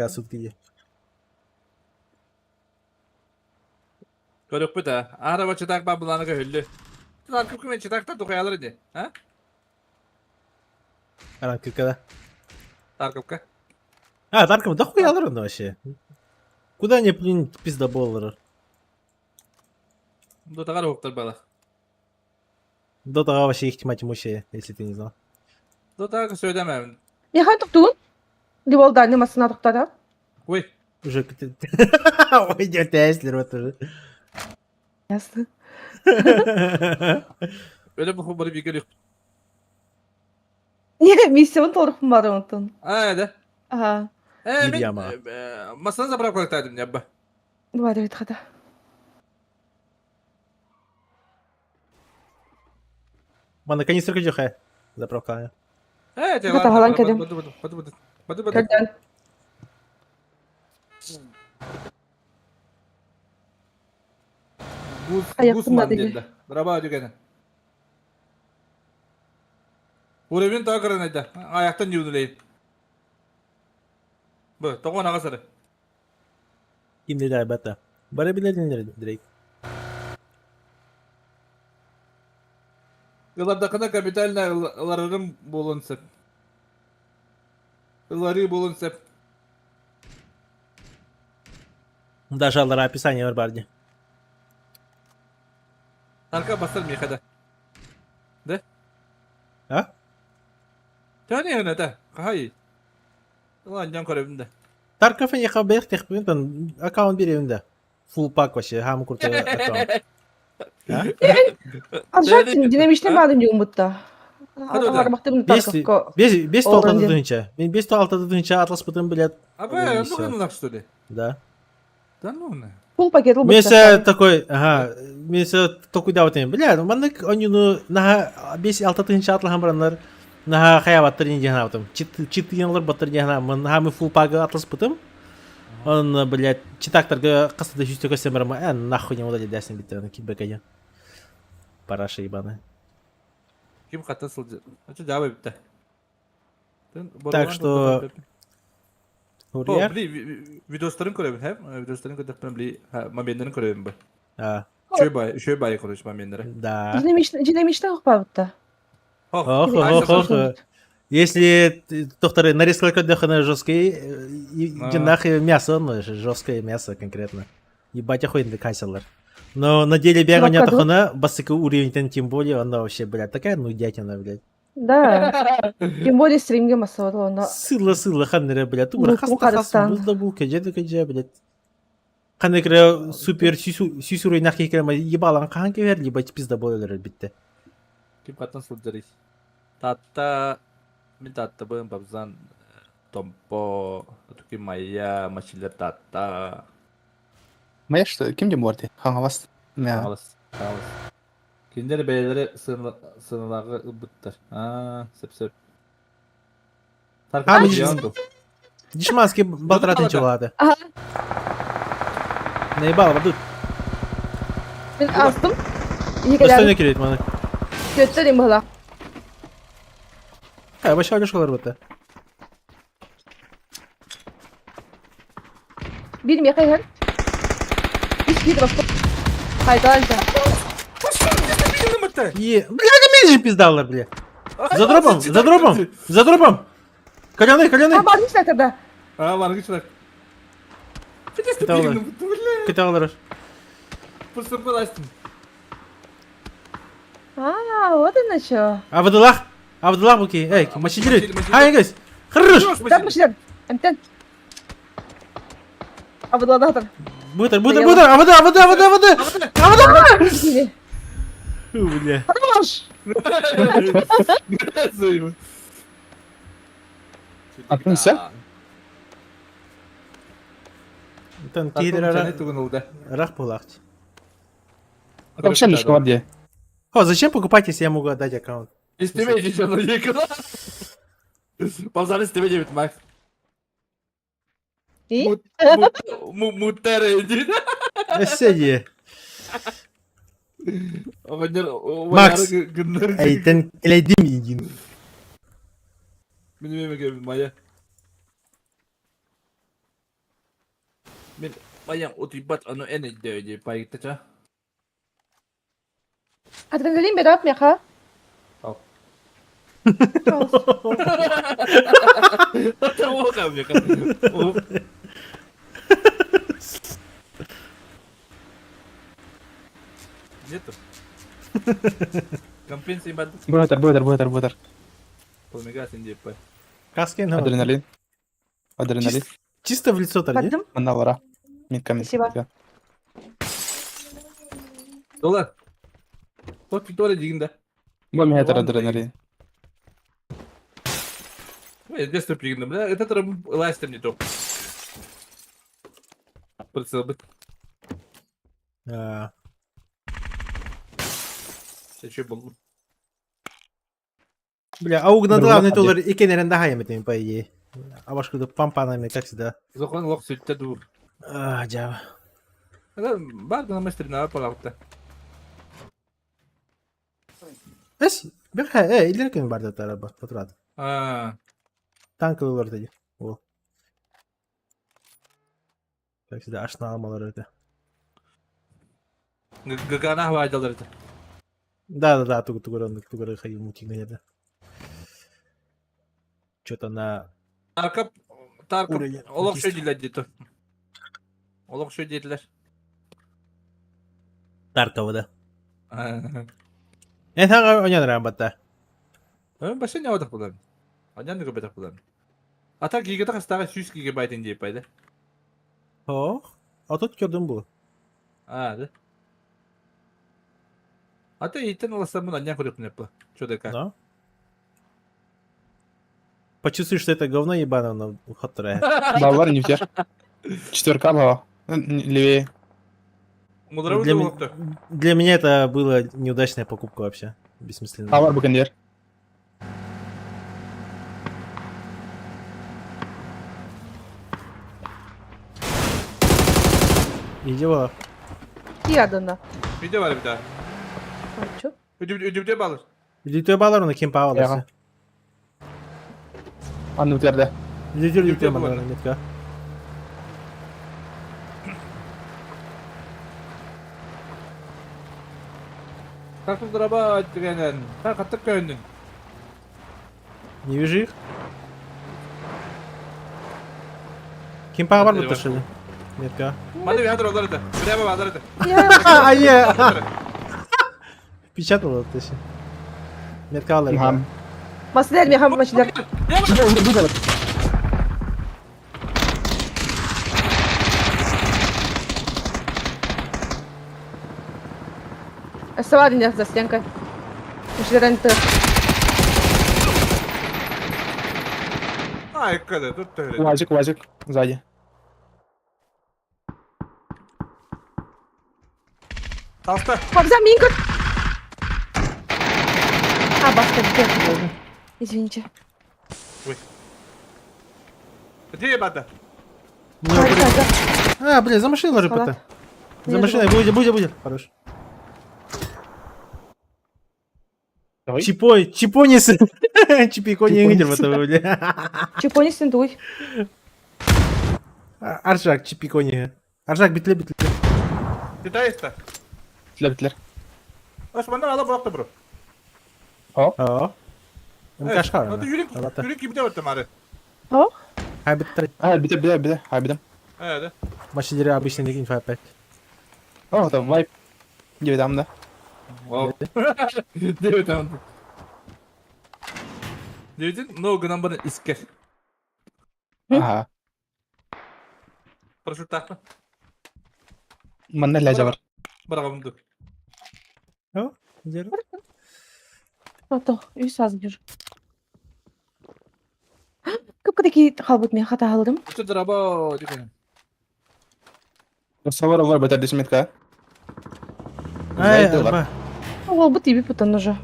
сутки. Көрөк бүт Арaba чытак бабыланыга хүллү. Таркып кемен чытакта тухаялар иди. А? Аран кыркада. Таркыпка. А, Тарков, да хуялар он вообще. Куда они, блин, пиздоболлары? Дотагар октар бала. Дотага вообще их тьма тьмущая, если ты не знал. Дотага сөйлемем. Механ тоқтуын? Ливолда немасына тоқтады? Ой. Уже Ой, дертәслер вот уже. Ясно. Öyle bu барып егер Не, миссияны толықпын бар онтон. А, да. Ага. Э, мен масына заправка кылтадым, ябба. Бар бит хата. Мана канистрка жохе. Заправка. Э, те Хата халан кедем. Кәдән. Гус, Гусман деді. Раба дүкені. Уровень тағы кырын айтты. Аяқтан юдылейін. Бұ, тоғын ағасыры. Ким dedi бата. Бара билердинлер direkt. Ылардақына капитально ыларырым болын сеп. Ылары болын сеп. Даже алара описание бар барди. Тарка басар мехада. Да? А? Тәне генә дә. Кай. Лан жан көрөбүм да. Тарков не хабер техпин аккаунт беремде. Фулл пак вообще, хам крутой аккаунт. Аржак динамичный бадым юмутта. Бес, бес, бес 6 тысяча. Мен 5 6 тысяча атласпытым, блядь. А бе, ну как что ли? Да. Да ну на. Full пакет Мен такой, ага, мен такой да вот, бля, маннык онюну наха 5 6 тысяча атлахан бараннар, наха хаябаттар не диханабытым. Чит баттар дихана, мен наха мен full пагы атласпытым. Он, блядь, читактарга кастыда жүстө көстен барама, нахуй не удали дәсін битті, кибекая. Параша ебаная. Ким хата сылдьар? Ача жаба битте. Так что... О, били видостарын көрөбүн, хэм? Видостарын көрдөкпүн, били моментлерин көрөбүн бу. А. Шөй бай короче моментлери. Да. Динамичный бабытта. Ох, ох, ох. Если доктор нарезка көрдөхүнө жесткий, динах мясо, ну, жесткое мясо конкретно. Ебать охуенный каселлар. Но на деле бега не тахана, басыка уровень тем более, она вообще, блядь, такая нудятина, блядь. Да. Тем более стримге масса она. Сыла, сыла, ханнере, блядь, тура хаста хас, бул да бул, кеже да кеже, блядь. Ханнере кире супер сүүс уровень нахи кире ебалан хаан кевер, либо пизда болер битте. Ким хаттан сылдьарый? Татта мин Таттабын Бабзан Томпо Туки Майя Мачилер Татта. Майя что, ким дем бар Хаҥалас. Хаҥалас. Хаҥалас. Кинилэр бэйэлэрэ сыналағы ылбыттар. А, сөп-сөп. А, Дешманский батратын чулады. Ага. Наебал, бардут. Мин астым. Достойно келет маны. Көттө дем была. А, вообще алешкалар бытты. Бир мехайхан. Үч кит басты. Хайдан. Е, бля, это же пиздалар, бля. За дропом, за дропом, за дропом. Коляны, коляны. А, баргы тогда. А, баргы чулак. Кыталар. Просто быластым. А, вот оно что. Абдуллах, Абдуллах буки. Эй, мачидири. Хай, гайс. Хорош. Так, мачидир. Амтен. Абдулла датар. Бутер, бутер, бутер, Абдулла, Абдулла, Абдулла, Абдулла. Абдулла. Бля. Хорош. Атын все? Там кидер рах булахт. Вообще лишь гвардия. О, зачем покупать, если я могу отдать аккаунт? Истеме еще на екала. Базар истеме девять Макс. И? Мутере иди. Сиди. Макс, эйтен эледим идин. Мен эме Майя. Мен Майя утибат аны эне дөйдү пайгытча. Адреналин берап меха. Ал. Пожалуйста. Нету. Компенсия бат. Бутер, бутер, бутер, бутер. Помегасын деп пай. Каски, Адреналин. Адреналин. Чисто в лицо торги. Поддым. Мана Митка, митка. Спасибо. Доллар. Вот Виктория дегенде. Бомб адреналин. Ой, где стоп дегенде, бля, это трым ластер не топ. Прицел бы. А. Че был? Бля, а угна главный доллар и кенерен да хаем по идее. А ваш куда пампанами, как всегда. Зохан лох сүттэ дур. А, дява. Бар да мастерна палаута. Эс, беха, илеркен бар да тараба, патрат. А. Танковый деди. О. Как всегда, аж на алмалар это. Гагана хвадалар это. Да-да-да, тугу тугу тугу ходил мутик наверное. Что-то на Таркап, Таркап, олох шо дейлер деді. Олох шо дейлер. Таркова, да. Эн хага онян рамбатта. Баша не одах булам. Онян не бетах булам. А так гигата хастага 100 гигабайт инде пайда. Ох, а тут көрдüm бу. А, да. А то итен аласам мун онян көрөп неп. Чо дека. Да. Почувствуешь, что это говно ебаное, но хотторая. Баллар не втер. Четверка была. Левее. Для, для меня это была неудачная покупка вообще. Бессмысленно. Алар букендер. Видео. Тиядына. Видео бар бит. Чё? Үдүбдэ балыр. Видео балар оны кем павал. Анны үтерде. Видео видео балар метка. Тарпылдыраба дегенен. Та каттык көндүн. Не вижу их. Ким павар бу ташылы. Метка. Маны бәдер олар еді. Бирәбе бадыр еді. А е. Печатал это еще. Метка алар. Масилер мехам масилер. Оставали за стенкой. Машилер Ай, када, тут төре. Вазик, вазик, сзади. Талста. Хабза минка. А, баста, где? Извините. Ой. Где бата? А, блин, за машиной ложи ПТ. За машиной, будет, будет, будет. Хорош. Давай. Чипой, чипонис. Чипикони выдер это, бля. Чипонис туй. Аршак, чипикони. Аршак, битле, битле. Китайста. Битлер, битлер. Османдан ала бакты бро. О. О. МКшка. Юрик, Юрик кибде өттө мары. О. Хай битле. А, бите, бите, бите. Хай бите. Э, да. Машиндері обычный деген инфа опять. О, там вайп. Девять там, да. Вау. Девять там. Девять, но гынан баны искер. Ага. Прошу так. Манна ляжа бар. Барагымды. О, где? Ото, үс аз бир. Көпкөдөки халбыт мен хата алдым. Үчө драба деген. Савара бар бетер десметка. Ай, арба. Ол бу тиби путан уже.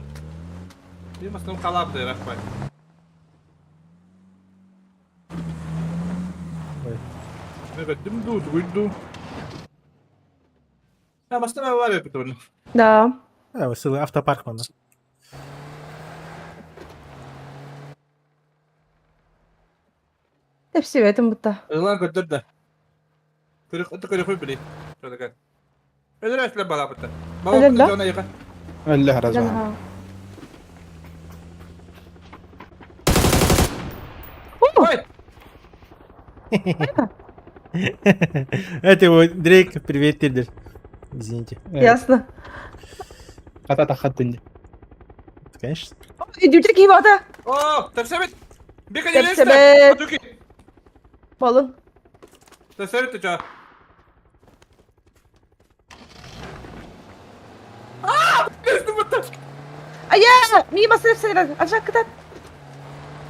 Бир маслым калапты, рахмат. Ой. Мен дымду, дуйду. А, машина бар бит Да. А, сылы автопарк мана. Тепси этом бутта. Ылан көтөр да. Көрөх, көрөх били. Şöyle Ödür öyle bala бутта. Бала Öyle да? жона яка. Аллах разы. Ой! Это его Дрейк, привет, Тильдер. Извините. Ясно. Ата тахаттын. Конечно. Идите кивата. О, тепсебет. Бека Тепсебет. Балын. Тепсебет ча. А! Ая, ми басып сен. Ажак кытат.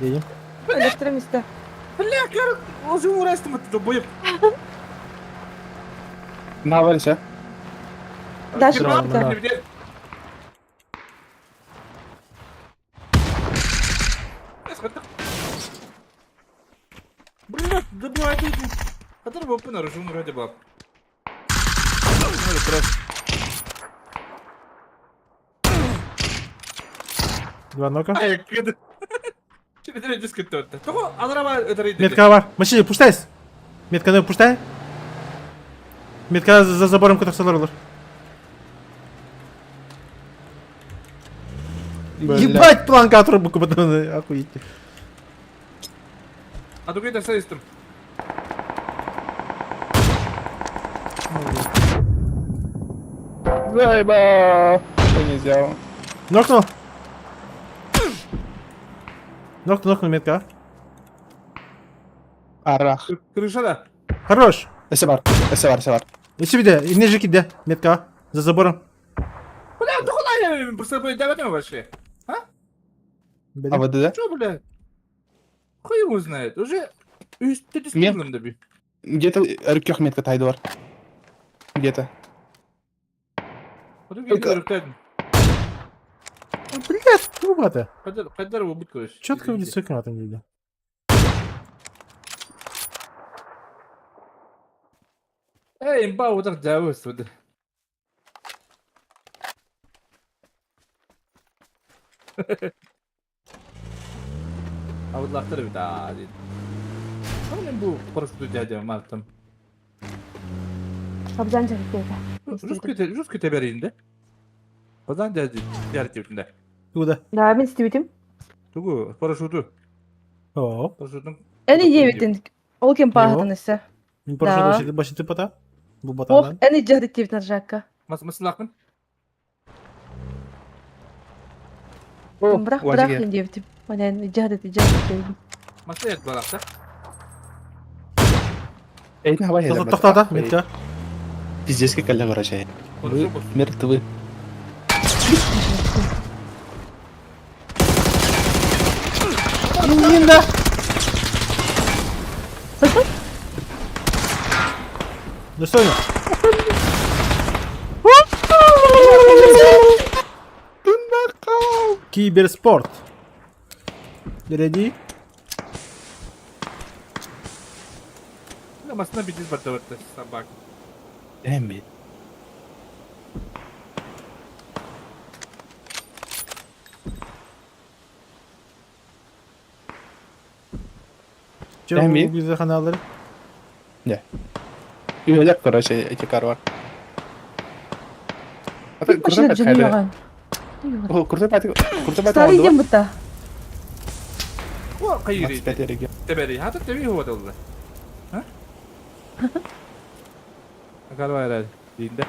Едем. Электро место. Бля, көр, озун урастым боюп. На валися. Дальше. Бля, добивай ты. Хатыр боппун аружун вроде бап. Два нока. Ай, кыды. Метка бар. Машина, пуштайсыз. Метканы пуштай. Метка за забором көтөрсөлөр олар. Ебать, планка отрубку потом, охуеть. А то где-то истим. Зайба! Что не сделал? Нокнул. Нокнул, нокнул, метка. Арах. Крыша да. Хорош. Эсе бар, эсе бар, эсе бар. Эсе биде, инежи киде, метка. За забором. Бля, да куда я просто давай вообще? А? А вот да? Что, бля? Хуй его знает. Уже үс Мен- да би. Где-то өркөх метка тайды бар. Где-то. Только- Блядь, труба-то. Кайдар его будет, короче. Четко в лицо там люди. Эй, имба, вот так дявы, Аудлахтар бит аа дейт. Мен бу просто дядя мартым. Абдан жарык Жестко теберейин да. Бадан дядя дядя да. Куда? Да, мен истебитим. Тугу парашюту. О. Парашютун. Эни диэбитин. Ол кем паахатын эссе. Мен Да. парашют башыты пата. Бу Ох, батандан. эни жарык диэбитин Аржакка. Мас маслакын. Бырах бырах диэбитим. Манан жарык жарык диэбитим. Масла баракта. Эйтин хабай хеда. Тоқтата, метка. Пиздецке калля короче. Вы мертвы. Ну, да. Ну что? Киберспорт. Ready? Масна бидис баттабатта собак. Damn it. Че, Damn it. убийца ханалары? Үйелек, короче, эти карвар. Машина жөнү Курта Старый дем бутта. О, кайри. Тебери. Хата теби хуа долла. Ха? Карвар дейин да.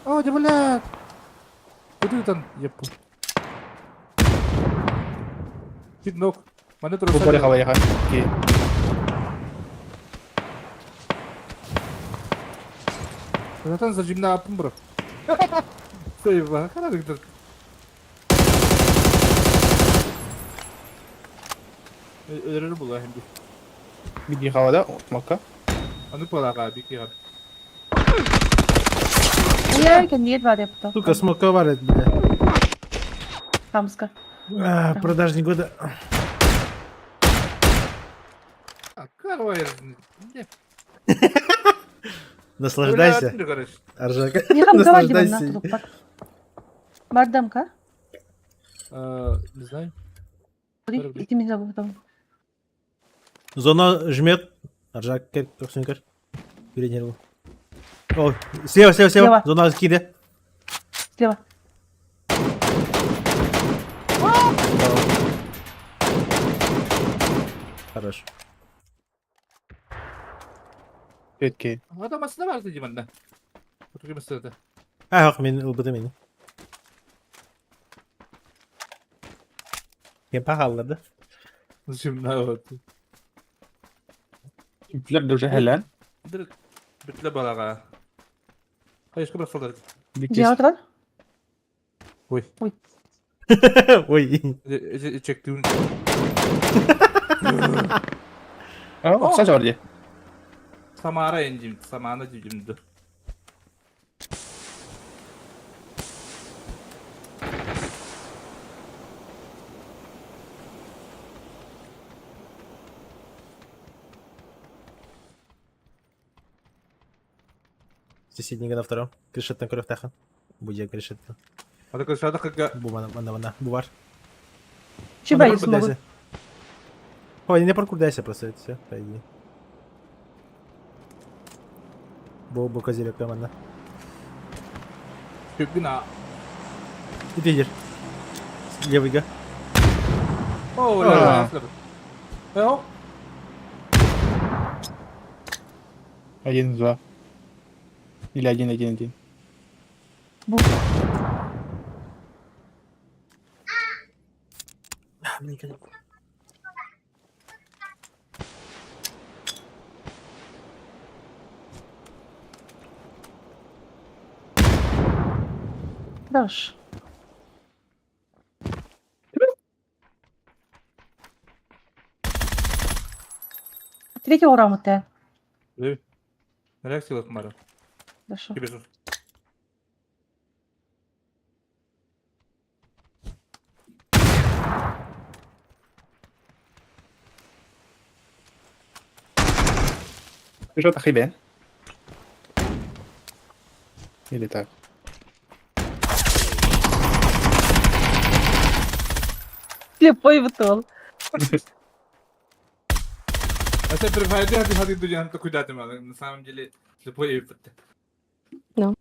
О, да блядь. Куда там, епу. Кит ног. Мане тура. Бу хава яха. Братан зажимна апын бро. Сейва, характер. Өлөрөр була хэмби. Биди хавада, мака. Аны палага бики гап. Я кенниет бар депті. Сука, смока варит, бля. Хамска. А, Продажник года. Карвайр. Наслаждайся. Аржака. Наслаждайся. Бардамка? Не знаю. Иди меня потом. Зона жмет. Аржак, кер, Перенерву. О, слева, слева, слева. Зона киде. Слева. Хорошо. Четкий. Ата масына бар деймін да. Отуги масына. А, ох, мен ылбыды мени. Кем пахалларды? Зажимна вот. Үплер уже хелен. Бүтле балага. Кайышка бір солдар. Где отырады? Ой. Ой. Ой. Чектүүн. А, окса бар ди. Самара эндим, Самана дидимди. Соседнего на втором. Крышеттен көрөктахан. Будя крышеттен. Ата крышада кыга. Бу мана мана мана. Бу бар. Чебай смогу. Ой, не паркурдайся просто это все, по идее. Бу бу козырек манна. Күгүнә. И ты идешь. Левый га. О, ля. Э, Один, два. Или один, один, один. Бу. Даш. 3 килограмма Реакция Мара. Хорошо. Тебе же. Что то Или так? Слепой бутыл. А це перефайди, ти ходи до то куди ти мали? На самом деле, слепой епт. Ну.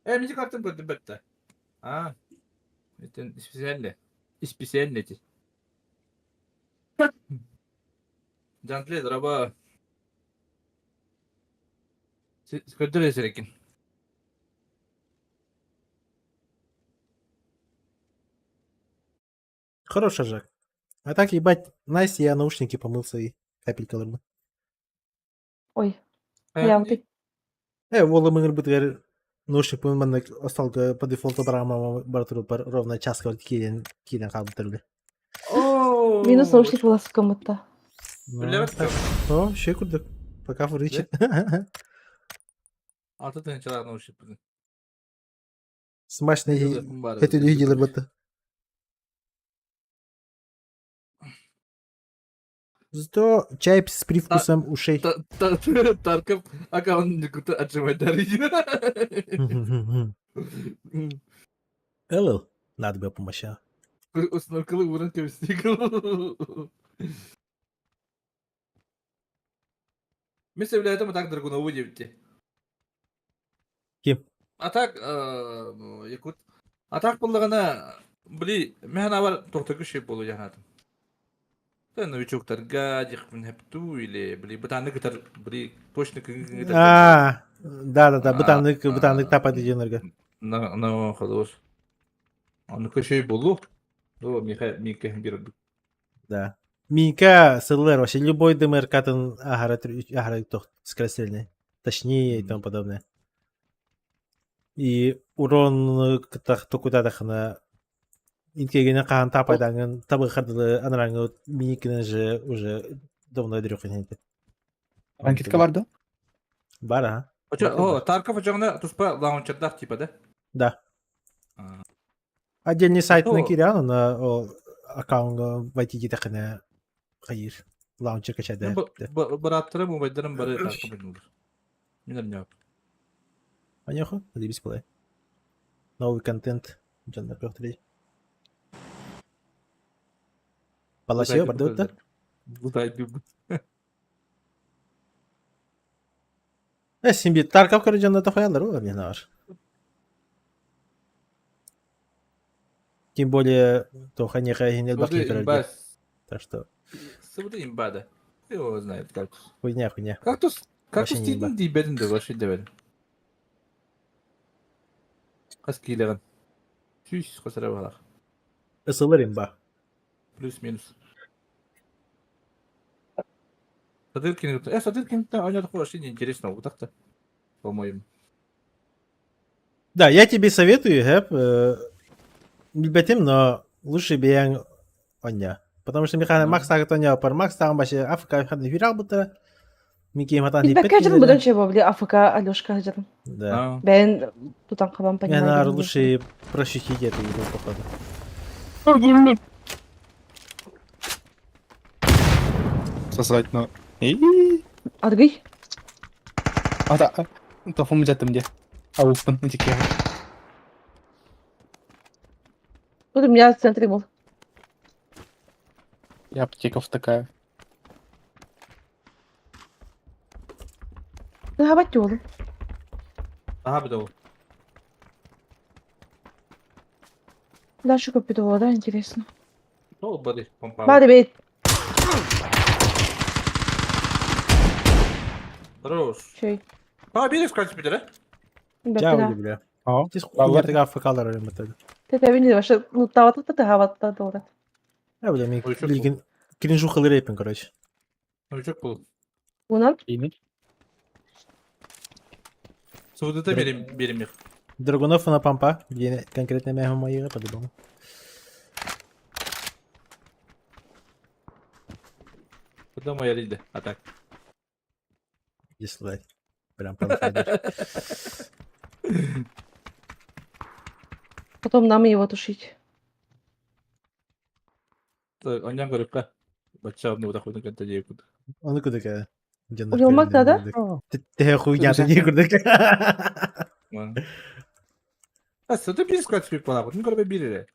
Э, мені картин көрдüm бетте. А. Это специально. Специально эти. Джантле, драба. Көрдөр эсереkin. Хороший Жак. А так, ебать, Настя, я наушники помылся и капелька лырбы. Ой, я вот Вола мы бытгар наушник мен осталга по дефолту барама бар бар ровно час киен киен калбытыр. Минус наушник была с комната. Ну, так, О, ще курдук. Пока фурычит. Алты тынчалар наушник бүгін. Смачно это видели быты. Зато чай с привкусом ушей. Тарков аккаунт никуда отжимать дарить. ЛЛ. Надо бы помощь. Установкалы уран кебистик. Мен себелетім так Драгунову депті. Ким? А так, якут. А так боллағана, били, мен бар тоқтағы шей болу яғанатым. Та новичоктарга дихпин хепту или били бытаны кытар били точно кыгын А, да, бытаннык, бытаннык тапат дегенерге. На на хорош. Аны көшей болу. До Михаил Мика бир. Да. Минька СЛР вообще любой ДМР катын агара агара скорострельный. Точнее и тому подобное. И урон токутадахына инкегене кахан тапайдаңын табы хардылы анараңы миникинен же уже давно дрюхин. Анкетка бар да? Бар, ага. О, Тарков очоғына туспа лаунчердах типа, да? Да. Отдельный сайт на Кириану на аккаунт войти тахына хайыр. Лаунчер качать да. Быраттырым, убайдарым бары Тарков ойнолор. Мен не Понеху, заебись плей. Новый контент. Джан на Паласио, бардыта? Э, симби Тарков короче, на тохаялар, о, мне нар. Тем более, тоха не хайнел бахни Так что. Сыбыды имба да. Его знает как. Хуйня, хуйня. Кактус, кактус тидин дибедин да вообще дебедин. Кас килеген. Сүйс косара балах. СЛР имба. Плюс-минус. Садыркин, Садыркин, да, у него такое вообще неинтересно, вот так-то, по-моему. Да, я тебе советую, Гэп, билбетим, но лучше бияң оня. Потому что Михаил Макс так оня пар Макс там вообще АФК хадны вирал будто. Мики матан Билбекке жадым бұдан че бобли АФК Алешка жадым. Да. Бен тутан кабан Мне понимаю. наверное, лучше прощутить эту игру, походу. Сосрать, но... Адгый? А, да, тофум жаттым де. Ауыппын, этике. Тут у меня в центре был. Я аптеков такая. Да, батюлы. Ага, бдол. Дальше капитала, да, интересно. Ну, бады, помпа. Бады бейт. Хорош. Чей. А, бери в качестве, да? Чао, бля. Здесь хуйня такая АФК-лар это. Ты не вообще, ну, тават ты хават та Я, бля, мен билген кринжуха рэппинг, короче. Новичок был. Унан? СВДТ берем, берем их. Драгунов на помпа, где конкретно мягу моего по-любому. Куда моя лида? А так. Если прям панфайдер. Потом нам его тушить. Оньян көрүккэ. Бачча обну бутах кэнтэ диэкут. Оны кудыка. Уйулмак да, да? Те хуйня ты не кудыка. А что ты бир сквад спик палабыт? Мин көрбө бир эле.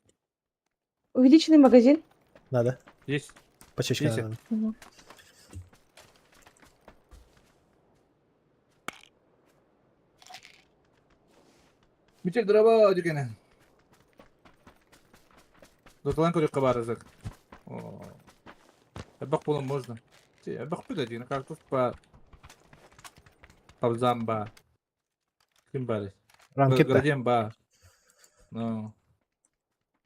Увеличенный магазин. Надо. Есть. Почечка Есть. надо. Мгм. Митек драба дигене. Доталан көрүккэ барызык. Эбак болон можно. Эбак бит деген картоф ба. Пабзам ба. Ким бар? Ранкета. Градиен ба. Ну,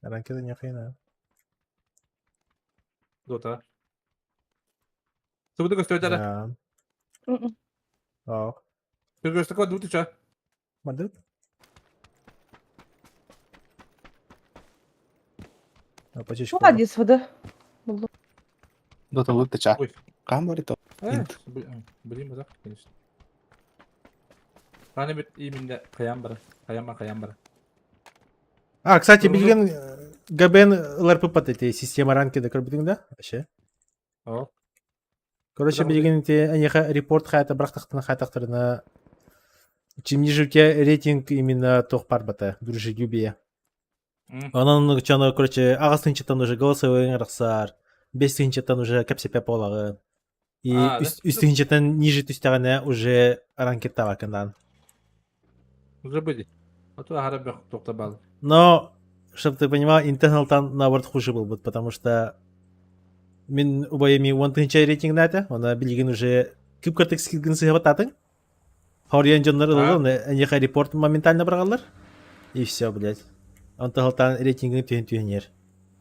Ранкета не хрена. дота. Субуду көстөтөрө. Да. Мгм. Ок. Көстөкө дутуча. Мадыт. А почечка. Молодец, вода. Булду. Дота лутача. Ой. Кам бар ито. Инт. Билим базак, конечно. Таны бит именно каян бар. Каян каян бар. А, кстати, билген ГБН ЛРП под эти система ранки да көрбүтүң да? Вообще. О. Короче, Потому билген те анеха репорт хайта брахтахтана хайтахтарына чем ниже у тебя рейтинг именно тох парбата, дружелюбие. Онон чоно, короче, агас тынчаттан уже голосовой рахсар, бес тынчаттан уже кепсепе полагы. И А, да? үс тынчаттан ниже түстәгәнә уже ранкетта вакындан. Уже были. А то ахара бек токта бал. Но, чтобы ты понимал, интернал там наоборот хуже был бы, потому что мин убайми он тынча рейтинг нате, она билген уже күп картык скидгин сыгабататын. Хорьян жоннор ылгын, анеха репорт моментально брагалар. И все, блядь. Он тагылтан рейтингин түйен түйенер.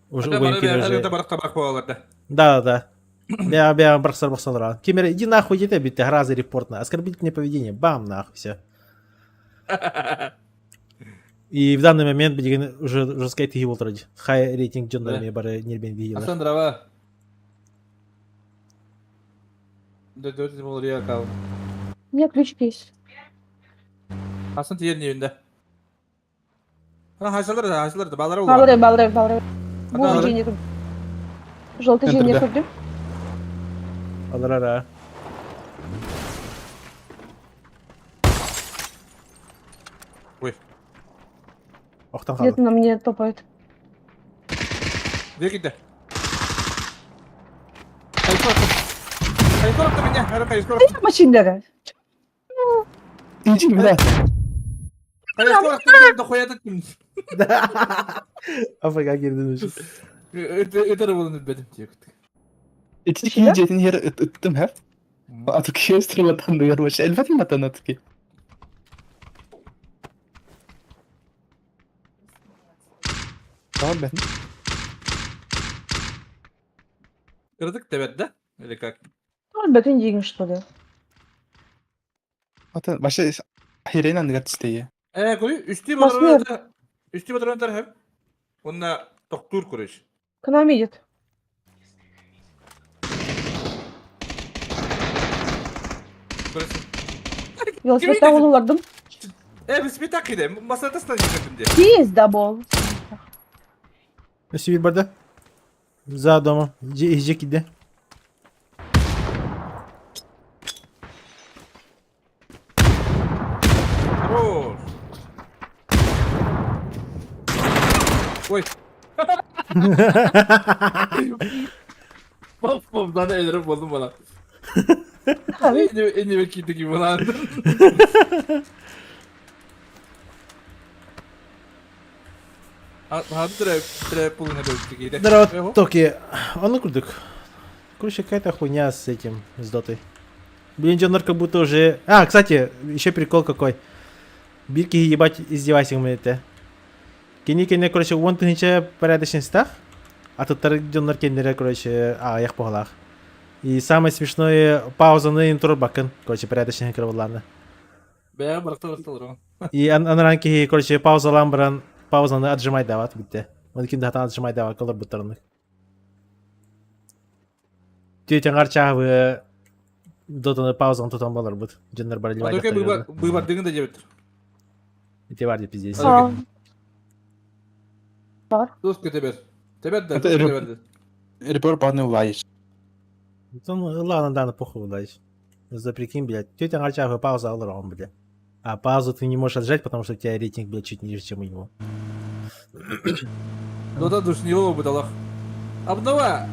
Уже убайым уже. Да, да. Бя, бя, брахсар, брахсар, Кемер, иди нахуй, иди ты, разы репорт на. Оскорбительное поведение. Бам, нахуй, все. И в данный момент билген уже жесткий тиги болтырды. Хай рейтинг жоннор ме бары нербен бийелер. Асан дрова. Да да был реакал. У меня ключик есть. Асан тиер не үнде. А хасалар да хасалар да балар Балры, балры, балры. Бу Балры. жени тут. Желтый жени Центрда. көрдүм. Алар Ой. Охтан қалды. Где-то на мне топает. Где Хайкорок меня, хайкорок. Машиндага. Иди, бля. Хайкорок ты дохуя тут. Афага кирдин уже. Это это было бедим тек. Ити хи жетин хер ыттым хэ. Атык хестер батан дыгар баш. Элбетин батан атыки. Tamam ben. Кырдык тебет да? Или как? Бөтен дигин что ли? Ата баша херен андыгар тистеге. Э, кой үсти Басмыр. батырын. Үсти батырын тархып. Онна токтур короче. К нам идет. Велосипед олардым. Э, biz bir takide. Masada stanı diye. Пиздабол. Өсі бір барды. За домом. Иже киде. Хорош. Ой. Bak bak ellerim buldum bana. En iyi kidi gibi lan. Hadi trap bulun hep öptük Здорово, Токи. А ну курдык. Короче, какая-то хуйня с этим, с дотой. Блин, Джоннер как будто уже... А, кстати, еще прикол какой. Бирки ебать издевайся это. Кини кене, короче, он тысяча порядочный стах, а тут Джоннер кеннере, короче, а, я поглах. И самое смешное, пауза на интро бакын, короче, порядочный кроводлана. Бә, быракта быракта. И анаран киһи, короче, паузалаан баран, паузаны отжимайдаабат бүттэ. Оны ким да хатан отжимайдаабакка олорбуттарыннык. Тетяңар чаабы дотаны паузаны тутан болорбут. Дьоннор бары Адоке быыбар быыбардыгын да дебит. Ити бар деп пиздец. Бар. Дос кетебер. Тебер да, Это тебер да. Репер падны улайш. Ну, ладно, да, похуй улайш. За прикинь, блядь, тетя Арчава пауза алырон, блядь. А паузу ты не можешь отжать, потому что у тебя рейтинг, блядь, чуть ниже, чем у него. Дота душнилова будалах. Обнова.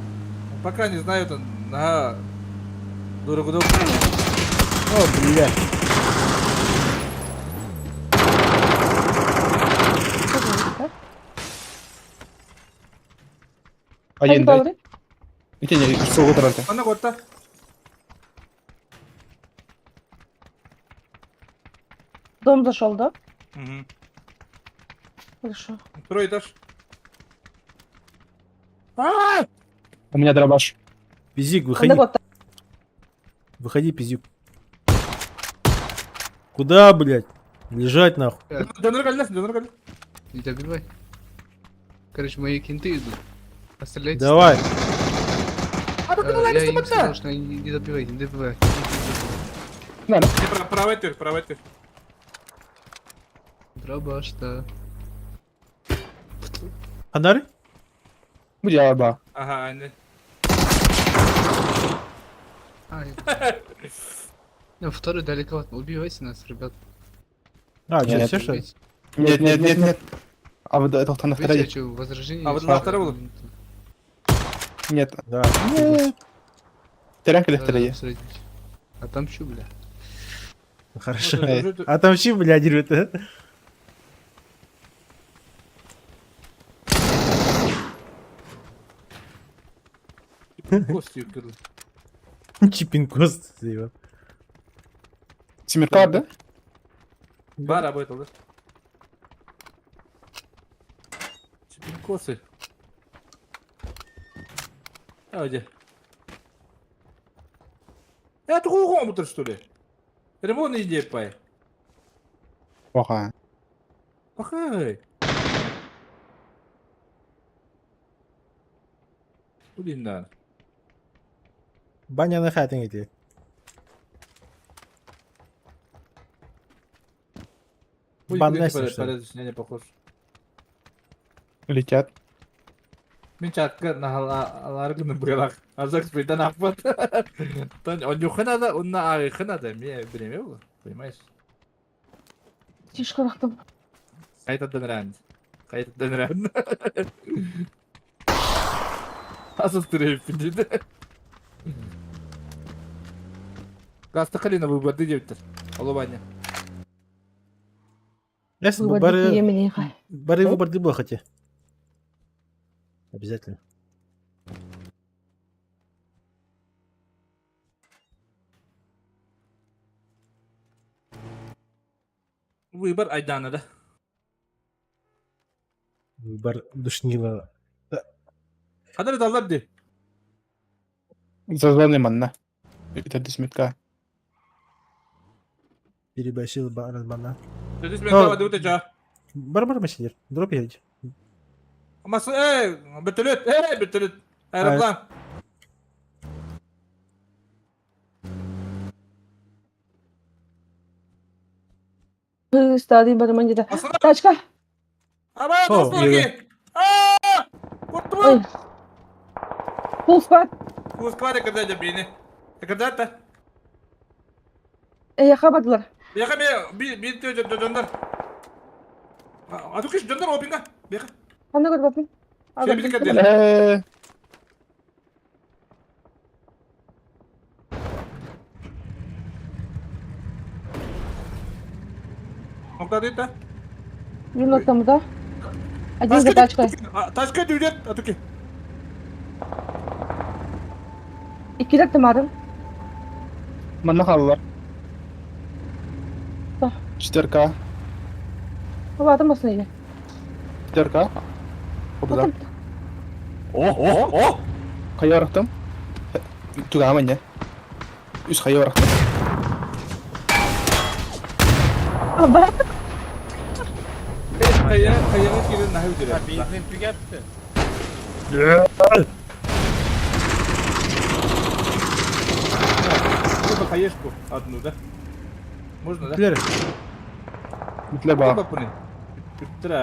Пока не знаю, там, на дорого. О, блядь. Один, да? Ити не, сугу таралта. Ана готта. Дом зашел, да? Угу. Хорошо. Второй этаж. У меня дробаш. Пизик, выходи. Ана готта. Выходи, пизик. Куда, блядь? Лежать нахуй. Донор каллас, донор каллас. Не добивай. Короче, мои кенты идут. Постреляйте. Давай. Я им сказал, что они не добивай, не добивай. Правый тыр, правый тыр. Дробаш, да. Ханары? Будь ба. Ага, они. Ну, второй далековато. Убивайте нас, ребят. А, что, Нет. все что ли? Нет, нет, нет, нет. А вот это на Видите, второй. что, возражение? А вот на второй был? Нет. Да. Нет. Терянка или вторая? Отомщу, бля. Хорошо. Отомщи, бля, дерьмо. Кости кырды. Чипинкост, его. Семерка, да? Бар об этом, да? Чипинкосы. А где? Это хуйгом что ли? Ремонт иди, пай. Плохая. Пахай. Блин, да. Баня на хатинг идти. Бан что ли? Не похож. Летят. Мин чатка наһаларгын быгалак. Азак спитан аппат. Тон онюхана да, онна агыхана да, мне время было, понимаешь? Тише, рахтым. Кайтадан ранд. Кайтадан ранд. Асыл түреп дейді. Гасты қалина выборды дептір. Алубаня. Ясно, Выборды бары... емени. Бары выборды было хотя. Обязательно. Выбор Айдана, да? Выбор душнила. Ханар даллар ди. Зазвоним манна. Это десметка. Переборщил бана. Десметка воды утеча. Бар-бар машинер. Дроп едете. Мас, эй, бөтөлөт, эй, бөтөлөт. Аэроплан. Стадий барыман деді. Тачка. Аба, О, достарги. А! Курту. Фул склад. Фул склад когда дебини. Когда-то. Эй, хабадылар. Беха ме би би дондар. А тукиш дондар опинга. Беха. Анда көр бапын. Şey bir dikkat edin. Nokta değil de. Bir noktamda. Один за тачкой. Тачка düğület Atuki. İki dakika marım. Манна халлар. Да. Четверка. Бабатым басын иге. Четверка. Куда? О, о, о! Хайорахтым. Тугаман я. Үс хайорахтым. Аба. Хайаҕа киирэн наһаа үтүрэр. Бензин түгэпти. Можно хаешку одну, да? Можно, да? Бүттүлэр. Бүтле ба. Бүттүрэ.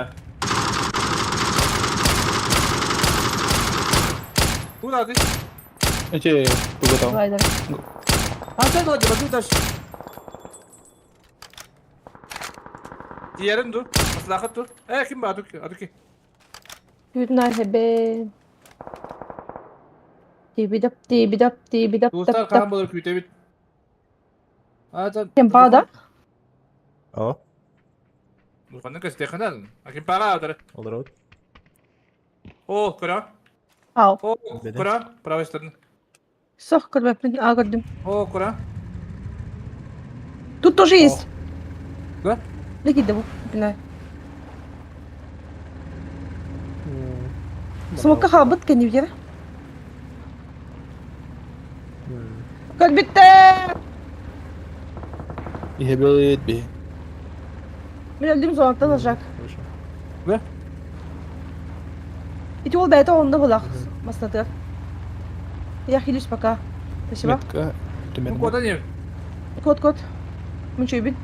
Куда ты? Эти тугутау. Глайдер. А sen de acaba dur taş. Diğerin dur. Maslahat dur. E kim bu Aduki? Aduki. Günah hebe. Dibidap dibidap dibidap Dostlar dap kan dap. bulur küyte bit. Ата. Кем пада? О, Духанны кастеханал. А ким пара адар. олорот. О, кыра. Ау. О, кыра. Правой стороны. Сох көрбөппүн, а көрдүм. О, кыра. Тут тоже есть. Да? Дагида бу. Бина. Смокка хабыт кенибер. Көрбүттэ! Иһэбит би. Мен өлдүм зонаттан алжак. Да? Ити ол бэйэтэ онно булах маснатыгар. Я хилюсь пока. Спасибо. Метка Ну куда не? Кот кот. Мунчуйбин.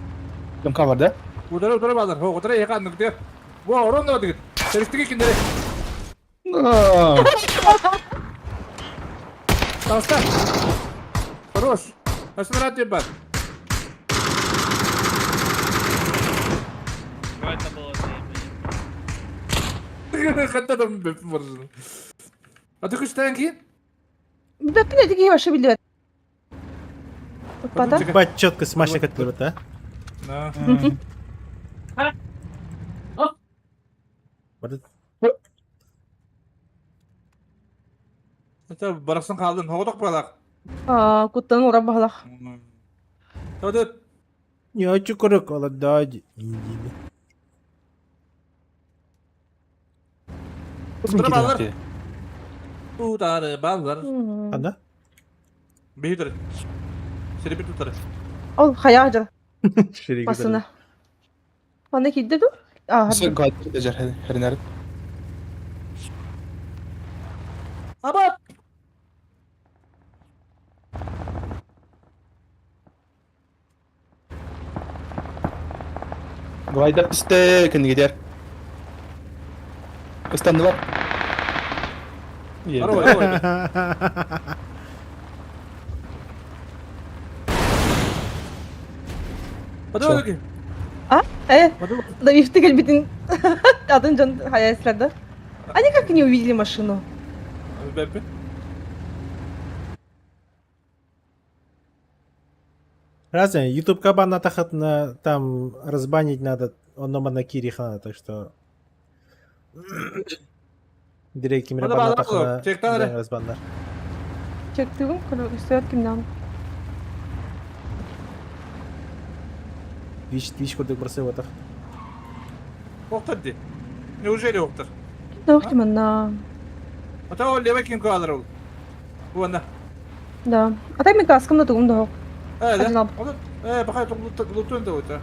Ким бар да? Удара удара базар. О, удара яка ныкты. Во, орон да дигит. Терістіге киндере. Таста. Хорош. Ашын рад бар. Это было заебись. Хатта да беп бар. А ты күштен кейін? Бэппин этиги вообще билбэт. Пата. Бать четко смачно көтүлүбүт, а? Да. Барды. Это барақсын қалдың. Хоғытық балақ. Аа, куттан урап баһалах. Тоды. Не хочу курок, оладади. Индиби. Удара балар. Удары балар. Анда? Бейдір. Серебит утары. Ол хаяа жар. Шерик. Басына. Аны кидде ду? Аа. Все гайд дежер хернер. Абат! Глайдер түсте күн кетер. Ыстанды бар. Здорово, здорово. Подумай, А? Э, да ифты кэлбитин. Атын жон хаяа да. Они как не увидели машину? Беппи. Разве YouTube кабан тахатна там разбанить надо, он номер на Кирихана, так что Директ кимре Ана бана бала тахана чектан ре. разбандар. Чектигим, көрөстөт кимнан. Твич Твич курдук барса вот Оқтыр де. Неужели оқтыр? Тоох тиманна. Ата ол левый ким калар ол. Буанда. Да. А так мен каскам да тугум да. Э, Один да. алып. Э, бақай лутун да өті.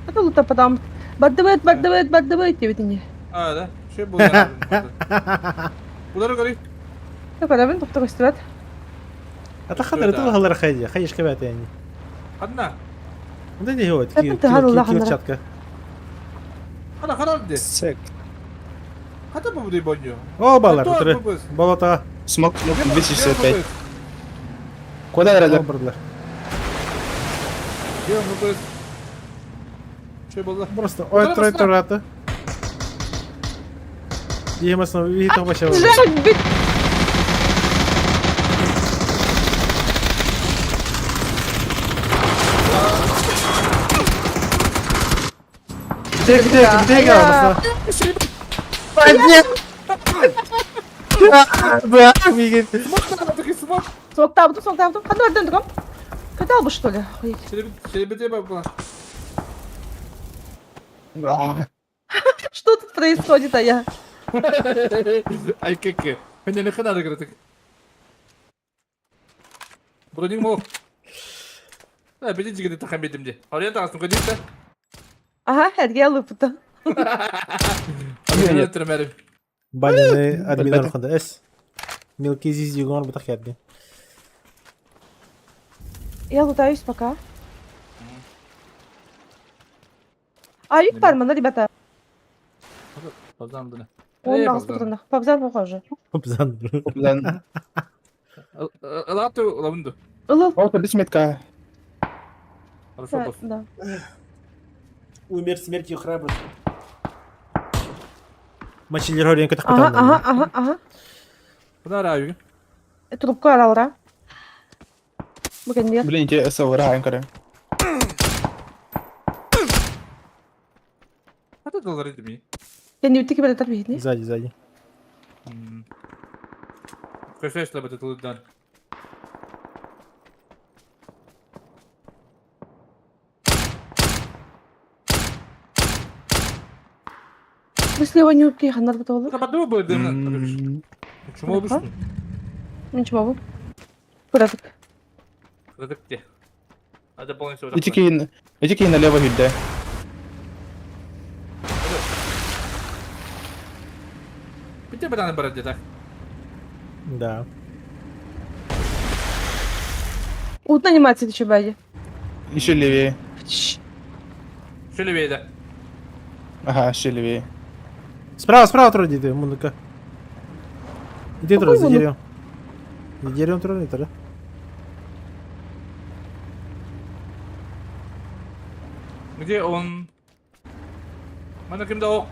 Это лута потом. Бардыбыт, бардыбыт, бардыбыт деп этине. А, да. Шей бұл. Удары көрей. Көрөбүн топток өстүбөт. Ата хандар это халар хайди, хайиш кабат яни. Одна. Да не вот, Это кил хандар, кил хандар. чатка. Ана харар де. Сек. Хата бұл дей бойню. О, балар, Это утыры. быз. Болота. Смок 265. Куда О, надо? бардылар. Шей болды. Просто ой трой тураты. Емасын ви томаша. Жак бит. Где где где галмаса? Нет. Бля, мигин. Смок, Смок табдым, смок табдым. Кандай бардын тугам? Кайда албыш что ли? Охуеть. Шеребет бар. Что тут происходит, а я? Ай, кеке. Мен не хана дегретик. Броник мол. Да, беди жигити тахам бедимде. Ория тағасын көдейді. Ага, эрге алыпты. Админ Баняны админ орхонда. Эс. Мелкий зизи гон бутах ядби. Я лутаюсь пока. А, юг бармана, ребята. Пабзан дына. Он нағыз тұрдында. Пабзан похоже. Пабзан. Пабзан. Ылату лабынду. Ылыл. О, бис метка. Хорошо, Да. Умер смертью храбрых. Мачилер хорен көтөх Ага, ага, ага, ага. Куда раю? Трубка аралра. Бүгін Блин, те СВР айын көрем. Хата доллар иди. Я не утики бер тарбиетни. Сзади, сзади. Көшеш лабы тылыдан. Бу слева не утки ханар бит олар. Кабаду бу Чума обуштун? Мен чума бу. Куратык. Куратык де. Ада полностью. Эти кейин, эти кейин налево гүлдө. Бите баданы барат де так. Да. Ут анимация еще бади. Еще левее. Еще левее, да. Ага, еще левее. Справа, справа трое иди, музыка. Иди трое, за деревом. За деревом трое, это да? Где он? Мана кимде о?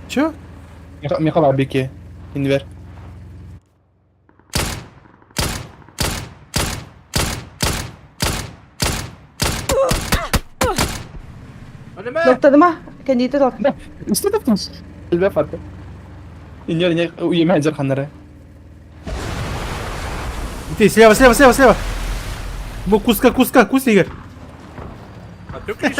Чё? Михаил Абики. Инвер. Ноктадыма? Кендите тор. Что ты Элбе фаркы. Инвер, инвер, уеме ханжар ханнары. Ты слева, слева, слева, слева. Бу куска, куска, кус, Игорь. А ты кричишь?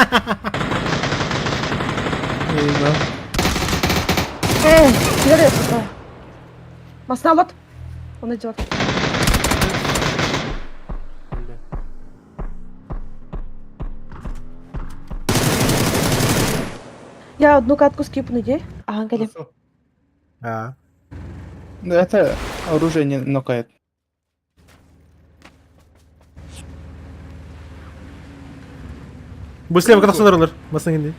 Масна алат. Он идет. Я одну катку скипну, иди. Ага, кали. А. Ну это оружие не нокает. Бу слева катаксалар олар. Басың инде.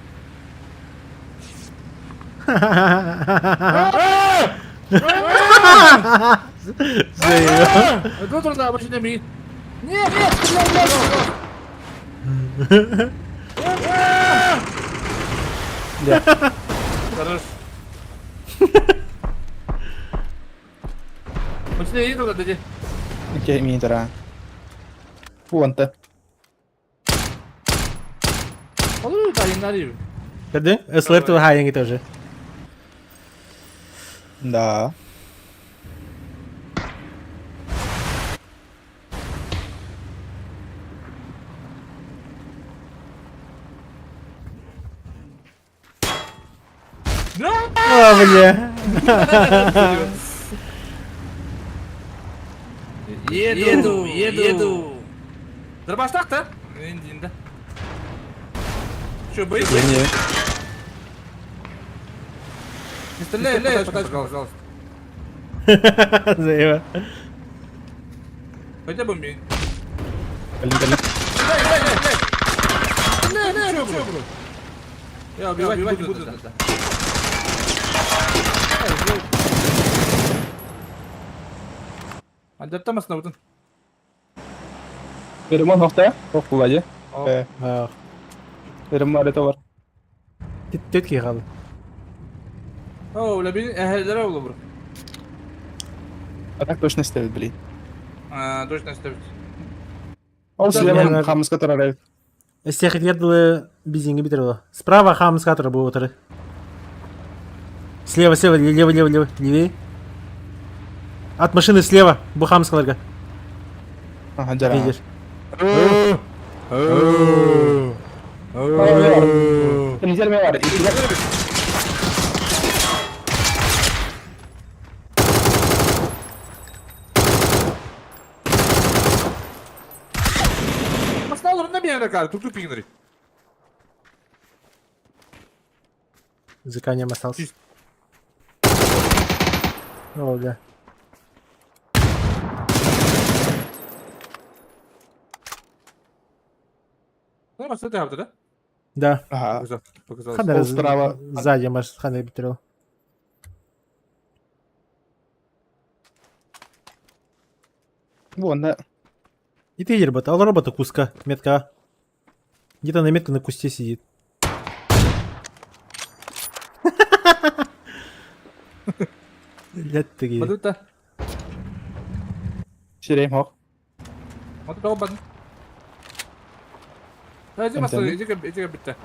Нет, нет, стреляй, Да. Хорош. Машина иди туда, иди. Окей, мини тара. Фуанта. Olur da yayınlar Көрдүң? СЛР тыл хайың тоже. Да. О, бля. Еду, еду, еду. Дробаштак да? Инди, инди. Че, боишься? Не. Не стреляй, стреляй, пожалуйста. Заеба. Хотя бы мне. Блин, блин. Стреляй, стреляй, стреляй. Стреляй, стреляй, бро? Я убивать не буду. Алдаттамасына бутын. Ремонт нокта? Ох, булади. Ремонт это бар. Тет ки хал. О, бля, бин әһәлләр oldu бро. А так точно ставит, блин. А, точно ставит. Ол слева хамска тарарает. Стехитлер бизинги битер Справа хамска тара бу отыры. Слева, слева, лево, лево, лево, левее. От машины слева, бу хамскаларга. Ага, жара. Видишь. Нельзя бар. Masına alırım da bir yere kar. Tuk tuk pinginleri. За камнем остался. О, да. Ну, а что ты автор, да? Да. Ага. Показал- Показалось. Ханер Пол справа. сзади, может, Ханер битырыл. Вон, да. И ты, ребята, ал робота куска, метка. Где-то на метке на кусте сидит. Блядь, ты. Бадыта. Сирейм хох. Вот это оба. Да, иди, Антон. иди, иди, битте.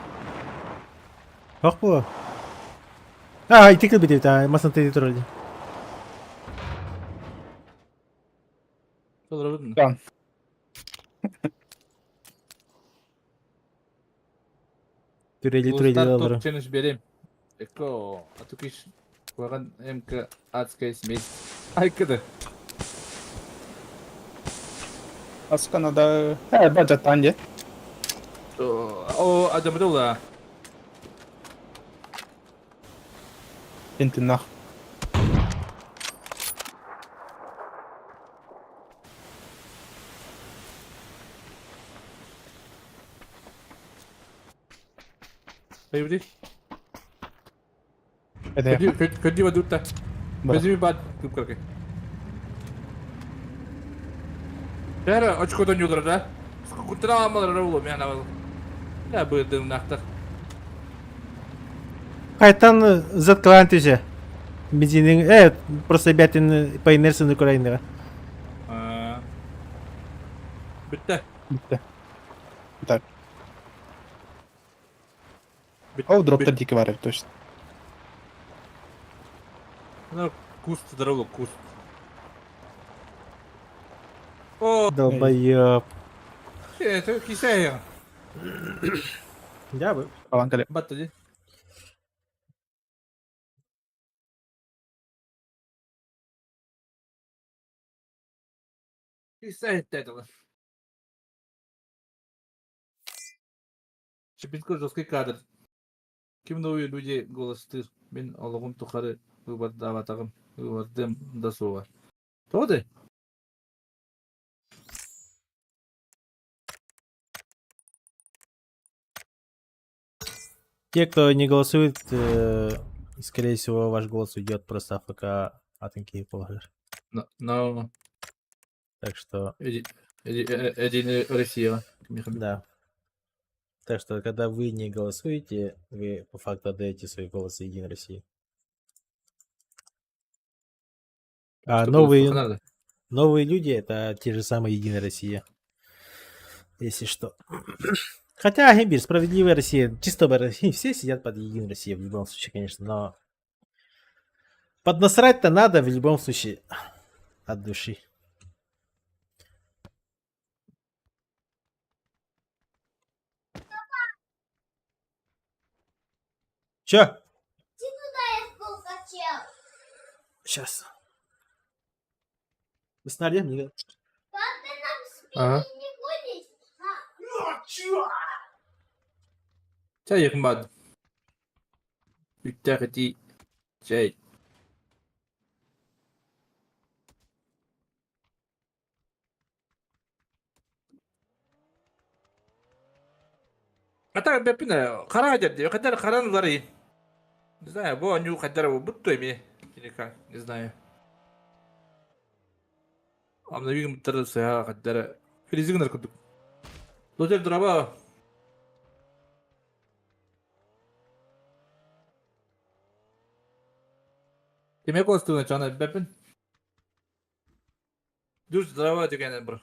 Ах было. А, и ты как бы а, масан ты тролли. Да. Турели, турели, лалары. Топ челлендж берем. Эко, а tu киш куаган МК адская смесь. Айкыды. Аска надо... Э, баджат танде. О, адамдула. Интинах. Haydi. Это я. Көдди бадутта. Бара. Безми бад күп करके. Бәрі очкодан юлдыр да. Кутра алмалар улу мен ал. Я быдым нақтар. Кайтан зат клан түзе. Бензинин, просто бятин по инерции на Украине. Бітті. Битте. Так. Бит- О, дроптер дикий варик, точно. Ну, куст здорово, куст. О, Долбоеб. это кисея. Я бы. Алан кале. Батты ди. Кисея этого. Чепинско жесткий кадр. Ким новые люди голос тыр. Мен алығым тухары выбардаватағым. Выбардым да суға. Тоды? Те, кто не голосует, скорее всего, ваш голос уйдет просто АФК Атынки Полагар. Но, но Так что, Единая Россия. да. Так что, когда вы не голосуете, вы по факту отдаете свой голос Единой России. А Что новые, было надо? новые люди это те же самые Единая Россия. Если что. Хотя, Гембир, справедливая Россия, чисто бы Россия, все сидят под Единой Россией в любом случае, конечно, но поднасрать-то надо в любом случае от души. Чё? Сейчас. Вы снаре? Мне... Ага. Чай yakın bad. Üttəxiti чай. Ата бепине кара дерди. Кадар каран лары. Не знаю, бу аню кадар бу бутто эми. Или как, не знаю. Амна бигим тыры сая кадар. Фризигнер кудук. Лотер драба. Кеме костуна чана бепин. Душ дрова деген бір.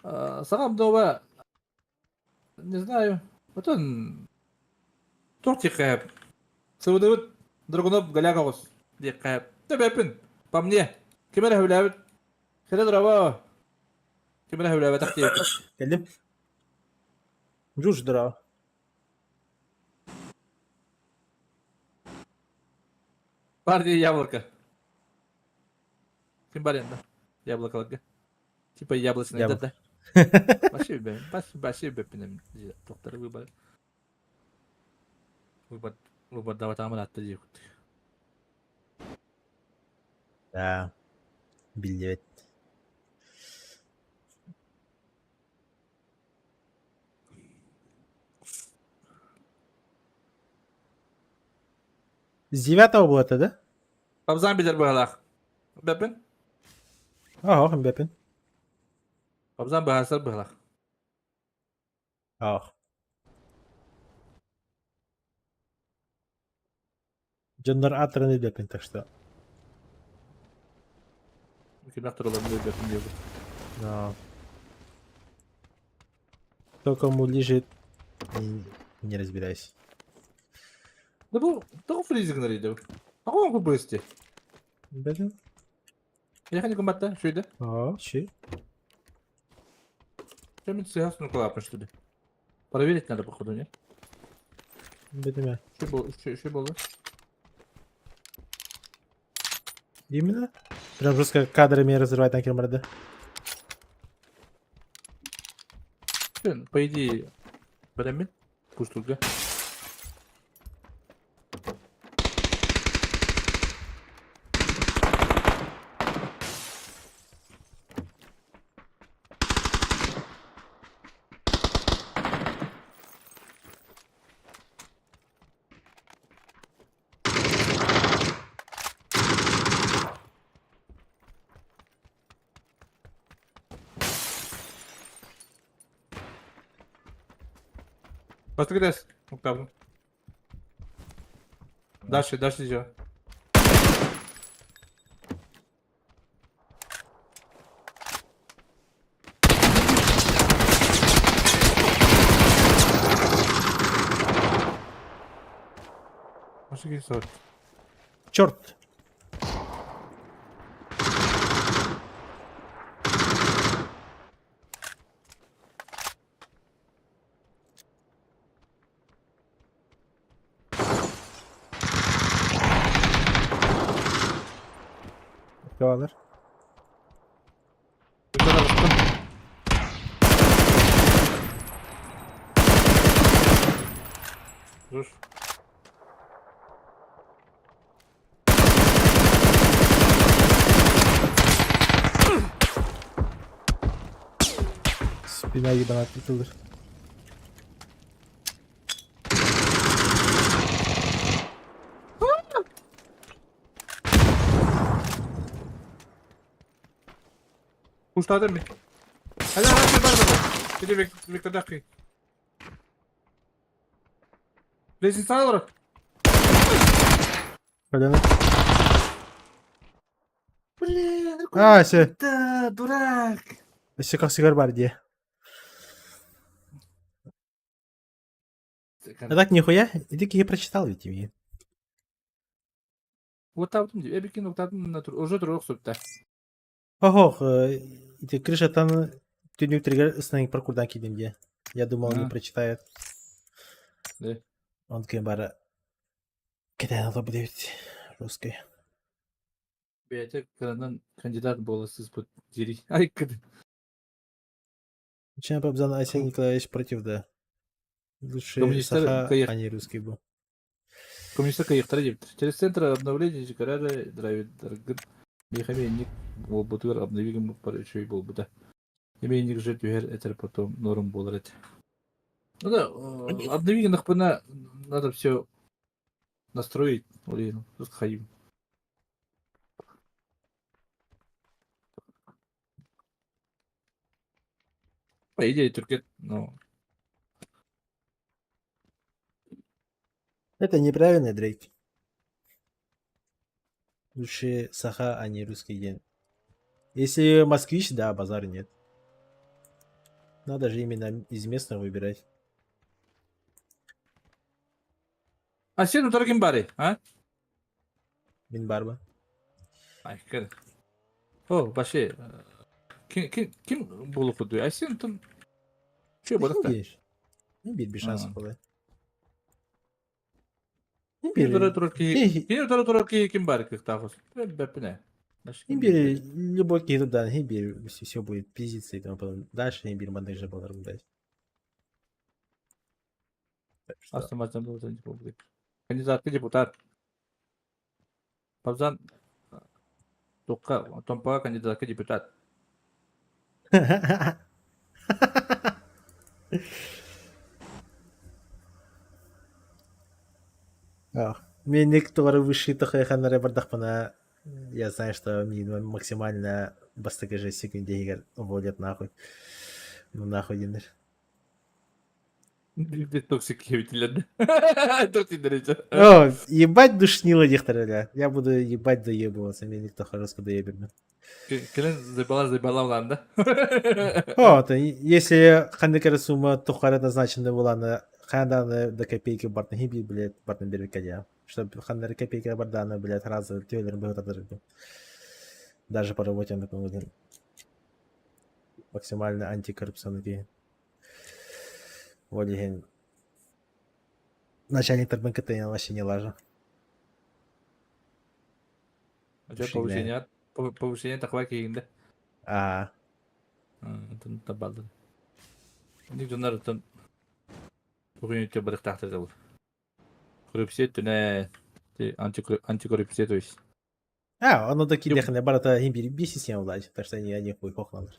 Сағам доба. Не знаю. Потом тортик кайып. Сывыдыбыт драгунов галягагос деп кайып. Да бепин. По мне. Кемер хөвләбит. Хеле дрова. Кемер хөвләбит тактик. Келдим. Жуж здорово. Партия яблоко. Ким бар енді? Яблоколорга. Типа яблочный Яблоко. да. Вообще бе, вообще бе пинем. Доктор выбор. Выбор. Выбордабатаҕым ыраатта диэбит. Да, биллибэт. С девятого было это, да? Абзан билэр быһалаах. Бэппин? Ох, бэппин. Абзан быһаарсар быһалаах. Ох. Дьоннор ааттарын өйдөппүн, так что. Кимнээх туралларын өйдөппүн диэбит. Но. Кто кому лежит, не, не разбираюсь. Да бу тоҕо фризинг нарыйда? Тоҕо бысти? Бэтин? Я не комбатта, что это? А, че? Чем это ну клапан, что ли? Проверить надо, походу, нет? Бэтиме. Что было? Что было? Именно? Прям жестко кадрами разрывать на да? По идее, прямо пусть тут, да? Посмотри, Октавну. Дальше, дальше идёт. Черт! Алар. Dur. Спина ебана tutulur. Kuşlardan mı? Hadi hadi hadi hadi. Bir de bekle dakika. Resin sana olarak. Коляна. Блин, А, все. Да, дурак. Все как сигар бар где. А так нихуя, иди я прочитал ведь ими. Уотаабытым дии. Эбикин уктаабытым уже туруох сөптө. Ох, ити крыша там түнүктергер ысынан паркурдан кидим де. Я думал, не прочитает. Да. Он кем бара. Когда надо будет русский. Бэйэтэ кыранан кандидат буола сыспыт дири. Ай кыды. Чем Пабзан Айсен Николаевич против, да. Лучше Коммунистар Саха, кайых. а не русский был. Коммунистар кыйыктара диэбит. Через центр обновления жикарары драйвердаргын миэхэ буолбутугар обновигым бар үчүгэй буолбута. Именник же түһэр этэр потом норм буолар этэ. Ну да, обновигинахпына надо все настроить. Блин, тут хайым. По идее, Туркет, но... Это неправильно, Дрейк. Лучше Саха, а не русский день. Если москвич, да, базар нет. Надо же именно из местных выбирать. А сен утар ким бары, а? Мин барба. Ай, кэр. О, баше. Ким ким ким болу куду? А сен там Че бодакта? Не бир без шансов было. Ким утара турар ки? Ким утара турар ки ким бары кыктагыз? Бепине. Имбирь, любой киһи да, имбирь, все будет пиздиться и тому подобное. Дальше имбирь мандык же был дать. Астамаздан был за Кандидатка депутат. Павзан Тукка Томпоҕо кандидатка депутат. Меник тугары высший тахайханнары бардахпына, я знаю, что мин максимально бастакы же секунде уволят нахуй. Ну нахуй динер. Токсик киэбитилэр. Токсик О, ебать душнило дихтар, Я буду ебать доебываться, мне никто хорошо доебет. Кэлэн заебала заебала улаанда. О, это если ханнык эрэ сумма тухары назначенный буланы хандааны до копейки бартын хиби, блядь, бартын бербекке Чтобы ханнары копейка барданы, блядь, сразу төлөрүн быһытатар. Даже по работе он такой максимально антикоррупционный киһи. Ол иһин начальниктарбын кытта вообще не лажу. Повышение повышение таква киһиндэ. Аа. Табалды. Ник дьоннор оттон тугуйутя барыктаахтар дыл. Коррупция түнэ антикоррупция то есть. А, оно таки дехне барата им бир система улаж, так что они хуй хохлалар.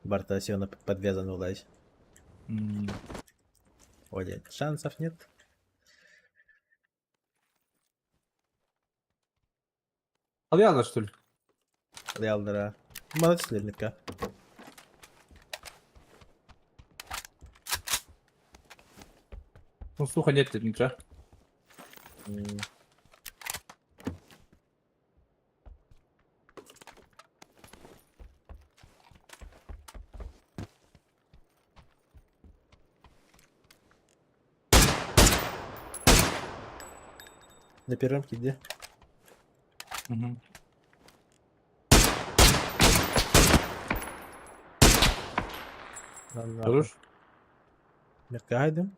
Барта все на подвязан улаж. Оля, шансов нет. Алыялар что ли? Алыялар. Молодцы, Лермитка. Ну, слуха нет, ничего. На первом киде. Угу. Хорош. Меркайдем.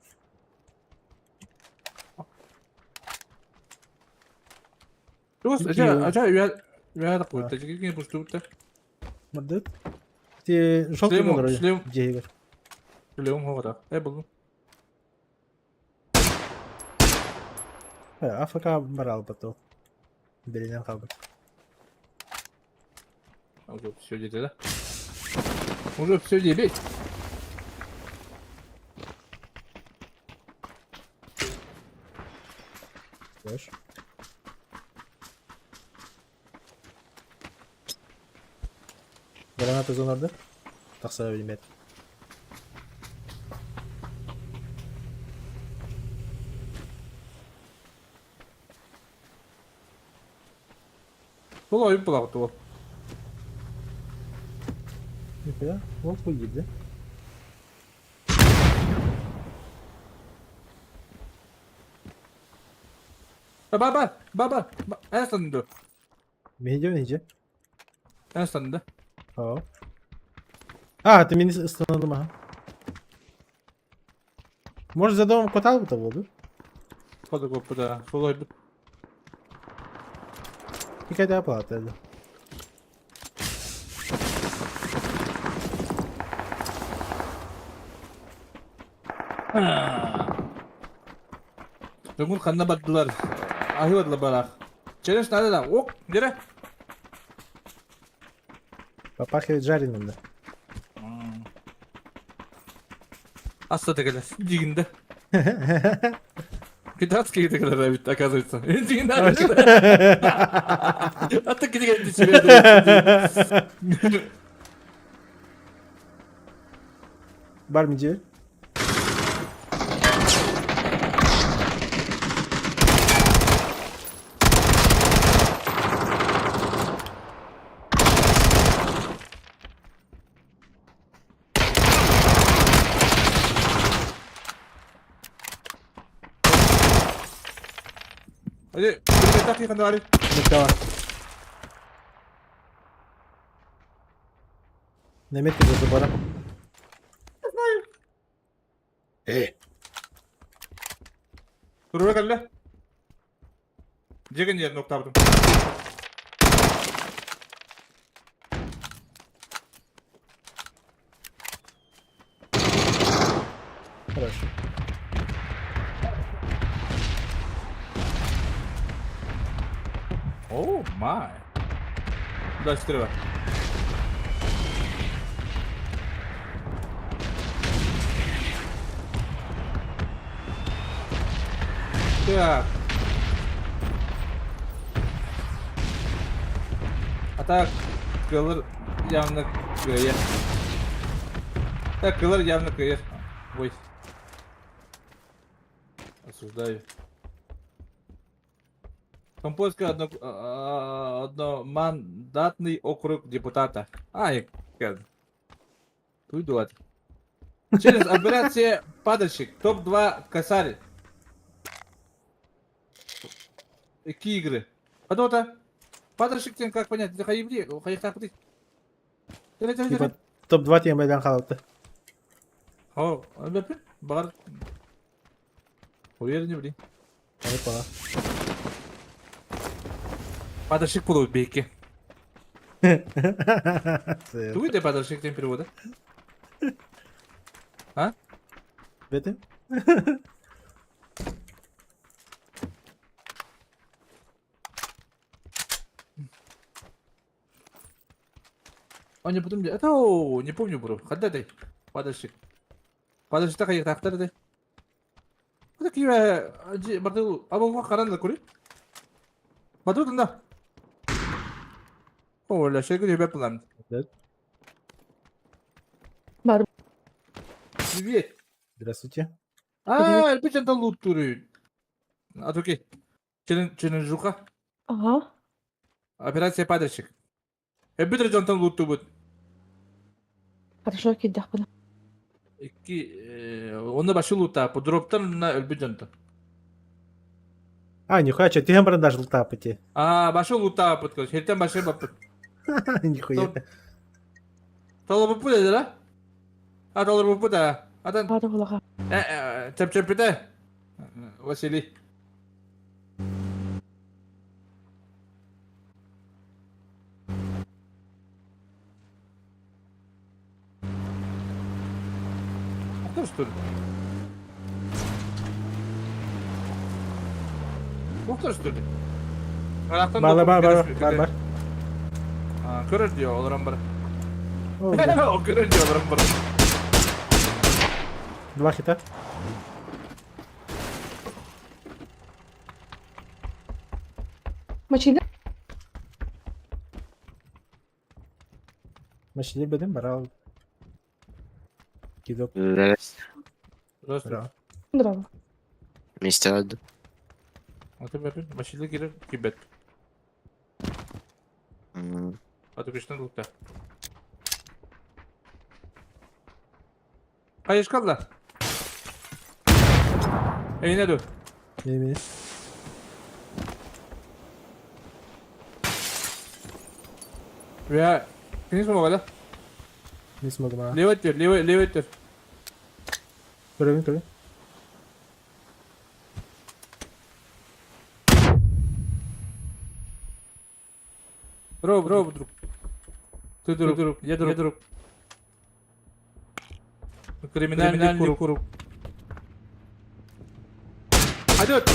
Мордет. Ти желтый вроде. Где Игорь? Шлем говора. Я был. АФК барал потом. Беринен қалды. Уже все где-то, да? Уже все где, Слышь? Граната зонарда? Тақса билмет. Бұл ойын бұлағы туы. Нихуя, ол хуй да? Ба ба ба ба ба эн санды. Мейде нейде? Эн санды. О. А, ты меня остановил, ага. Может, за домом кота того, да? Кода копы, да. Солай бит. Какая оплата, да. Бүгүн ханна бардылар? Аһы бардылар барах. Челлендж надо да. Ок, дере. Попахивает жареным, да. Аста тегелер. Дигинде. Китайский тегелер ведь, оказывается. Дигинде. А так где тебе? Бар медель. Hadi, bir dakika hadi. Никого. На метке за забора. Эй. Турура кэллэ. Дьиэгин диэн октаабытым. Хорошо. Oh my. 24 бар. Так. А так, кылыр явно кыайар. Так, кылыр явно кыайар. Ой. Осуждаю. Компольский одномандатный округ депутата. А, я Туйдуат. Через операция «Падальщик». Топ-2 косарь. Какие игры? А то Падальщик, как понять? Это хаебли, хаехтахты. Типа топ-2 тем байдан халалты. О, бар. Уверен, блин. Опа. Падальщик полубейки. Туй ты падальщик тем перевода? А? Бете? А не потом... Это не помню, бро. Когда ты? Падальщик. Падальщик так и так ты. Это кива бардыл абылга каран да көрей. Бардыл да. О, ля шейгү ребят булам. Бар. Привет. Здравствуйте. А, элбичен лут туры. Атуки. Челлендж жуха. Ага. Операция падальщик. Эбитер жонтон лут тубут. Хорошо, кидях буду. Икки онна башы лута, по дроптан на өлбүт жонтон. А, нихуя, что, ты баран даже лута пути. А, башы лута пут, короче. Хертен башы баппыт. Нихуя. Толы бу да? А, толы бу да. Атан. Бары булага. Чеп чепите. Василий. Кто что ли? Доктор что ли? Бар, бар, бар, бар, бар. Көрөр диyor, олорон бар. Көрөр диyor, олорон бар. Два хита. Мачили? Мачили бедим, барал. Кидок. Здравствуйте. Здраво. Мистер Адду. Мачили кирер кибет. А то кишнен лукта. Кайышкалла. Эйне ду. Не, Я не смогу, да? Не смогу, а. Левый тер, левый, левый тер. Көрөбүн, көрөбүн. Бро, бро, друг. Ты друг, друг, я друг, друг. Криминальный круг. Пойдет.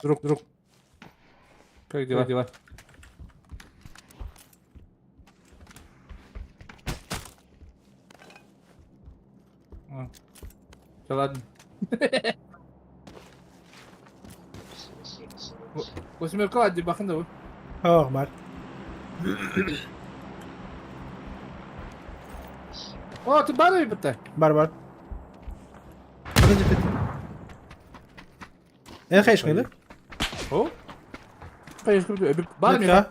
Друг, друг. Как дела? Дела? Да ладно. Восьмерка ладно, бахын да. О, бар. О, ты бар бітті. Бар, бар. Подожди, ты. Эн хайшкын, да? О? Хайшкын, бар ме?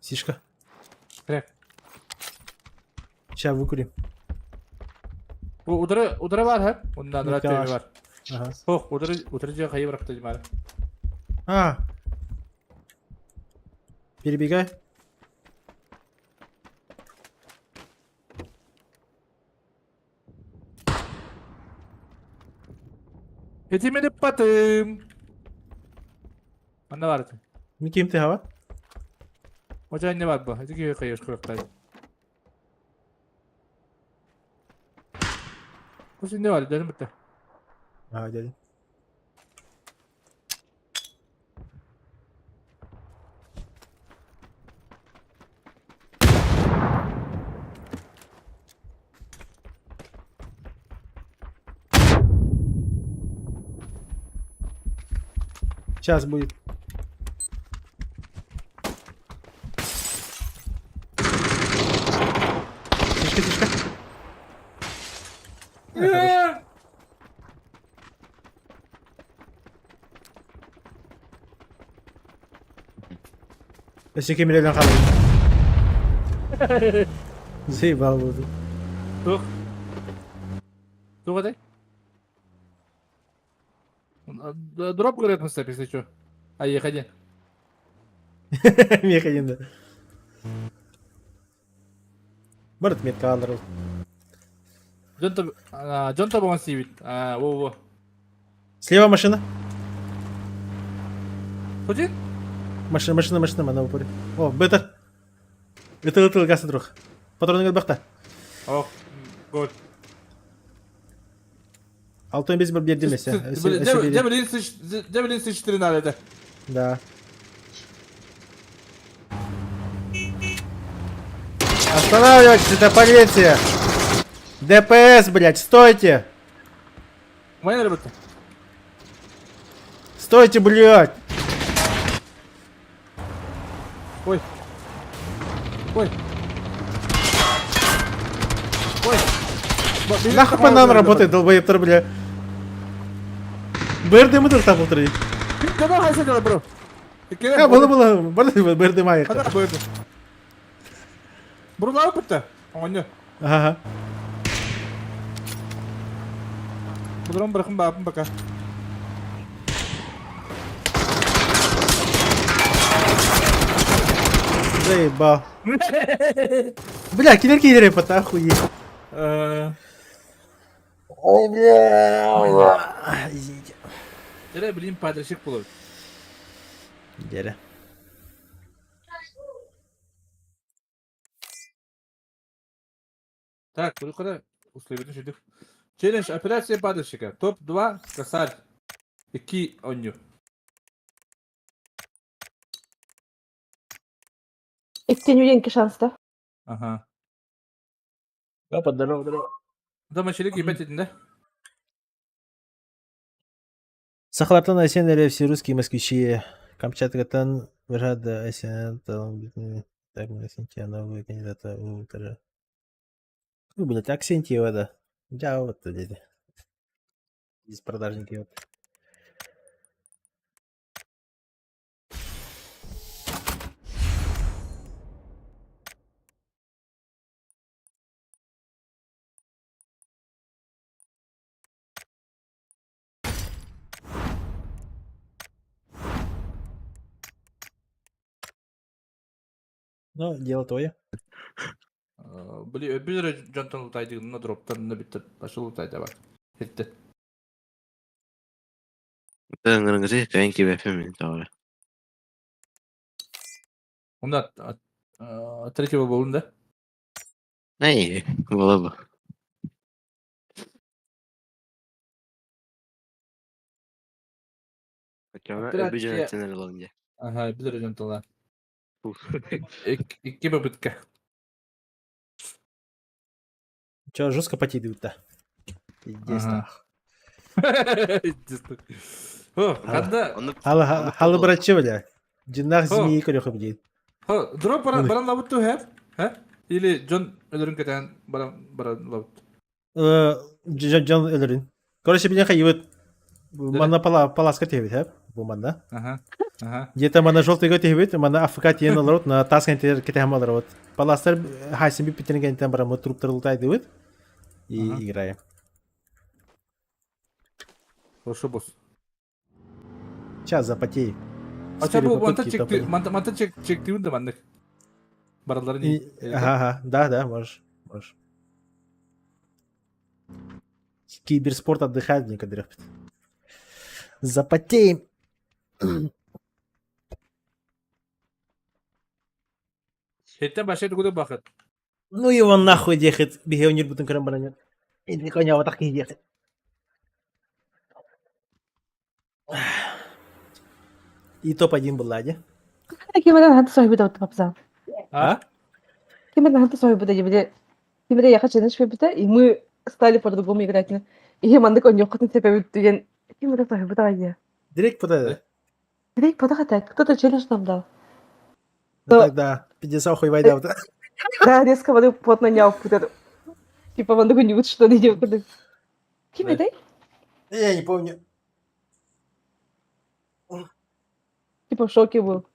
Сишка. Кряк. Сейчас выкурим. Удары, удары бар, ха? Ондан рат бар. Ага. Ох, удары, удары же хайы быракты димары. А. Перебегай. Этимени патым. Манна бар этим. Ми ким ты хава? Оча не бар бу. Эти киһи кайыш кырыктay. Куси не бар, дедим битте. А, дядя. Сейчас будет. Тишка, тишка. А, хорош. Өссө кимирэлэн хаалбыт. Заебал буду. Туох? Туох этэй? Дроп говорят мы если что. А ехали. Миэхэ да. Барыт метка алар. Дьон тобоҕун сиибит. Во-во. Слева машина. Ходи. Машина, машина, машина, мана упори. О, бетер. Ытыл, ытыл, газ друг. Патроны бахта. Ох, гол. Алтын без бір бердемесе. Джавелин С4 надо это. Да. Останавливайтесь, это полиция! ДПС, блядь, стойте! Моя работа. Стойте, блядь! Ой. Ой. Ой. Нахуй по нам работает, долбоеб, бля. БРД мы там полторы. Когда хайса бро? А, было, было, было, БРД майка. Когда БРД? Бро, бітті. Оңы. Ага. Бұдырым бірқін бабын пока. Заебал. Бля, киллер киллер это охуеть. Ой, бля. Извините. Дere блин падальщик болады. Дере. Так, бұлқыра условия жүрдік. Челлендж операция падальщика. Топ-2 косарь. 2 оню. Икки шанс, да? Ага. Папа, здорово, здорово. Дома челик ебать едin да? Сахалартан Айсен эрэ все русские москвичи. Камчаткаттан Выргада Айсен так Аксентьева новые кандидата в Ну, блядь, Аксентьева, да. Да, вот, блядь. Здесь продажники, вот. Ну, дело твое. Били bir дьонтон лутайдыгын дроптан на биттер башы лутайды бар. Хетте. Ыңырыңызы кайын кибепим тоҕо. Онда третьего болун да? Эй, было бы. Ага, bir дьонтон Икки попытка. Че, жестко потейдут-то? Пиздец, Ага. О, когда... Халы братчы, бля. Динах змеи көрөхө бдейт. Дроп баран лабытту хэп? Ха? Или Джон өлөрүн кетен баран баран лабыт. Джон өлөрүн. Короче, меня хайвыт. Мана паласка тебит, хэп? Бу манна. Ага. Ага. Где-то мана желтый гот тебит, мана АФК тиен олорот, на таскан кетем олорот. Паластар хайсин би питерген там баран труп тарлтай дыбыт. И играем. Хорошо, босс. Сейчас запотей. А Четыре бу манта попытки, чекти, топ-один. манта манта чек чектибин да маннык. Бараларын Ага, ага, да, да, можешь, можешь. Киберспорт отдыхает некоторых. Запотеем. Хеттен башет гуду бахыт. Ну его нахуй диэхит, биһи өнүрбүтүн көрөн баран. Инди коньяватах киһи диэхит. И топ-1 была, де? Кимэрэ наһаа соһуйбута папзан. А? Кимэрэ наһаа соһуйбута дебиле. Кимэрэ я хочу начать и мы стали по-другому играть. И маннык онньоххутун сэпэбит түгэн кимэрэ соһуйбута дии. Директ пода. Директ пода хата. Кто-то челлендж нам дал. Ну тогда 50 хуй вайда. Да, резко воды плотно не путер. Типа маннык не что не делают. Ким этэй? Я не помню. Типа в шоке был.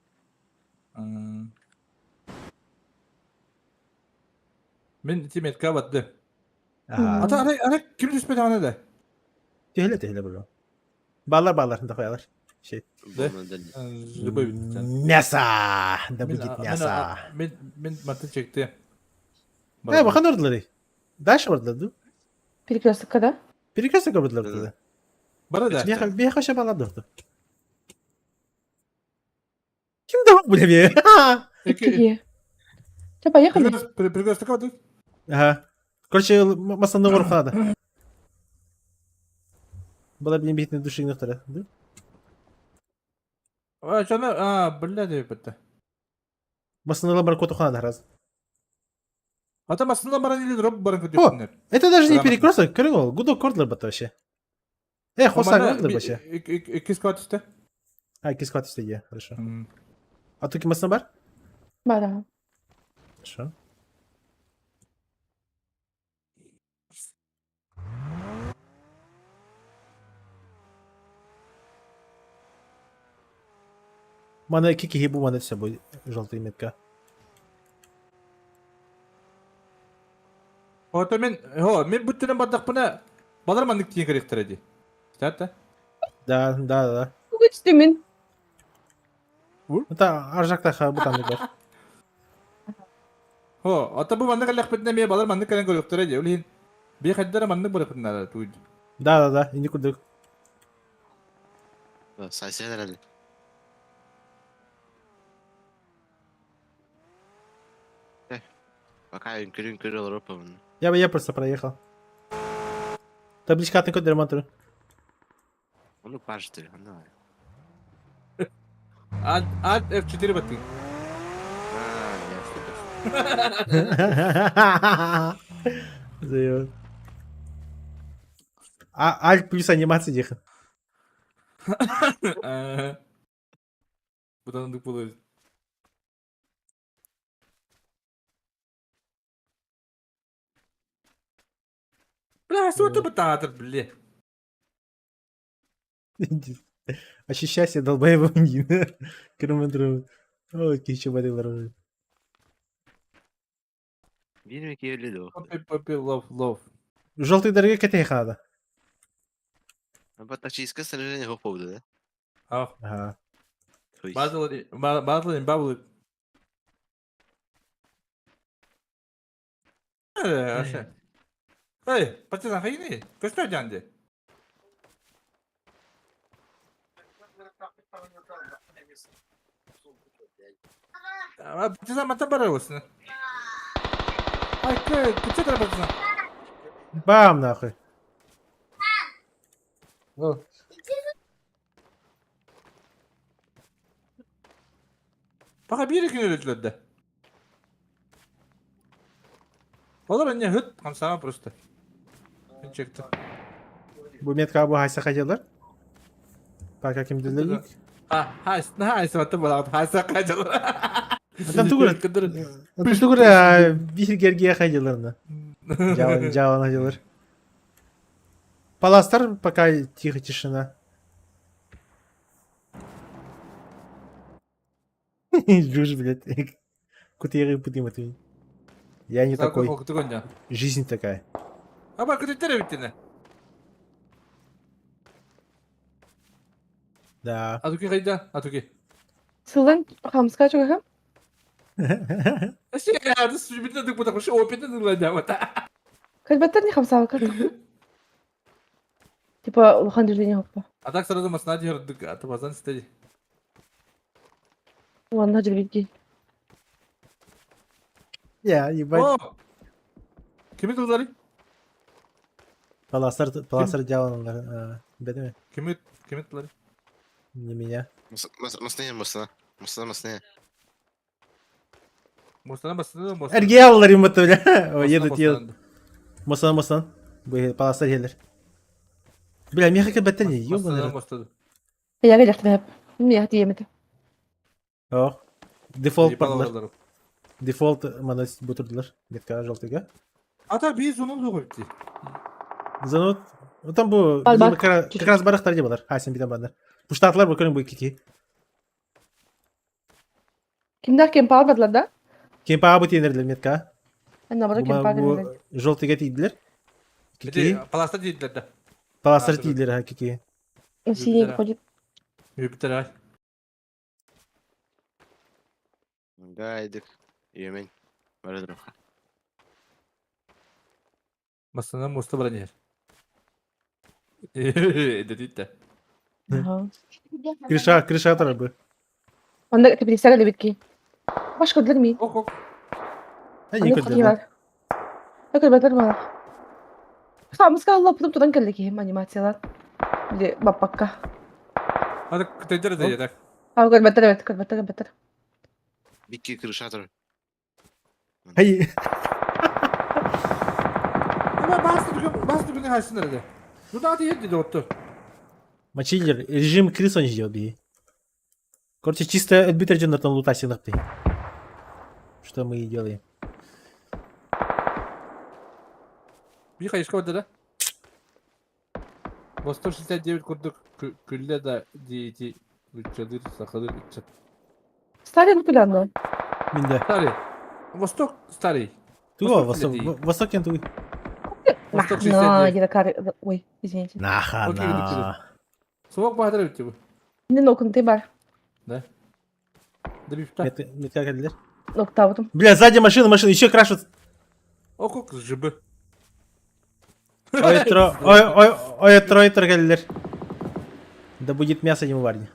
Мин тиметка батты. Ата ара ара ким түспөт аны да? Түһэлэ түһэлэ бро. Балар балар дохуялар. Шит. Мясо! Да будет мясо. Мен мен матын чекти. Э, бахан ордылар. Дальше ордылар, ду? Перекресток да? Перекресток ордылар. Бара да. Беха вообще балар Ким да бля бе? Какие? Что, поехали? Перекресток ордылар. Ага. Короче, масаны орух надо. Была бы не бить на души иныктара. Да? А, чана, а, бля, деп бітті. Масаны бар коту ханада раз. Ата масында баран или дроп баран О, көтөпүннер. это даже не Грамотно. перекресток, көрүң гудок кордлар бат вообще. Э, хоса кордлар вообще. Икки скват үстө. А, икки скват үстө, е, хорошо. А тут ким бар? Бара. Хорошо. Мана кики хибу мана все будет желтая метка. Ото мен, хо, мен бүттүнен бардакпына балар мандык тиен керектер эди. Да? Да, да, да. Үчтү мен. Это аржакта бутанды бар. Хо, ата бу мандык элек битне ме балар мандык керен көрөктөр эди. Улин бе хаддара мандык барапына туй. Да, да, да, инди курдук. Сайсен herhalde. Пока үҥкүр үҥкүр олороппун. Я просто проехал. Табличка атын көдөр мотор. Ону пажты, ана. Alt Alt F4 баттың. А, ясно. Заеб. А, Альт плюс анимация диха. Бутандык болот. Бля, что бутатыр, бля. Ощущайся долбоебом. Кроме Ой, еще болел. Бир киевли до. Попи попи лов лов. Желтый дорога кете хада. А тактическое снаряжение хоп да? Ах. Ага. Базыл базыл бабыл. Э, Эй, партизан хайни, көстө жанды. Партизан мата бара болсын. Ай, кы, кы партизан? Бам нахуй. Бака бир күн өлөтүлөрдө. Олар эмне хөт камсама просто. Чекти. Бу метка бу хайса хадялар. Пока ким дилер. А, хайс, хайс, ваты болот, хайса кайдалар. Там тугур. Там тугур бир гергия хадялар. Жаван, жаван хадялар. Паластар пока тихо тишина. Жуж, блядь. Кутыры путым это. Я не такой. Жизнь такая. Аба күтүттөр биттине. Да. Атуки кайда? Атуки. Сылдан хамска чугаха? Эше, ады сүбүтүн дык бутак, ошо опетин дык да. Калбаттар не хамсава как? Типа улахан движение хоппа. А так сразу масна дьөрдүк, а то базан стеди. Уонна дьирбитти. Я, ебать. О! Kimi тыллары? Паласар, паласар дьяволлар. Бедами. Kimi kimi тыллары? Не меня. Масна, масна. Масна, масна. Мостана масна мостана. Эргияллар им бля. Ой, едут, едут. Мостан, мостан. Бу паласар елер. Бля, меха кебеттен, ёбаный. Мостана мостана. Я келехтим Мия тиемете. О, дефолт бардылар. Дефолт мана бутурдулар. Бетка желтыйга. Ата би зонун хугупти. Занот. Ну там бу как раз барахтар де балар. Хасин битен бандар. Пуштатлар бу көрүн бу кики. Кимдер кемпа албадылар да? Кемпа бу тенердилер метка. Наоборот кемпа келдилер. Желтыйга тийдилер. Кики. Паласта тийдилер да. Паластар тийдилер ха кики. Синий ходит. Юпитер. Да, идик. Йөмен. Барадыр. Масана моста баран ер. Дедит Ага. Крыша, крыша тарабы. Онда кепилисер элебитки. Баш көрдүлөр ми? Ок ок. Они көрдүлөр. Көрбөтөр мала. Хамыска алла путуп туран келди киһим анимациялар. Били баппакка. Ата көтөдөр да ядак. А көрбөтөр эбит, көрбөтөр көрбөтөр. Бикки крышатор. Хай. Ama bastı bugün bastı bugün haysın nerede? Bu da yedi doktor. Мочилер, режим крыс он сделал би. Короче, чисто отбитер джендер лута синапты. Что мы и делаем. Bir kayışka vardı da. Boston 69 kurduk külle da diyeti çalır sakalı çat. Старый күләнді. Минде. Старый. Восток старый. Туго, восток, восток кем тугой. Восток На, я Ой, извините. Наха, на. Soğuk bahadır bitti bu. Не нокнутый бар. Да. Да bir Метка келдилер. Ноктабытым. Бля, сзади машина, машина, еще крашат. Ок ок жыбы. Ой, тро, ой, ой, ой, трой, келдилер. Да будет мясо ему варни.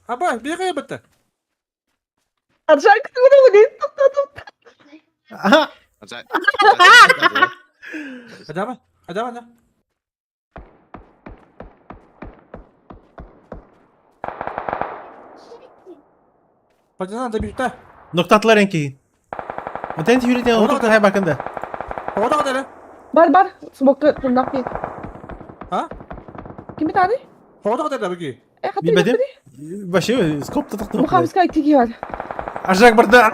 Аба, бегай бітті. Аржак, Ага. Адама, адама, да. Патизан да биште. Ноктатлар энки. Отен yürüten otur hay bakın Orada kadar. Бар бар, смокты туннак би. Ha? Ким бит аны? Orada kadar da беги. Э, хаты Билбедим. Вообще, скоп тактым. Мухамска тиги бар. Аржак барда.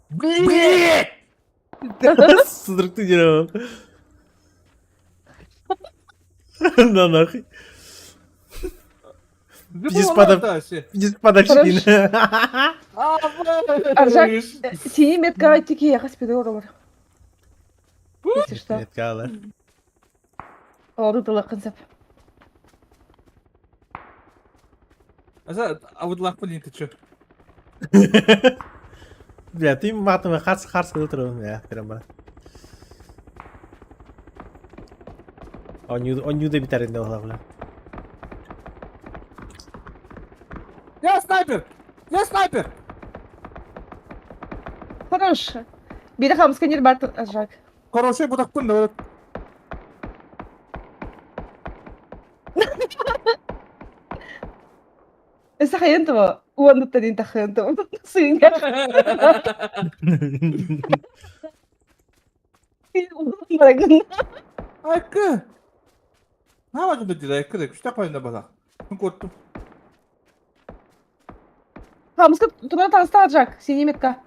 Блять! Сыдырыкты дерево. На нахуй. Пиздец падавщина. Аржак, синий метка тики я хаспиды оролар. Если что. Меткалар. Оларды тылы кынсап. Аса, а вот лак блин, ты чё? Бля, ты матом харс харс кылтырын, бля, прямо. Он да битәрин дә бля. Я снайпер! Я снайпер! Хорош. Биде хамсканер бар Аржак. Хороший будак да. Эсэ уаннаттан тахыянтова. Сыҥа. Айкы! Нааважын да айкы да күчтә кайында бала. Мен корктум. Хамска туна таста Аржак, синий метка.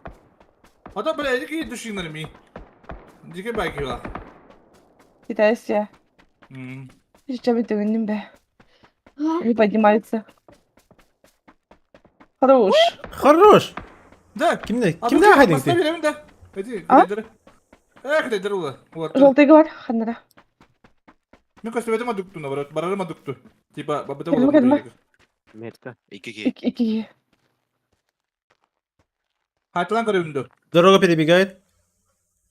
Ата бля, эки душиннар ми. Дике байки ла. Китайская. Сейчас это бе. Не поднимается. Хорош. Хорош. Да. Кимде? Кимде хайдың ты? Беремин да. Эти, А? Эх, дедер ула. Желтый говор, ханнара. Мен көстөбөтөм адукту, наоборот, барарым адукту. Типа, бабыта Келме, келме. Метка. Икки. Ики. Хайтылан көрөмдү. Дорога перебегает.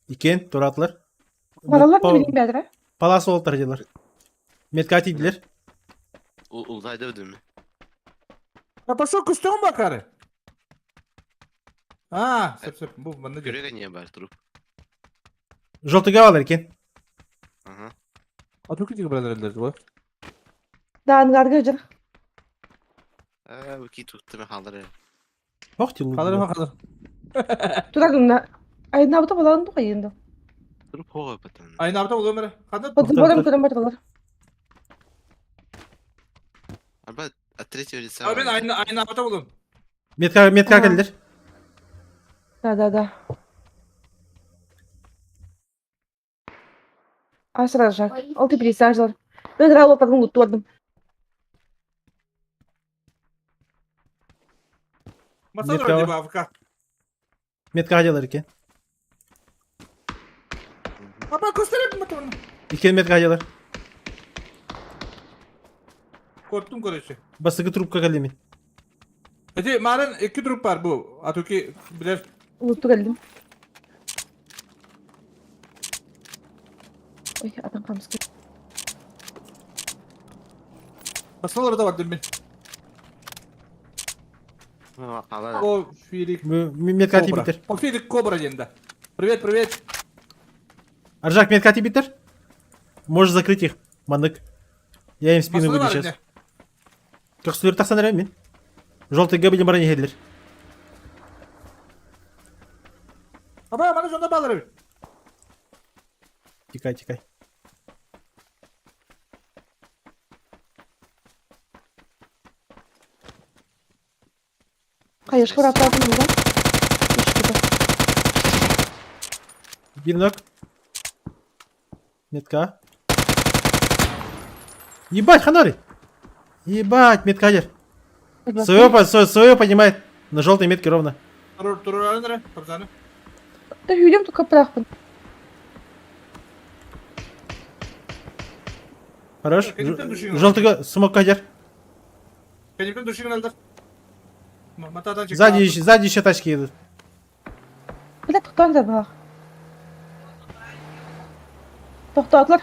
Иккиэн тураатылар. Баралар не билим бәдірә. Палас олтар дилер. Метка тиделер. Улзайды өдүм. А пошел кустом бакары. А, сөп сөп, бу манна дии. Көрөр не бар труп. Желтыга алар екен. Ага. А тут кидик брат бу. Да, ангарга жыр. А, ки туттым халдыр. Ох ти Халыр халыр. Турагымна. Айна бата балан ду кайынды. Труп хого потом. Айна абта болом эре. Ханда Подбором көрөм баталар. Арба от третьего лица. А мен айна айна абта болом. Метка метка Ага. келдер. Да, да, да. Асыра жак. Алты присажлар. Мен рало тагын луттурдум. Масадыр Метка диба авка. Метка делар екен. Аба көстөрөп мотон. Иккен метка делар. Корктум короче. Басыгы трубка келдеми. Эти марын iki труп бар бу. Атуки билер. Лутту келдим. Ой, адам камыскы. Басалар да бар дим мен. О, Филик. Метка Кобра. тибитер. О, Филик Кобра денде. Привет, привет. Аржак, метка тибитер. Можешь закрыть их, манык. Я им спину Масалар выйду бар сейчас. инде. Көксүлөр тахсан эрем мен. Желтый гөбелин бара нехедлер. Аба, мана жонда балар. Тикай, тикай. Кайышкы рататын буда. Бир нок. Метка. Ебать, Ханари! Ебать, меткадер. Свое, свое понимает. На желтой метке ровно. Турур турур Табзаны. Да хүлем тука прахпын. Хорош. Кенептен душин. Желтый смок кадер. Кенептен душин алдар. Матадан чек. Сзади еще тачки едут. Бля, токтон да бах. Токтотлар.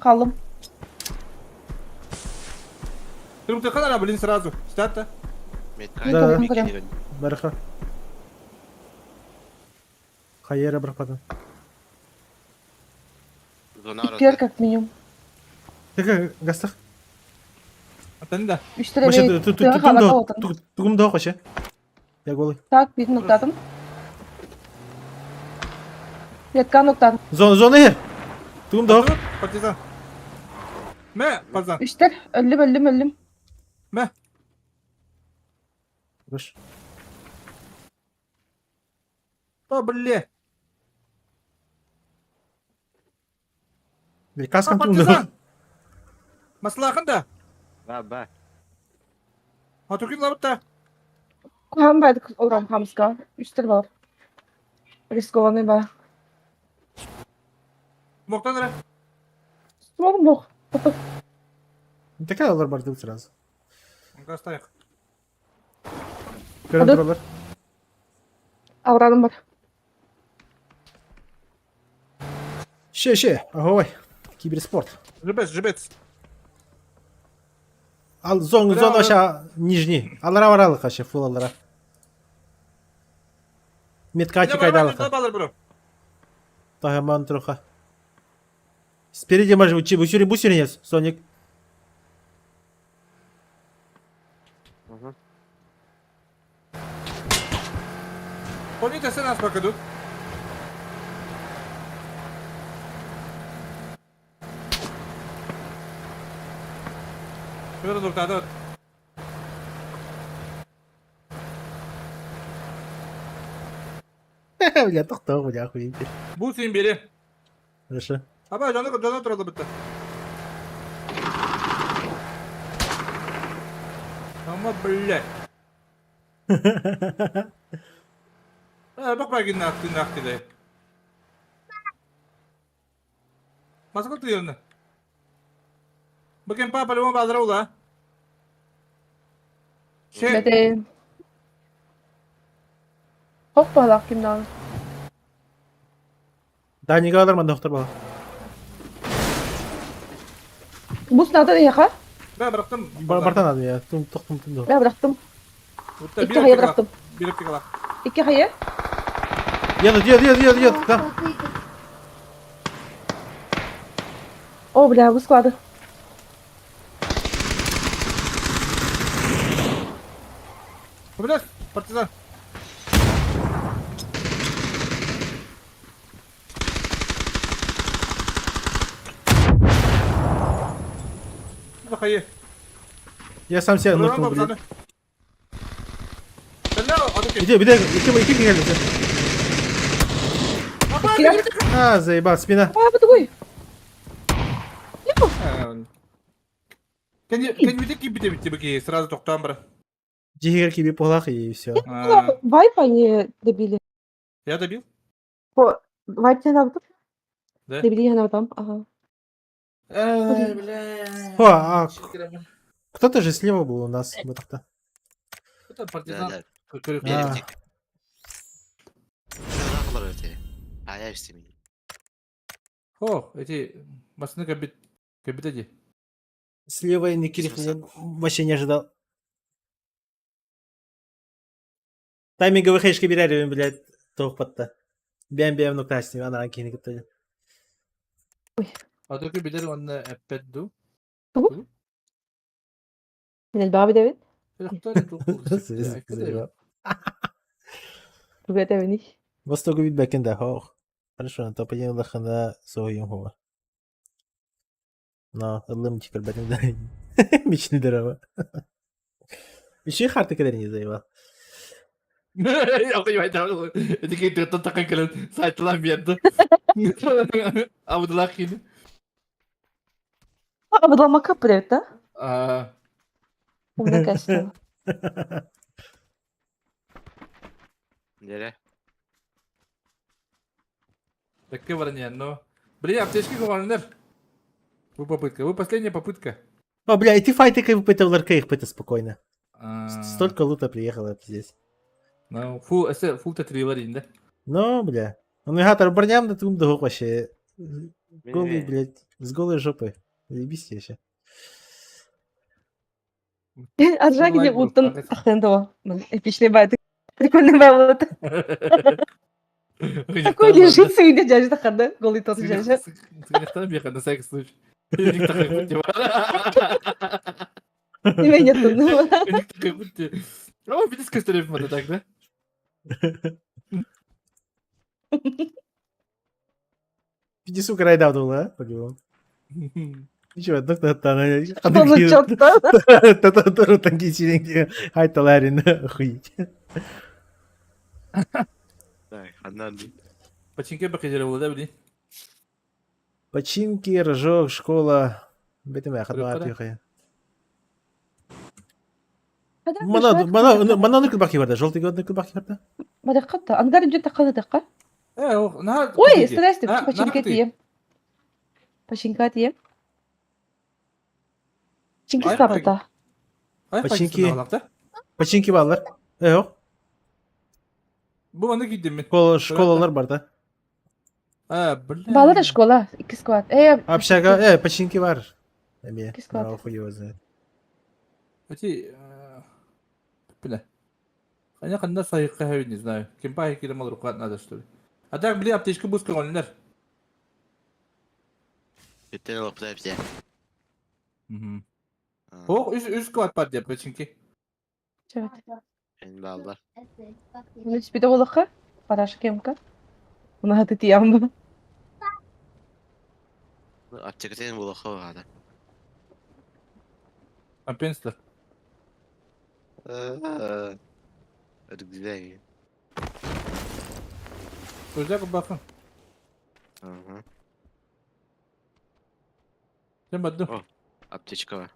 Калым. Труп ты хана, блин, сразу. Стата. Метка. Да. Да. Барха. Хайера брахпадан. Зона Иккер как минимум. Как гастах? Атанда. Үч Вообще, тәрбе. тут тугум да вообще. Я голый. Так, бир ноктадым. Ветка ноктадым. Зона, зона ер. Тугум да. Партизан. Ме, партизан. Үчтер. Өллүм, өллүм, өллүм. Ме. Хорош. О, бле. Бля, каскам тугум да. Маслахын да. Ба, ба. Атукин лабытта. Кухан байдык олрам хамска. Үчтер бар. Рискованный ба. Моктан ра. Смогу мог. Такая алар бар деп сразу. Гастайык. Көрөм туралар. Аураным бар. Ше, ше, ой. Киберспорт. Жибец, жибец. Ал зон, зон вообще нижний. Алара баралык вообще, фул алара. Метка тикайдалык. Балар бро. Тагаман труха. Спереди может быть, бусюри, бусюри нет, Соник. Помните, се нас покадут. Şurada dur, dur. Бля, тохтоо, бля, охуеть. Бу син бери. Хорошо. Аба, жаны жаны турады битти. Ama блядь. Э, бак багин нахты нахты да. Маска тыйырны. Бакен папа лимон базара ула. Ше. Бәден. Хоп балак кимдан. Данига алар манна доктор бала. Бус надо эһиэхэ? Да, бырахтым. Бартан надо я. Тум тохтум тум. Мен бырахтым. Икки хайа бырахтым. Биир аптекалаах. Икки хайа? Едут, едут, едут, едут, едут, да. О, бля, бу склады. Бля, партизан. Хайы. Я сам себя нокнул, блядь. Иди, иди, иди, иди, иди, А, заебал, спина. А, вот такой. Кәнүдә кибите битте бики, сразу токтан бара. Дигер киби полах и все. Вайп они добили. Я добил? По вайп тебя надо. Да. Добили я на там. Ага. Эй, бля. О, а кто-то же слева был у нас в этот-то. Это партизан. Да, да. О, эти машины кабит кабитеди. Слева я не вообще не ожидал. Тайминговый хэшки берерим, блядь, тоқпатта. Бэм-бэм, ну красный, ана кини кытты. А только билер он опять ду. Мен элбаҕа бидэбин. Тугу этэбиний? Востоку вид бэкен да хох. Хорошо, то поедем лахана союм хова. Но, ылым теперь бэтен да. Мечны здорово. Еще и харты когда не заебал. Эти тыттан такан кэлэн сайтылан биэрдэ. Абыдылаах киини. Абыдыламакка привет, да? А. Умная качество. Нере? Такие варня, но... Блин, аптечки говорнер. Вы попытка. Вы последняя попытка. О, бля, и ты файты как бы в ларке их пыта спокойно. Столько лута приехало здесь. Ну, фул, эсе, фул тетрилар да? Ну, бля. Он и барням на тум догох вообще. Голый, блядь, с голой жопой. Заебись вообще. Аржак не уттан ахтендова. Эпичный байт. Прикольный байт. Такой лежит сүйде жажда ханда, голый тос жажа. Сыгынахтан беха, на всякий случай. Неме нет. О, видишь, как так, да? Иди, сука, райдау дула, а? По-любому. Ничего, Что за чёрт, Хай таларин, охуеть. Так, одна. Починки бакедері болды, да, блин? Починки, рожок, школа. Бетеме, хатма апихая. Мана, мана, мана ныкыл бахи барда, желтый год ныкыл бахи барда. Бадаққа ангар жүт таққа таққа. Ой, здрасте, починка тием. Починка тием. Починки слабыта. Починки. Починки баллар. Э, Бу маны кидим мен. Школа, школалар бар да. А, блин. Баллар школа, икки склад. Э, Общага, починки бар. Эме, Икки склад. хуй его знает. Эти, бля. Аня канда сайыкка не знаю. Кем пай кирем алыр надо что ли. А так, блин, аптечка бузка гоннер. Беттен алып все. Угу. О, үс склад бар деп, починки. Мен балдар. Bunu bir de olaka. Парашка кемка. Уна хаты тиям. Аптека сен булаха гада. Компенсатор. Рюкзак. Көзәк бакын. Ага. Сен бадды. О, аптечка бар.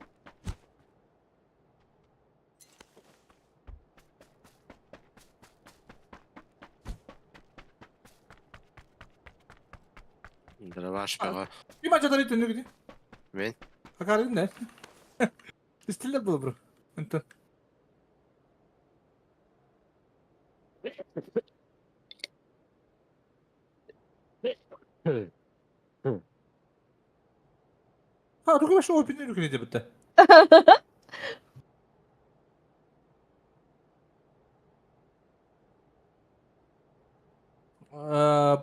Дрова шпага. Bir maç atar ettin gidi. Мен. Хакарын не? Стиле был, бро. Антон. Ha, тугу вообще опин үрүкүнэ дебитте.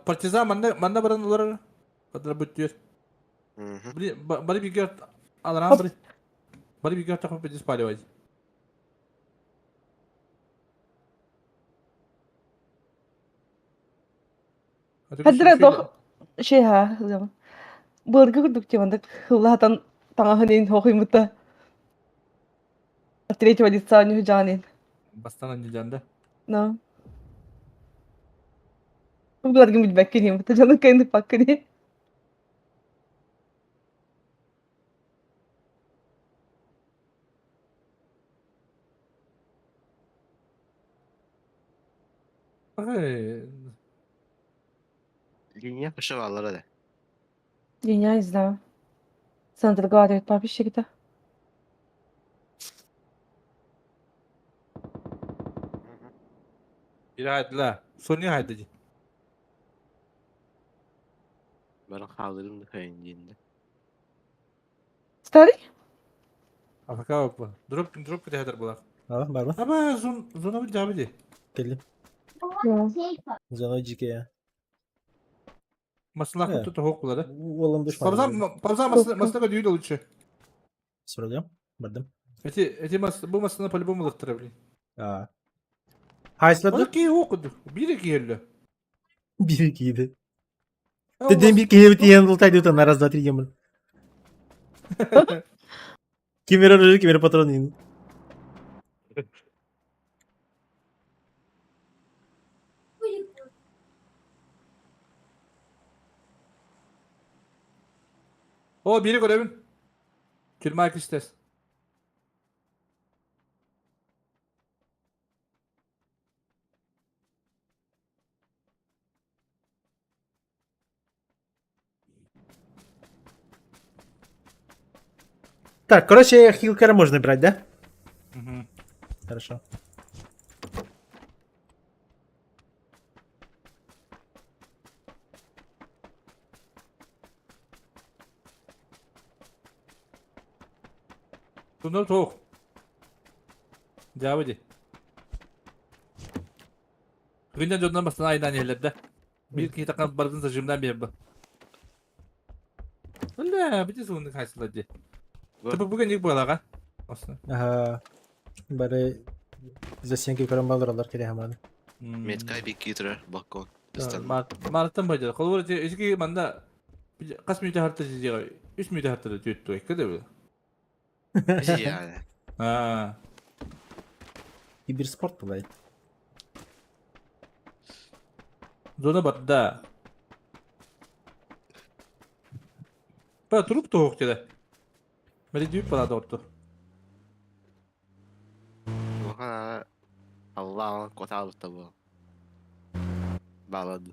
Партизан манна манна баран олорор. Кадра бүттүөр. Били бары бигэ аларан бары бары бигэ тахып бити спаливать. Хаддара тох шеха Былыргы курдук тимандык хыллаатан таҥаһын иин хоохуймута. От третьего лица ньүһүдьаанин. Бастан анньыдьанда. No. Былыргы билбэккин иин, дьону кэнниппаккын иин. Линия вышивалара да. Я не знаю. Центр говорит, папе всегда. Бир Соня хайдыжы. Бары хаалырым да хайын Старый? Афака опа. Дроп дроп кете булар. А, барбы? Аба зон зона бит жабы ди. Келдим. Зона жике. Маслах тут хоқ булар. Уолум душман. Пабза пабза маслага дүйдө лучше. Без проблем. Бардым. Эти эти мас бу масланы по-любому лыктыра блин. А. Хайсыларды? Ки оқыды. Бири киелі. Бири кийди. Деден бир киһи тиен лутайды на раз, два, три демон. Кимер оружие, кимер патронин. О, бири көрөбүн. Тюрьма кистес. Так, короче, хилкера можно брать, да? Угу. Хорошо. Туннел тоқ. Жабы ди. Күннен жоннан бастан айдан елерді. Bir кихи такан бардын зажимдан бербі. Өлі, бите суынды қайсылар ди. Тіпі бүгін ек балаға. Осы. Ага. Бары застенки көрөн балдыралар керек хаманы. Меткай бик китер балкон. Мартын бажар. Колбор эски манда кас мүйтө харта жига. Үч мүйтө харта түттү эки деп. Yani. А. Киберспорт булай. Зона бар да. Ба туруп тоок деді. Мери дүйүп балады орту. Allah'ın kota bu. Bağladı.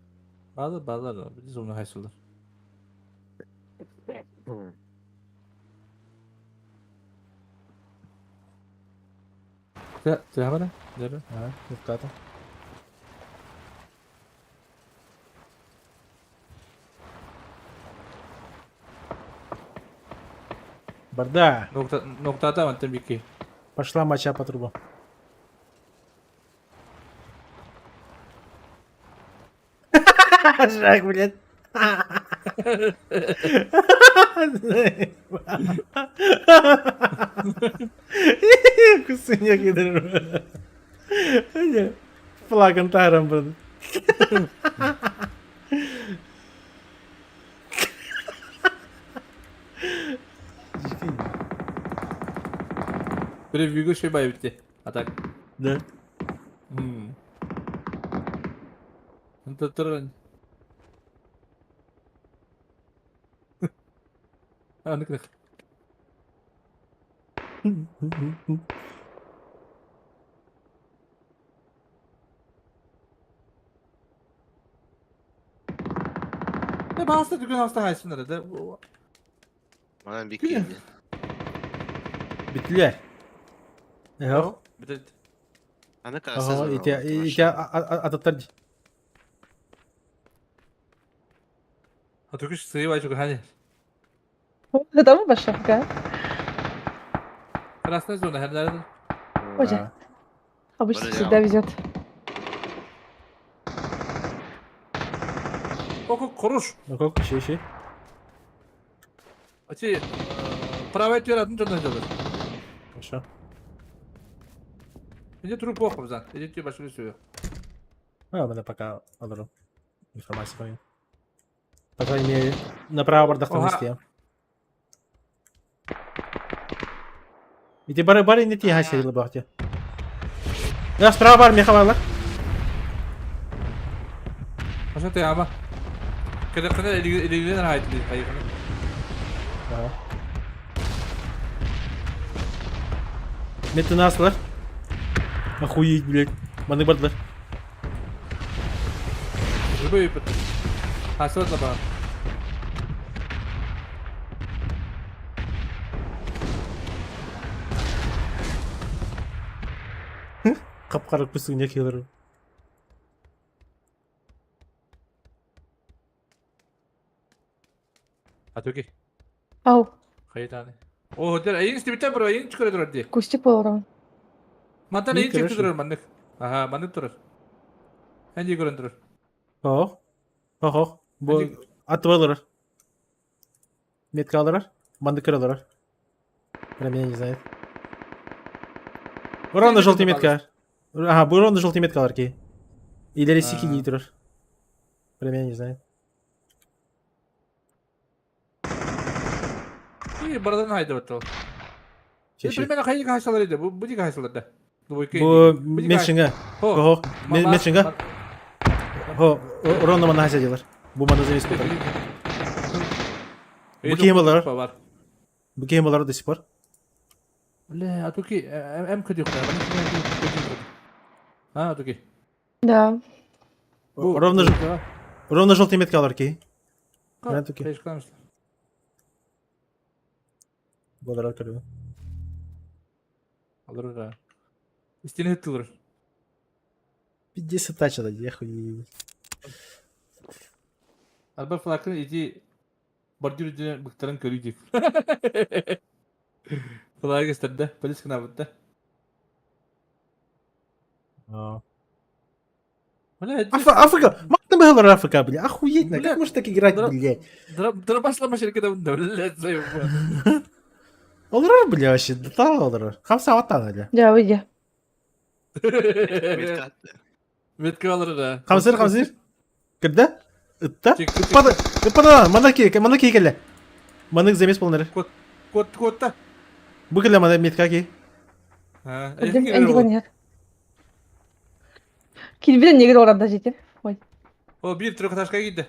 Bağlı bağlar. Biz onu haysılır. Сәхәбәне? Дәбе. Ага, юктата. Барда. Нокта ноктата мантан бики. Пошла моча по трубам. Жак, блядь. Кусыня кидер. Флагом таром, блядь. Бир şey bay bitti. Atak. Да. Hmm. Тыр Аны кырык. Ne bastı dükkün hasta haysınlar da. Bana bir kiydi. Битлер. Эх. Бит. Аны Ага, ити ити ататтар. А то күш сыйбай чугаһан. Это башка. Красная зона, хәрләрен. Оҗа. Обычно Бары всегда везет. Оку хорош. Ну как, еще, еще. Ати, правая дверь одну жондан жалыр. Хорошо. Иди труп ох, бзан. Иди тебе башка сөйө. А, менә пока алырым. Информация по По крайней мере, направо бардактан Оха. истейм. Ити бары бары не тиха серилы бахте. Я справа бар меха барлар. Аша ты ама. Кеде кеде илигинен хайт ли хайгын. Ага. Метты наслар. Охуеть, блядь. Маны бардылар. Любой опыт. Хасыл да бар. Капкара күсүгүн якилар. Атуки. Ау, Хайытаны. О, дер айын истебиттен бір айын чыкыры турар ди. кустик болором. Мантан Не айын чыкты көрөшүн. турар маннык. Аха, маннык турар. Энди көрөн турар. Ох. Ох, ох. Бу Энди атып алыр. Метка алыр. Банды кыр алыр. Прям меня не знает. Ровно желтый метка. Ага, бу ровно желтый метка алар ки. Илери сики не турар. Прям меня не знает. И бардан хайда баттал. Чеши. Примерно хайы хасалар иде. Бу бу диге хасалар да. Двойка. Бу меншинга. Ох, меншинга. Хо, ровно мана хасадилар. Бу мана завис кутар. Бу ким алар? Бар. Бу ким алар до сих пор? Бля, атуки эм көдү куда. А, атуки. Да. Бу Ровно ровно желтый метка алар ки. Атуки. Хайш кыламыз. Болар көрү. Алыр да. Истине хыттылыр. Пиздец тача да, охуеть. Арба флакын иди бордюр ден быктарын көрүү дип. Флаг истерде, полис кына бутта. Бля, Африка! Мактан бахалар Африка, бля, охуеть, на, Бля, как можно так играть, блядь? Дробашлама ширкеде бunda, блядь, заебал. Олар, бля, вообще, дотал олар. Хамса ватан, бля. Да, выйди. Метка. Метка алыр да. Хамсыр, хамсыр. Кірді? Ытта? Чек, чек. Ыппады, ыппады, мана ки, мана ки келе. Манык замес полныр. Кот, кот, котта. Бу келе мана метка ки. Ha, Öldüm, Энди нет. Килбиден негер оранда жетер. Ой. О, бир трехэтажка кийди.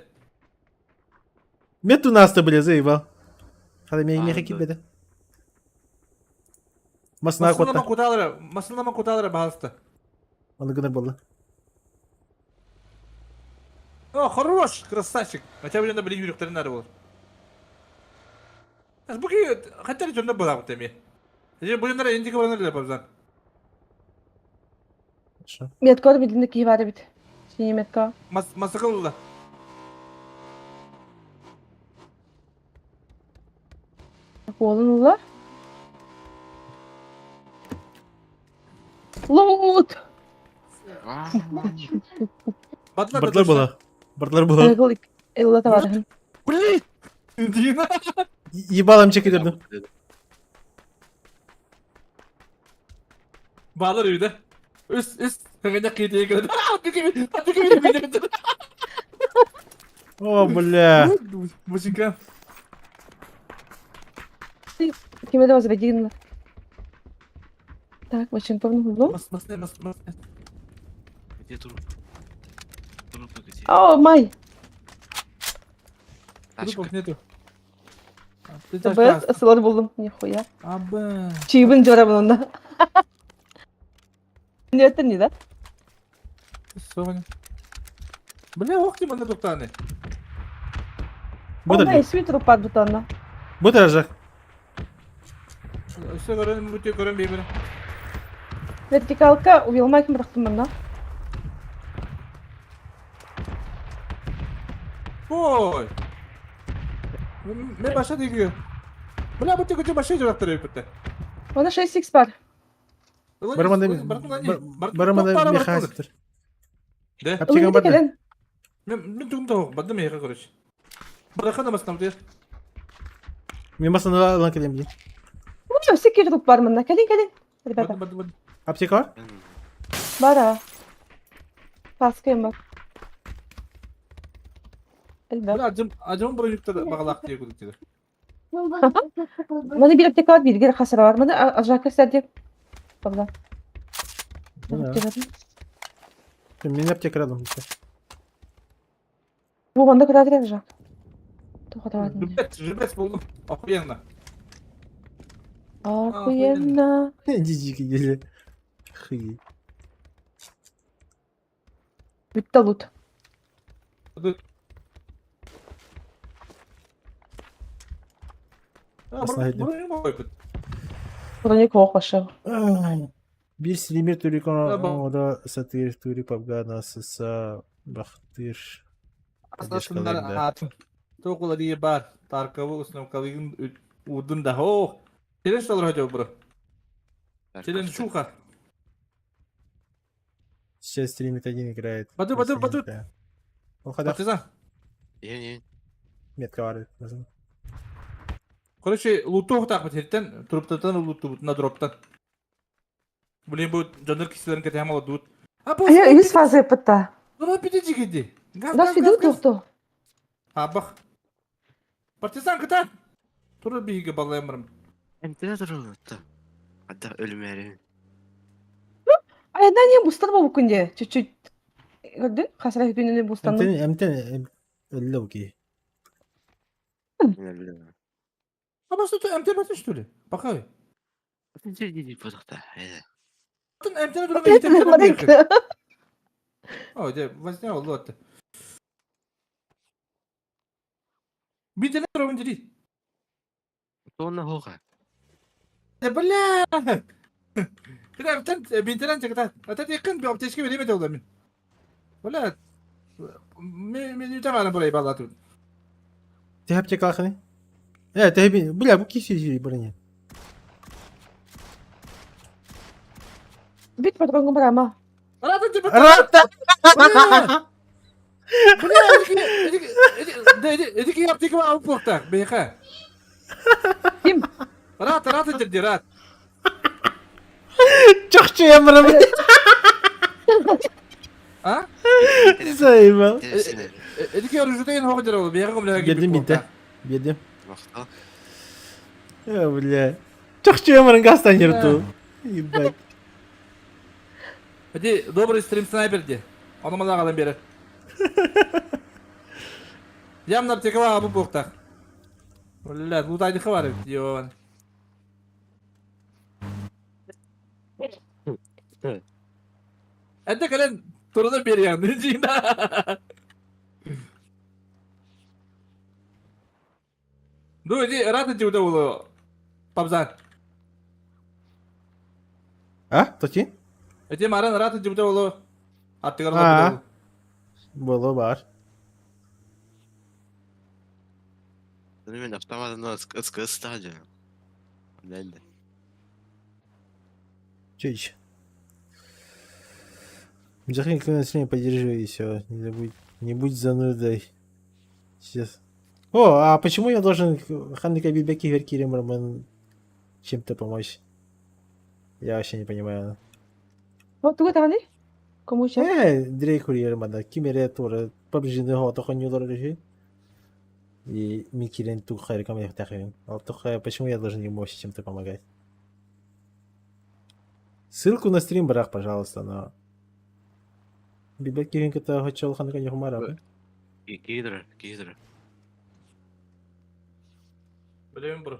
Мет у нас-то, бля, заебал. Хада мен меха А, да. килбеди. Масына Масынлама котта. кот алыр, масынлама кот алыр баһалысты. Маны гыныр болды. О, хорош, красавчик. Хотя бы жонда билин жүрөктөрүн ары болор. Бу ки хаттар жонда бола бут эми. Же бу жонда эндики баранар эле бабзан. Хорошо. Метка билдин ки бар бит. Синий метка. Мас масыкылла. Болын ула. Лут! Батлар Бардылар бола. Бардылар бола. Эгл элла табарым. Блин! Дина. Ебалам чек едердим. Балар үйдө. Үс үс кыңына кийди кирди. Атуки. О, бля. Музыка. Кимеде возродин. Так, очень помню булу. Мас мас мас мас. Где труп? Труп где? О, май. Тачка. Трупов нету. ТБС ысылар булдум. Нихуя. Аба. Чибин жора онда. Не это не, да? Соня. Бля, ох ты мана токтаны. Бу О, да. май, свитер упад бутанна. Бу да жак. Өсө көрөн, бүтө көрөн бейбер. Вертикалка уялмай ким бырактым мына. Ой. Мен баша дегио. Бля, бу тегүчү баша жаптыр өпүттэ. Оны 6x бар. Бараманда бараманда механизмдер. Да. Аптека бар да. Мен мен тугум да бардым меха короче. Бараха да баснам дер. Мен басын алан келем дейін. Ну, секир тут бар мында. Кэлин, кэлин. Ребята. Аптека бар? Бар а. Каскайым бар. Элбэх. Бля, ажым ажым бронюктар багалак дие күдүк. Маны бир аптека бар, бирге хасара бар. Маны ажака сәдек. Павла. Мен аптека радым. Бу манда куда жак. Тоқта Жібет, жібет болдым. Охуенно. Охуенно. Дидики дели. Хы. Бүтті лут. Броник оқ Бир стример турикон ода сатыр тури пабгана саса бахтыр. Тоқулары бар. Тарковы установкалыгын удун да. О! Челлендж доллар хотел бро. Челлендж шуха. Сейчас стримит один играет. Батыр, батыр, батыр. Партизан. Метка бар. Короче, луту так вот херттен, труптан луту на дроптан. Блин, бу жандар кисилерин кете хамала дут. А бу Үс фазы пытта. Ну, пидите гиди. Газ, газ, газ. Тоқты. Абах. Партизан кыта. Тура биге балаймырым. Эмтене турулутта. Адда өлүмәри. Айдан не бустан болу күнде. Чуть-чуть. Көрдүн? Хасара күнүнө бустанды. Эмтен эмтен өллөки. А басты эмтен басты что ли? Пока. Бодохта. Эмтен тура О, де, возня лот. Бидене тура индири. Тонна хога. Да бля! Кыда тен бинтерен чыкта. Ата текин би аптечке береме де мен. Бля. Мен мен үтә бурай бала тут. Ты аптека алханы? Э, ты бля, бу киси броня. Бит патронга барама. Рата тебе. Рата. Бля, эдики аптека алып бохта, беха. Ким? Рат, рат дирди, рат. Чохчу я мрам. А? Заебал. Эдики оружие хог дирол, беха гомле. Бердим бинте. Бердим. Э, бля. Чохчу я мрам гастан ерту. Ебать. Эди добрый стрим снайпер ди. Оны мала калан берер. Ямна аптека алып бохта. Бля, лутайды хабар, ёбан. Әнте кэлэн турuna берген жиында. Ну, иди, рад иди удавулу. Пабзан. А, тоти? Эти маран рад иди удавулу. Аттыгар Было бар. Мен автоматынан ысқы Мен Че еще? Захрень население поддерживай и все. Не забудь. Не будь занудой. Сейчас. О, а почему я должен Ханника Бибеки Веркиремарман чем-то помочь? Я вообще не понимаю. Вот тугу таганы? Кому еще? Э, Дрей курьер мада. Кимере тура. PUBG-ны хото хонюлар реши. И Микирен тухайр кам я Почему я должен ему вообще чем-то помогать? Ссылку на стрим, брах, пожалуйста, но... Бибек кирин кыта хочол ханка нюхмара. Кидр, кидр. Билем бро.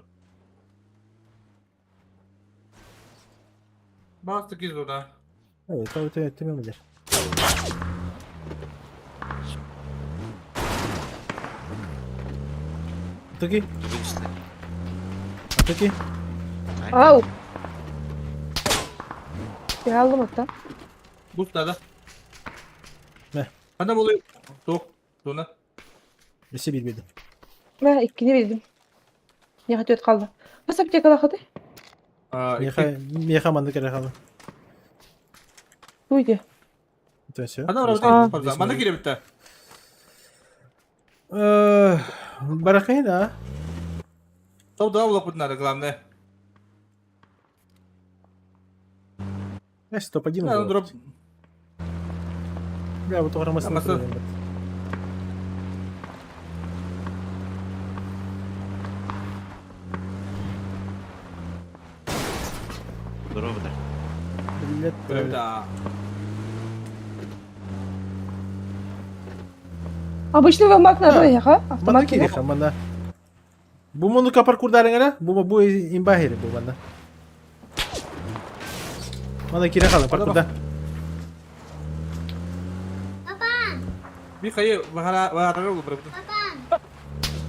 Басты кизу да. Evet, tabii tabii tamamdır. Токи? Токи? Ау. Алдым атта. Бус да. Не. Ана болы. Ток. Туна. Өсе билбеди. Мэ, иккини билдим. Миэхэ түөрт хаалла. Бас аптекалаахыты? Миэхэ, миэхэ маннык эрэ хаалла. Туй Это все. Ана барабыт. Манна кииребит Барахай, да. Сол да улаппыт надо, главное. Знаешь, топ-1 Да, ну, дроп. Бля, вот Маса. Здорово, да. Блядь. Да. Обычный вамак надо, яха? Манна Автомат кириха, манна. Бу мону капар курдарыңара, бу бу имбахири бу манна. Манна кире хала паркурда. Би хайы бахара бахара ол барабыт.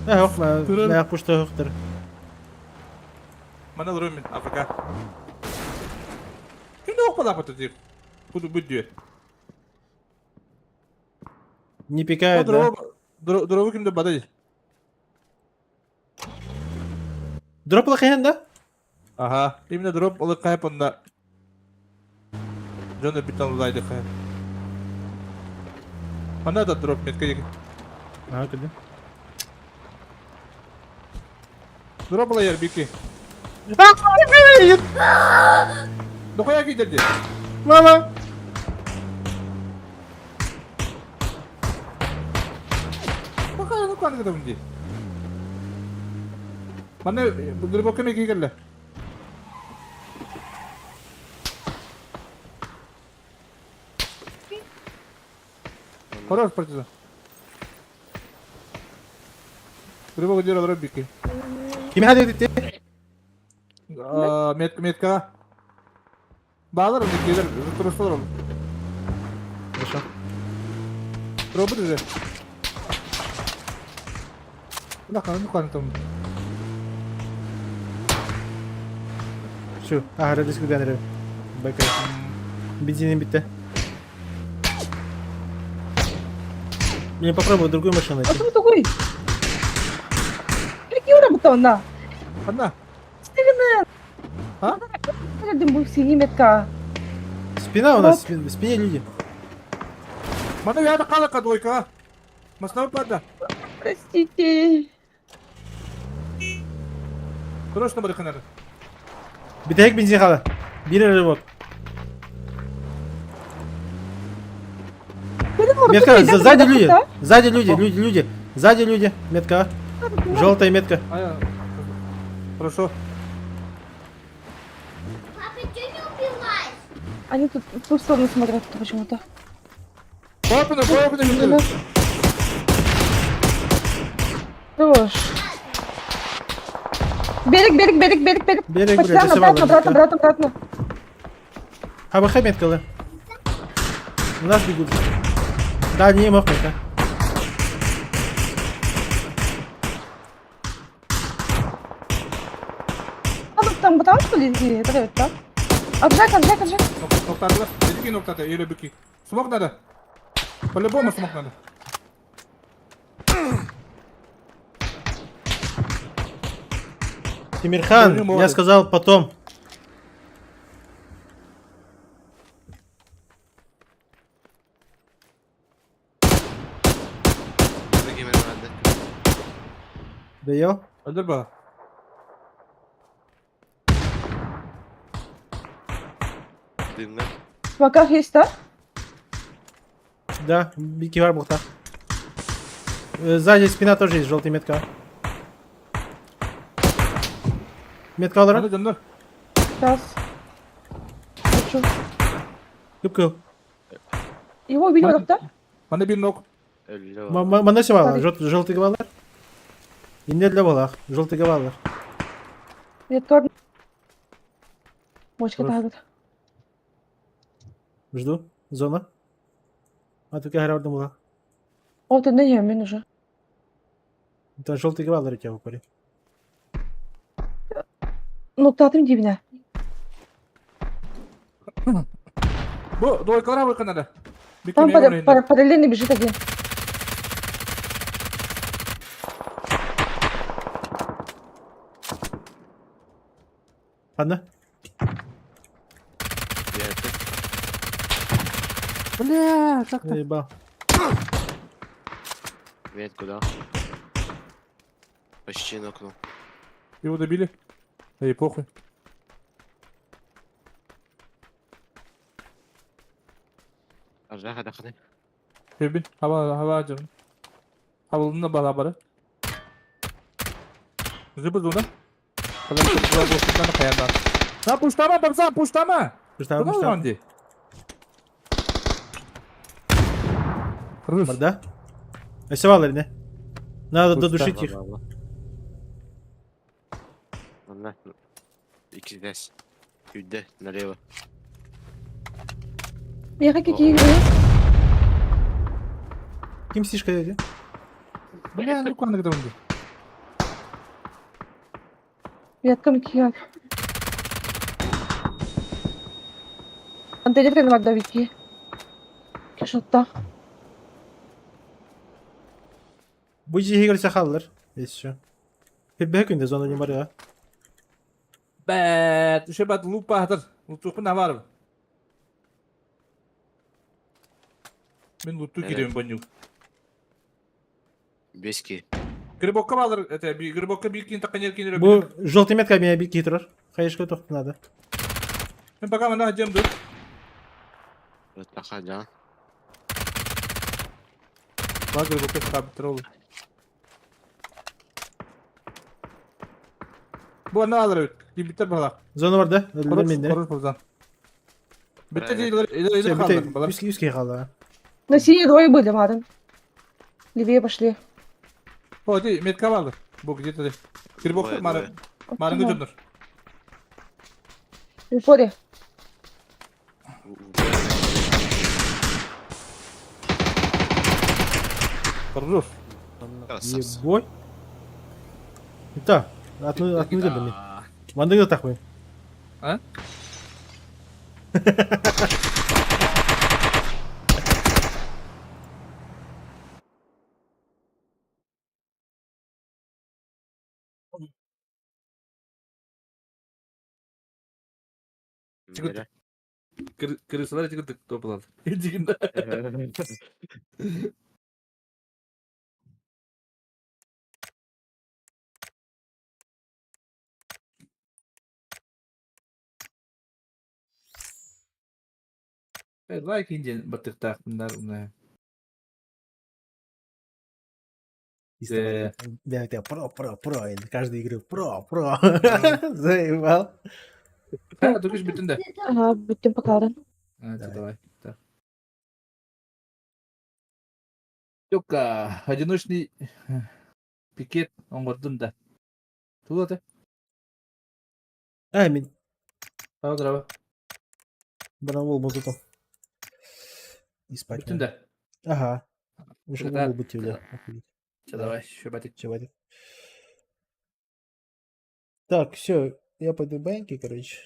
Э, ох, ма, ма пушта хохтар. Мана лрумин АФК. Ким ох палапа дип. Буду бүддү. Не пикают, да? Дрово кимде бадай. Дроп лахен, да? Ага, именно дроп олы кайып онда. Жона битан лайды кайып. Мана да дроп метка еки. Ага, куди. Дроп ола ер бики. Дохуя кидерди. Мама! Бака ну каны кадам ди. Мана дроп кеме кигерле. Хорош партизан. Грибок где дроп бики. Ким хadi дити? Метка метка. Bağlar onu gelir. Turistler olur. Хорошо. Дроп же. Бля, ну каны там. Все, ага, диск дәнере. Бәкә. Бензин битте. Мне попробую другую машину А найти. кто такой? Какие работа на? Одна. А? Бу синий метка. Спина у нас, в спине люди. Мана я калака двойка. Масна пада. Простите. Срочно барыхы надо. Битәк бензин хала. Бир рывок. Метка, сзади люди. Сзади люди, люди, люди. Сзади люди. Метка. Желтая метка. Хорошо. Папа, ты не убиваешь? Они тут в ту сторону смотрят почему-то. Папина, папина, Хорош. Берег, берег, берег, берег, берег. Берег, Партизан, блядь, обратно, обратно, обратно, обратно. ХБХ меткалы. У нас бегут. Да, не мог метка. А тут там там что ли? Это это? Отжак, отжак, отжак. Ноктатылар. Дедики ноктаты, или быки. Смог надо. По-любому смог надо. Тимирхан, я сказал потом. Доел? Öldür Дымно. В смоках есть, да? Да, бикивар был так. Сзади спина тоже есть, желтая метка. Метка алыр. Сейчас. Хочу. Кып-кып. Его убили, да? Мана bir нок. Мана севала, желтый гавалар. Инне для балах, желтый гавалар. Нет, тоже. Мочка тагыт. Жду. Зона. А тут я говорю, была. О, ты не мен уже. Это желтый гавалар у тебя в упоре. Ну, татым дивна. Бу двойкалар бу надо. Там параллельно бежит один. Ханна? Бля, как так? Заебал. Метку дал. Почти нокнул. Его добили? Эй, похуй. Аржаха дахны. Хебин, хаба хаба жын. Хабылына бала бары. Зыбы зуна. На пуштама, бабзан, пуштама. Пуштама, пуштама. Барда? Асевал не? Надо додушить их. Ладно. Икс Юдде, налево. Меха какие игры? Ким сишка деді? Бля, ну куда когда он? Веткам кият. Антенна тренировать давики. Кешотта. Бу жиһигэр сахаллар. Еще. Хеббе күндө зона не бар я. Бәт, үше бәт лупа хатыр. Лутукын авар. Мен луту кирем баню. Бески. Грибокка балыр, это грибокка бир кин такан кин Бу желтый метка меня бит китрор. Хаешка тохт надо. Мен пока мына жем dur. Таха, да. Ба грибокка каптыр ол. Бу ана алыр бит. Битер бала. Зона бар да? Өлдüm мен де. Корос болсан. Битте дейлер, или қалды. Үске үске қалды. На синей двое были, ладно. Левее пошли. О, ди, метка барды. Бу где-то. Грибокка мары. Марыңы жөндөр. В упоре. Хорош. Ебой. Это, отну мне. Мандыгы тахмы. А? Крысалар чыгырдык топлады. Дигинде. Лайк инден баттыктаакпындар уна. Да, это про, про, про, каждую игру про, про. Заебал. Ха, түгүш бүтүн да. Ага, бүтүн пока ладно. Давай. Так. Жокка, одиночный пикет оңгордум да. Тулаты. А, мен. Здорово, здорово. Баран бол музыку. И спать. Бүтүн да. Ага. Уже был бы тебе. Давай, щебатик. Щебатик. Так, все, я пойду баньки, короче.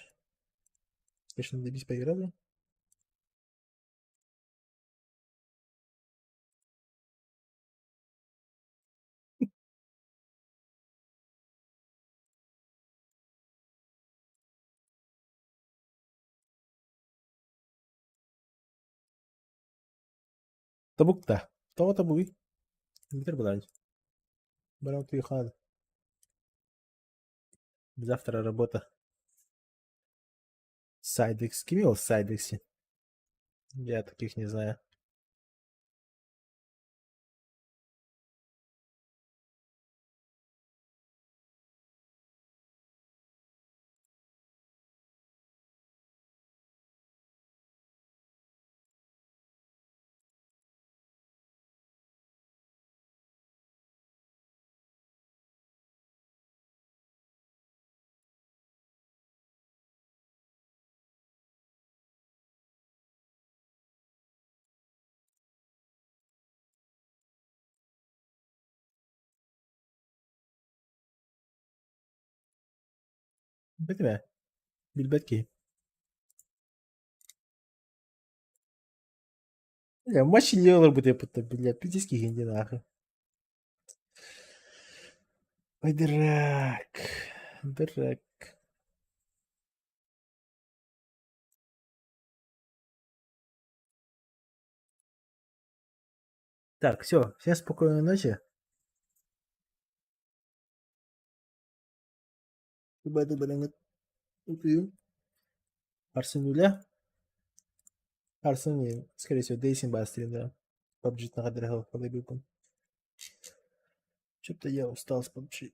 Конечно, добить поиграли. Табукта. Того табуи. Битер булар. Барам туйхан. Завтра работа. Сайдекс. Кем был Сайдексе? Я таких не знаю. Битме. Билбет ки. Бля, матч лелар будет я бля, пиздец генди нахуй. Ой, дурак. Дурак. Так, все, всем спокойной ночи. Арсен Юля. Арсен, скорее всего, Дейсин Бастрин, да. PUBG на подойду. Что-то я устал с PUBG.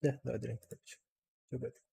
Да, давай, дрянь, короче. Все,